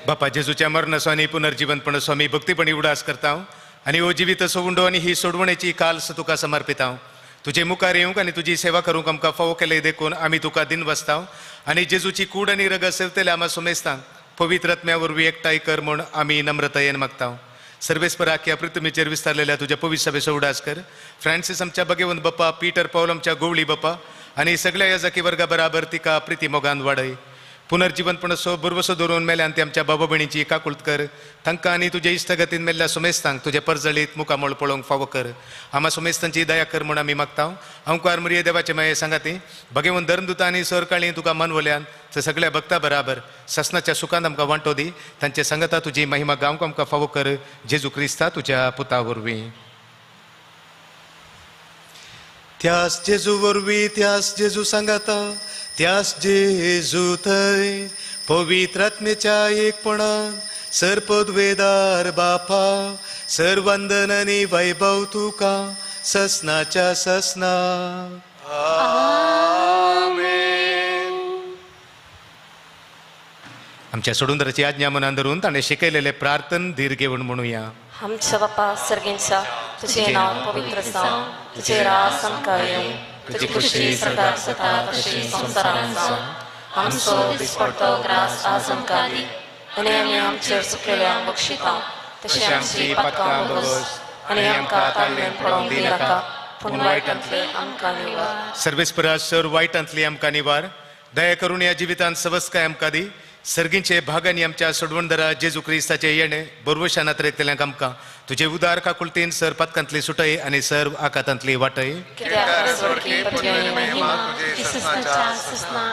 बापा, जेजूच्या मरणाचो आनी पुनर्जीवनपण स्वामी भक्तीपणी उडास करता आनी हो जिवीत सोवंडो आनी ही सोडवणेची काल्स तुका समर्पिता. तुजे मुखार येवंक आनी तुजी सेवा करूंक आमकां फावो केले देखून आमी तुका दिन बसता आनी जेजूची कूड आनी रगत सेवतल्या आमा सुमेस्तांक पवित्र आत्म्या वरवीं एकठांय कर म्हूण आमी नम्रतायेन मागता. सर्वेस्पराक ह्या पृथ्वीचेर विस्तारलेल्या तुज्या पवित्र सभेचो उडास कर. फ्रांसीस आमच्या भगेवंत बाप्पा, पीटर पावल आमच्या गोवळी बाप्पा आनी सगळ्या याजकी वर्गा बराबर तिका प्रिती मोगान वाडय. पुनर्जिवनपणाचो भरवसो दवरून मेल्यान ते आमच्या बाबा भयणीची काकुळत कर. तांकां आनी तुजे इश्टागतीन मेल्ल्या सुमेस्तांक तुजे परजळीत मुखामळ पळोवंक फावो कर. आमा सुमेस्तांची दया कर म्हूण आमी मागता. अंकुर मुरये देवाचे माये सांगाती भगेवन धर्मदुतां आनी सरकाळी तुका मानवल्यान ते सगळ्या भक्ता बराबर ससनाच्या सुखान आमकां वांटो दी. तांचे सांगाता तुजी महिमा गावंक आमकां फावो कर. जेजू क्रिस्ता तुज्या पुता वरवीं. त्यास जेजू वरवीं, त्यास जेजू सांगाता, त्यास जेजू थंय पवित्र आत्म्याच्या एकपणान सर्पद्वेदार बापा सर्वंदन आनी वैभव तुका ससनाच्या ससना. आमेन. आमच्या सोडुंदराची आज्ञा मनान धरून ताणें शिकयलेले प्रार्थन धीर घेवन म्हणुया. आमच्या बापा सर्गेंच्या, तुझे नाव पवित्र जावं, तुझे राज आमकां येवं, तुजी खुशी स्वर्गार जाता तशी संवसारांत जावं. आमचो दिसपडतो ग्रास आज आमकां दी, आनी आमी आमचेर चुकलेल्यांक बक्षिता तशी आमची पातकां भोगस, आनी आमकां ताळमेळ पडोवंक दिनाका, पूण वायटांतले आमकां निवार. सर्वेस्परा सर वायटांतली आमकां निवार. दया करून ह्या जिवितांत सवस्काय आमकां दी. सर्गींचे भागांनी आमच्या सोडवणदारा जेजू क्रिस्ताचे येणे बरवशान अत्रेकतल्यांक आमकां तुजे उदार काकुळतीन सर पातकांतली सुटय आनी सर्व आकातांतली वाटय.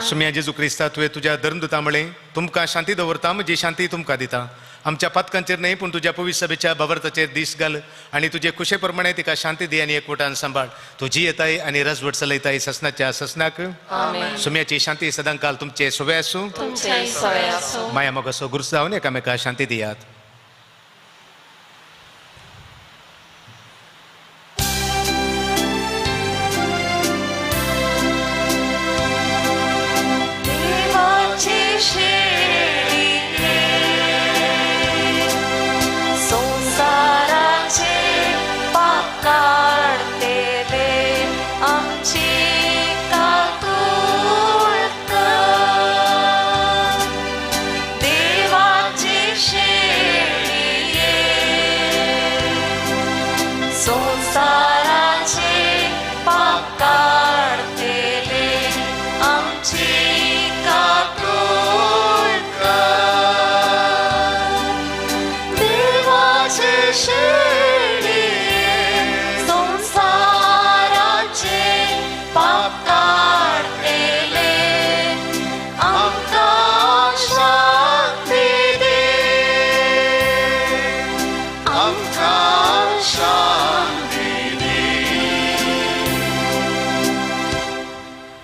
सुम्या जेजू क्रिस्ता, तुवें तुज्या धर्मदुता म्हळें, तुमकां शांती दवरता, म्हजी शांती तुमकां दिता. आमच्या पातकांचेर न्हय पूण तुज्या पवित्र सभेच्या भावार्थाचेर दीस घाल आनी तुजे खुशे प्रमाणे तिका शांती दी आनी एकवटान सांबाळ. तुजी येताय आनी रजवट चलयताय ससनाच्या ससनाक. सुम्याची शांती सदांकाल तुमचे सोवे आसूं. माया मोगाचो गुरस जावन एकामेका शांती दियात.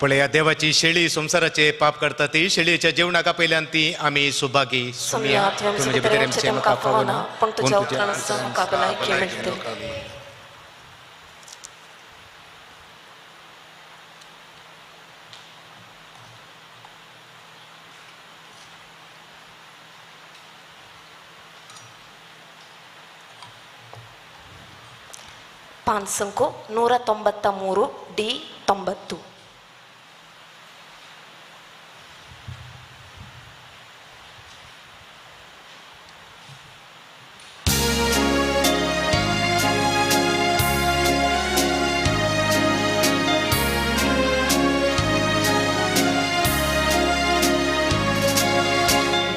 पळया देवाची शेळी संवसाराचे पाप करता ती शेळीच्या जेवणाक आपयल्यान ती आमी सुभागी. सुम्या, तुजे भितर आमचें म्हाका फावना, पूण तुज्या उतरांचो म्हाका भलायकी मेळटली. ಪಾನ್ಸಂಕು 193 ಡಿ 90.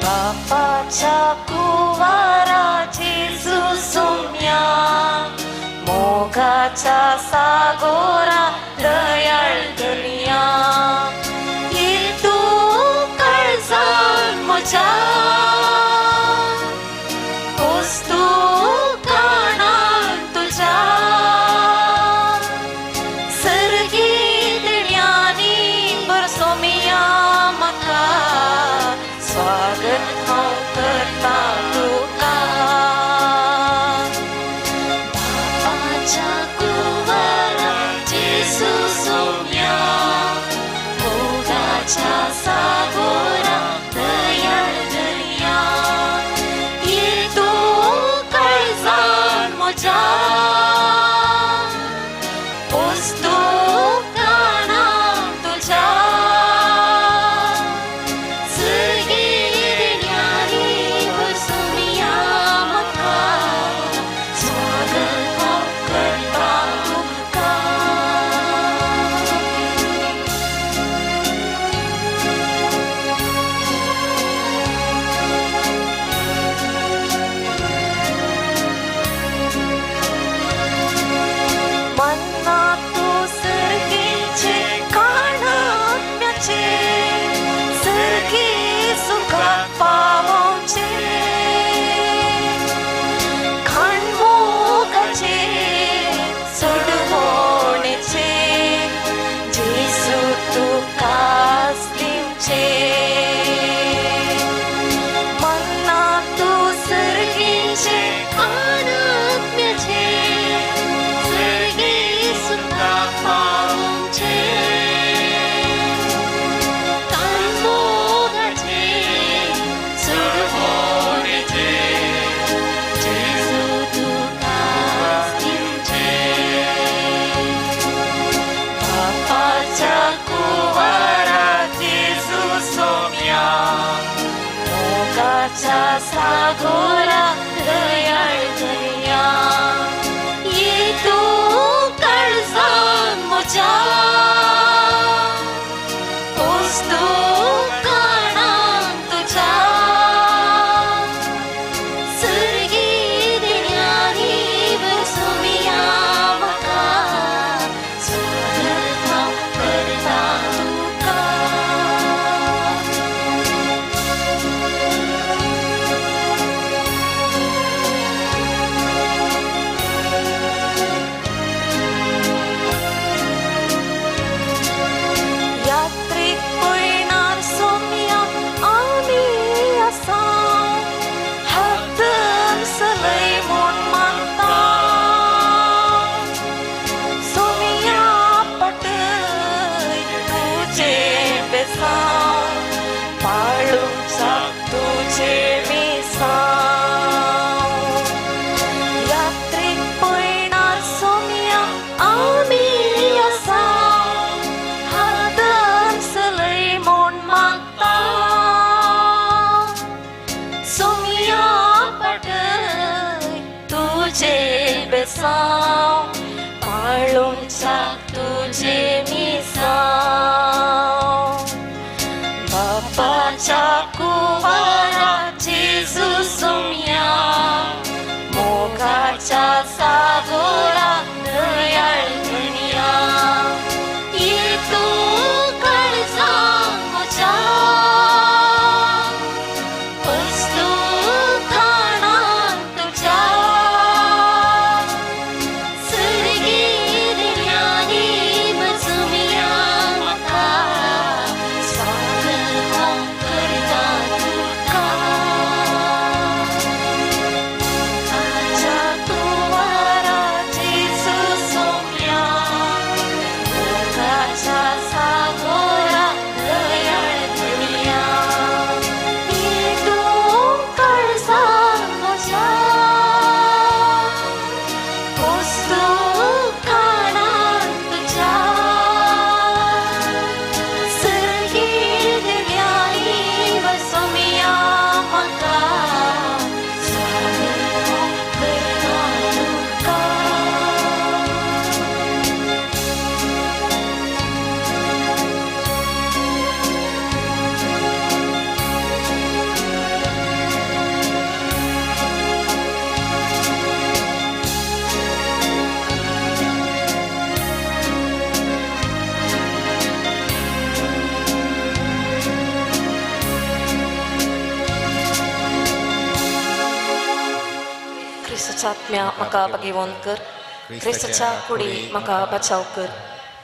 बापाच्या कुवारा जेजू सुम्या, मोगाच्या सागोरा दयाळ दुनिया, तूं काळजान म्हज्या वस्तू काणान तुज्या, सर्गी दिण्यांनी बरसोमिया म्हाका स्वागत हांव करता तुका. बापाच्या कुवारा मोगाच्या सागोरा दयाळ धनया, ये तूं काळजान म्हज्या, वस्तू काणान तुज्या, सर्गी दिण्यांनी बसुया म्हाका, स्वागत करता तुका. यात्रेक पयणार सोम्या आमी आसा, हातन सलय म्हूण मागता, सोम्या पटय तुजें बेसांव, पाळूंक तुजें मिसांव. यात्रेक पयणार सोम्या आमी आसा, हातन सलय म्हूण मागता, सोम्या पटय तुजें बेसांव, पाळूंक तुजें मिसांव. बापाच्या कुवारा जेजू सोम्या, मोगाच्या सागोरा दयाळ धनया, ये तूं काळजान म्हज्या, वस्तू खाणान तुज्या, सर्गी दिण्यांनी बसुया म्हाका, स्वागत करता तुका. मोगाच्या कुवारा जेजू सोम्या, मोगाच्या सागोरा दयाळ धनया, ये तूं काळजान म्हज्या, वस्तू खाणान तुज्या, सर्गी दिण्यांनी बसुया म्हाका, स्वागत करता तुका. क्रिस्ताच्या आत्म्या म्हाका भगेवन कर, क्रिस्ताच्या कुडी म्हाका बचाव कर,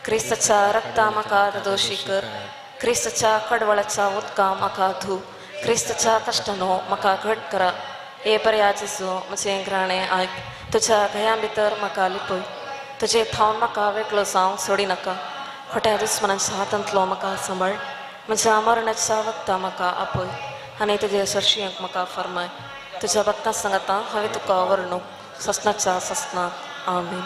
क्रिस्ताच्या रक्ता म्हाका दोशी कर, क्रिस्ताच्या कडवळाच्या उदका म्हाका धू, क्रिस्ताच्या कश्टानो म्हाका घट करा. हे पर्या जेजू म्हजें घराणें आयक, तुज्या घया भितर म्हाका लिपय, तुजे थावन म्हाका वेगळो जावंक सोडी नाका, खोट्या दुस्मनाच्या हातांतलो म्हाका सांबाळ, म्हज्या मरणाच्या वखदां म्हाका आपय आनी तुजे सरशियांक म्हाका फर्माय. तुज्या भक्तां सांगता हांवें तुका वर्णूक ससनाच्या ससनाक. आमेन.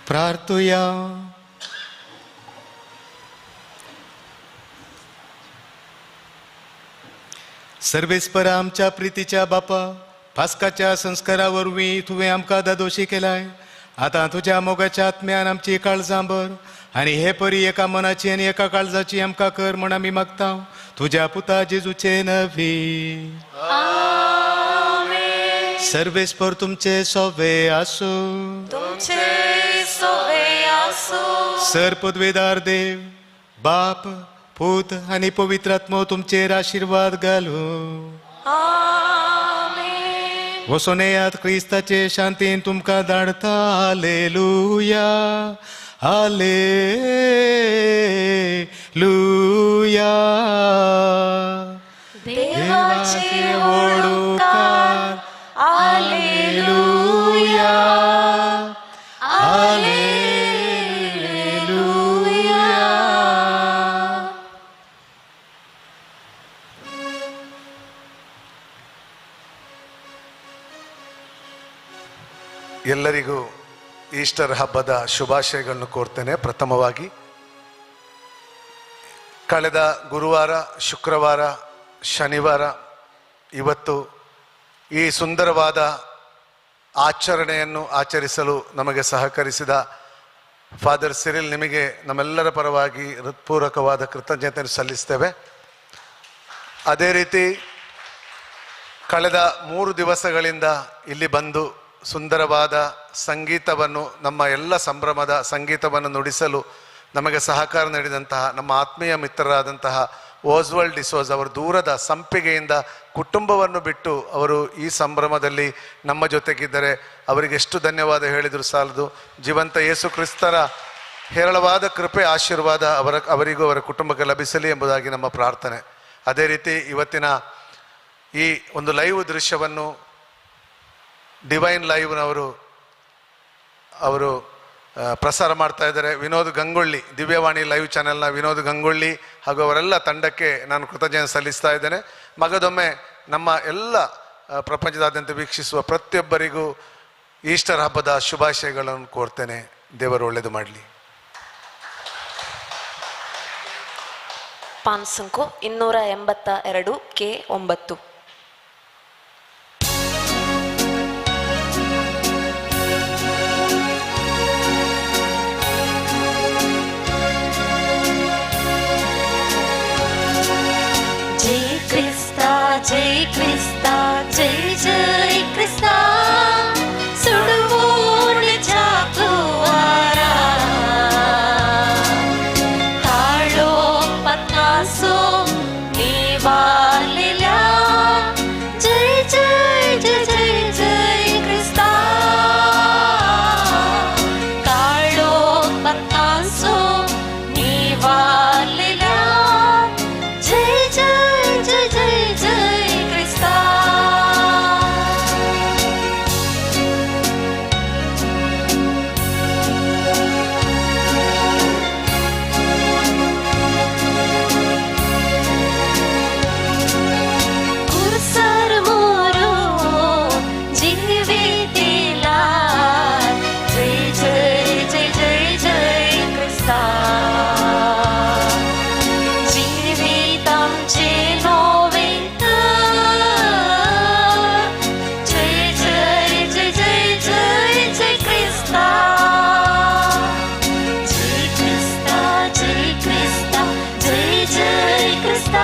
प्रार्थुया. सर्वेस्पर आमच्या प्रितीच्या बापा, पास्काच्या संस्कारा वरवीं तुवें आमकां दादोशी केलाय. आतां तुज्या मोगाच्या आत्म्यान आमची काळजां भर आनी हे परी एका मनाची आनी एका काळजाची आमकां कर म्हण आमी मागता, तुज्या पुता जेजूचे नवी. सर्वेस्पर तुमचे सोवे आसूं. तुमचे सोवे आसूं. सर पदवेदार देव बाप पूत आनी पवित्र आत्मो तुमचेर आशिर्वाद घालूं. आमेन. वसोनेयात क्रिस्ताचे शांतीन तुमकां धाडता. हालेलुया आलेलुया. देवाचे ओडुकार आलेलुया आलेलुया. ಎಲ್ಲರಿಗೂ ಈಸ್ಟರ್ ಹಬ್ಬದ ಶುಭಾಶಯಗಳನ್ನು ಕೋರ್ತೇನೆ. ಪ್ರಥಮವಾಗಿ ಕಳೆದ ಗುರುವಾರ, ಶುಕ್ರವಾರ, ಶನಿವಾರ, ಇವತ್ತು ಈ ಸುಂದರವಾದ ಆಚರಣೆಯನ್ನು ಆಚರಿಸಲು ನಮಗೆ ಸಹಕರಿಸಿದ ಫಾದರ್ ಸಿರಿಲ್ ನಿಮಗೆ ನಮ್ಮೆಲ್ಲರ ಪರವಾಗಿ ಹೃತ್ಪೂರ್ವಕವಾದ ಕೃತಜ್ಞತೆಯನ್ನು ಸಲ್ಲಿಸ್ತೇವೆ. ಅದೇ ರೀತಿ ಕಳೆದ 3 ದಿವಸಗಳಿಂದ ಇಲ್ಲಿ ಬಂದು ಸುಂದರವಾದ ಸಂಗೀತವನ್ನು, ನಮ್ಮ ಎಲ್ಲ ಸಂಭ್ರಮದ ಸಂಗೀತವನ್ನು ನುಡಿಸಲು ನಮಗೆ ಸಹಕಾರ ನೀಡಿದಂತಹ ನಮ್ಮ ಆತ್ಮೀಯ ಮಿತ್ರರಾದಂತಹ ಓಸ್ವಲ್ಡ್ ಡಿಸೋಜ್ ಅವರು ದೂರದ ಸಂಪಿಗೆಯಿಂದ ಕುಟುಂಬವನ್ನು ಬಿಟ್ಟು ಅವರು ಈ ಸಂಭ್ರಮದಲ್ಲಿ ನಮ್ಮ ಜೊತೆಗಿದ್ದರೆ ಅವರಿಗೆ ಎಷ್ಟು ಧನ್ಯವಾದ ಹೇಳಿದರೂ ಸಾಲದು. ಜೀವಂತ ಯೇಸು ಕ್ರಿಸ್ತರ ಹೇರಳವಾದ ಕೃಪೆ, ಆಶೀರ್ವಾದ ಅವರಿಗೂ ಅವರ ಕುಟುಂಬಕ್ಕೆ ಲಭಿಸಲಿ ಎಂಬುದಾಗಿ ನಮ್ಮ ಪ್ರಾರ್ಥನೆ. ಅದೇ ರೀತಿ ಇವತ್ತಿನ ಈ ಒಂದು ಲೈವ್ ದೃಶ್ಯವನ್ನು ಡಿವೈನ್ ಲೈವ್ನವರು ಅವರು ಪ್ರಸಾರ ಮಾಡ್ತಾ ಇದ್ದಾರೆ. ವಿನೋದ್ ಗಂಗೊಳ್ಳಿ, ದಿವ್ಯವಾಣಿ ಲೈವ್ ಚಾನೆಲ್ನ ವಿನೋದ್ ಗಂಗೊಳ್ಳಿ ಹಾಗೂ ಅವರೆಲ್ಲ ತಂಡಕ್ಕೆ ನಾನು ಕೃತಜ್ಞತೆ ಸಲ್ಲಿಸ್ತಾ ಇದ್ದೇನೆ. ಮಗದೊಮ್ಮೆ ನಮ್ಮ ಎಲ್ಲ ಪ್ರಪಂಚದಾದ್ಯಂತ ವೀಕ್ಷಿಸುವ ಪ್ರತಿಯೊಬ್ಬರಿಗೂ ಈಸ್ಟರ್ ಹಬ್ಬದ ಶುಭಾಶಯಗಳನ್ನು ಕೋರ್ತೇನೆ. ದೇವರು ಒಳ್ಳೆಯದು ಮಾಡಲಿ. ಪಾನ್ಸಂಕು 282 K9. ಜೈ ಕ್ರಿಸ್ತ ಜೈ ಜೈ ಕ್ರಿಸ್ತ ಸುಡುವೋಣ ಚಾಕುವಾರ ತಾಳೋ ಪತ್ನಾಸೋ ನೀವಾಲಿಲ ಜೈ ಜೈ ಜೈ ಜೈ ಜೈ ಕ್ರಿಸ್ತ ತಾಳೋ ಪತ್ನಾಸೋ ನೀವಾಲಿಲ ಜೈ ಜೈ ಜೈ ಜೈ ಜೈ ಕ್ರಿಸ್ತ. ಕುರ್ಸರ್ ಮೋರೋ ಜೀವಿತಿಲ ಜೈ ಜೈ ಜೈ ಜೈ ಜೈ ಕ್ರಿಸ್ತ ಜೀವಿತಂಚೆ ನೋವೆಂತ ಜೈ ಜೈ ಜೈ ಜೈ ಜೈ ಜೈ ಕ್ರಿಸ್ತ ಜೈ ಕ್ರಿಸ್ತ ಜೈ ಕ್ರಿಸ್ತ ಜೈ ಜೈ ಕ್ರಿಸ್ತ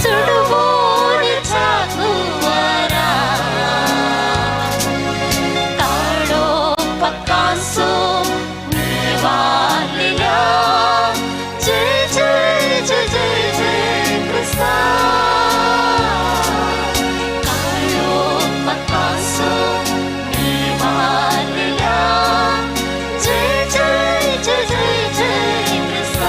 ಸುಡುವೋಣ ಚಾಕುವರ ತಾಳೋ ಪಕ್ಕಾಸೋ ನೀವಾಲಿಲ ಜೈ ಜೈ ಜೈ ಜೈ ಜೈ ಕ್ರಿಸ್ತ ತಾಳೋ ಪಕ್ಕಾಸೋ ನೀವಾಲಿಲ ಜೈ ಜೈ ಜೈ ಜೈ ಜೈ ಕ್ರಿಸ್ತ.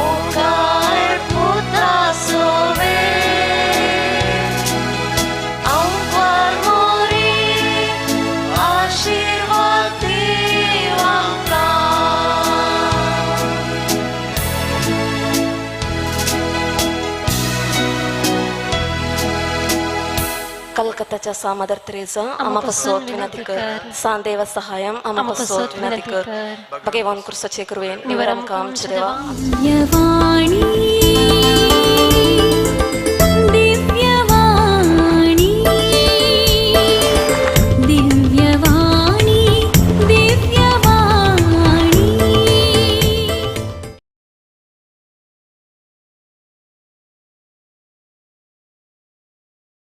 ಓಂಕಾರ ಪುತಾಸೋವೆ ಅಂಬರ್ ಮೋರಿ ಆಶೀರ್ವಾದ ದೇವಾಂಕ. कलकत्ताच्या सा मदर तेरेसा आम्हापासून विनंती कर, सान देवा सहायम आम्हापासून विनंती कर, भगवान क्रिस्ताचे कृपेन निवरम काम देवा. वाणी.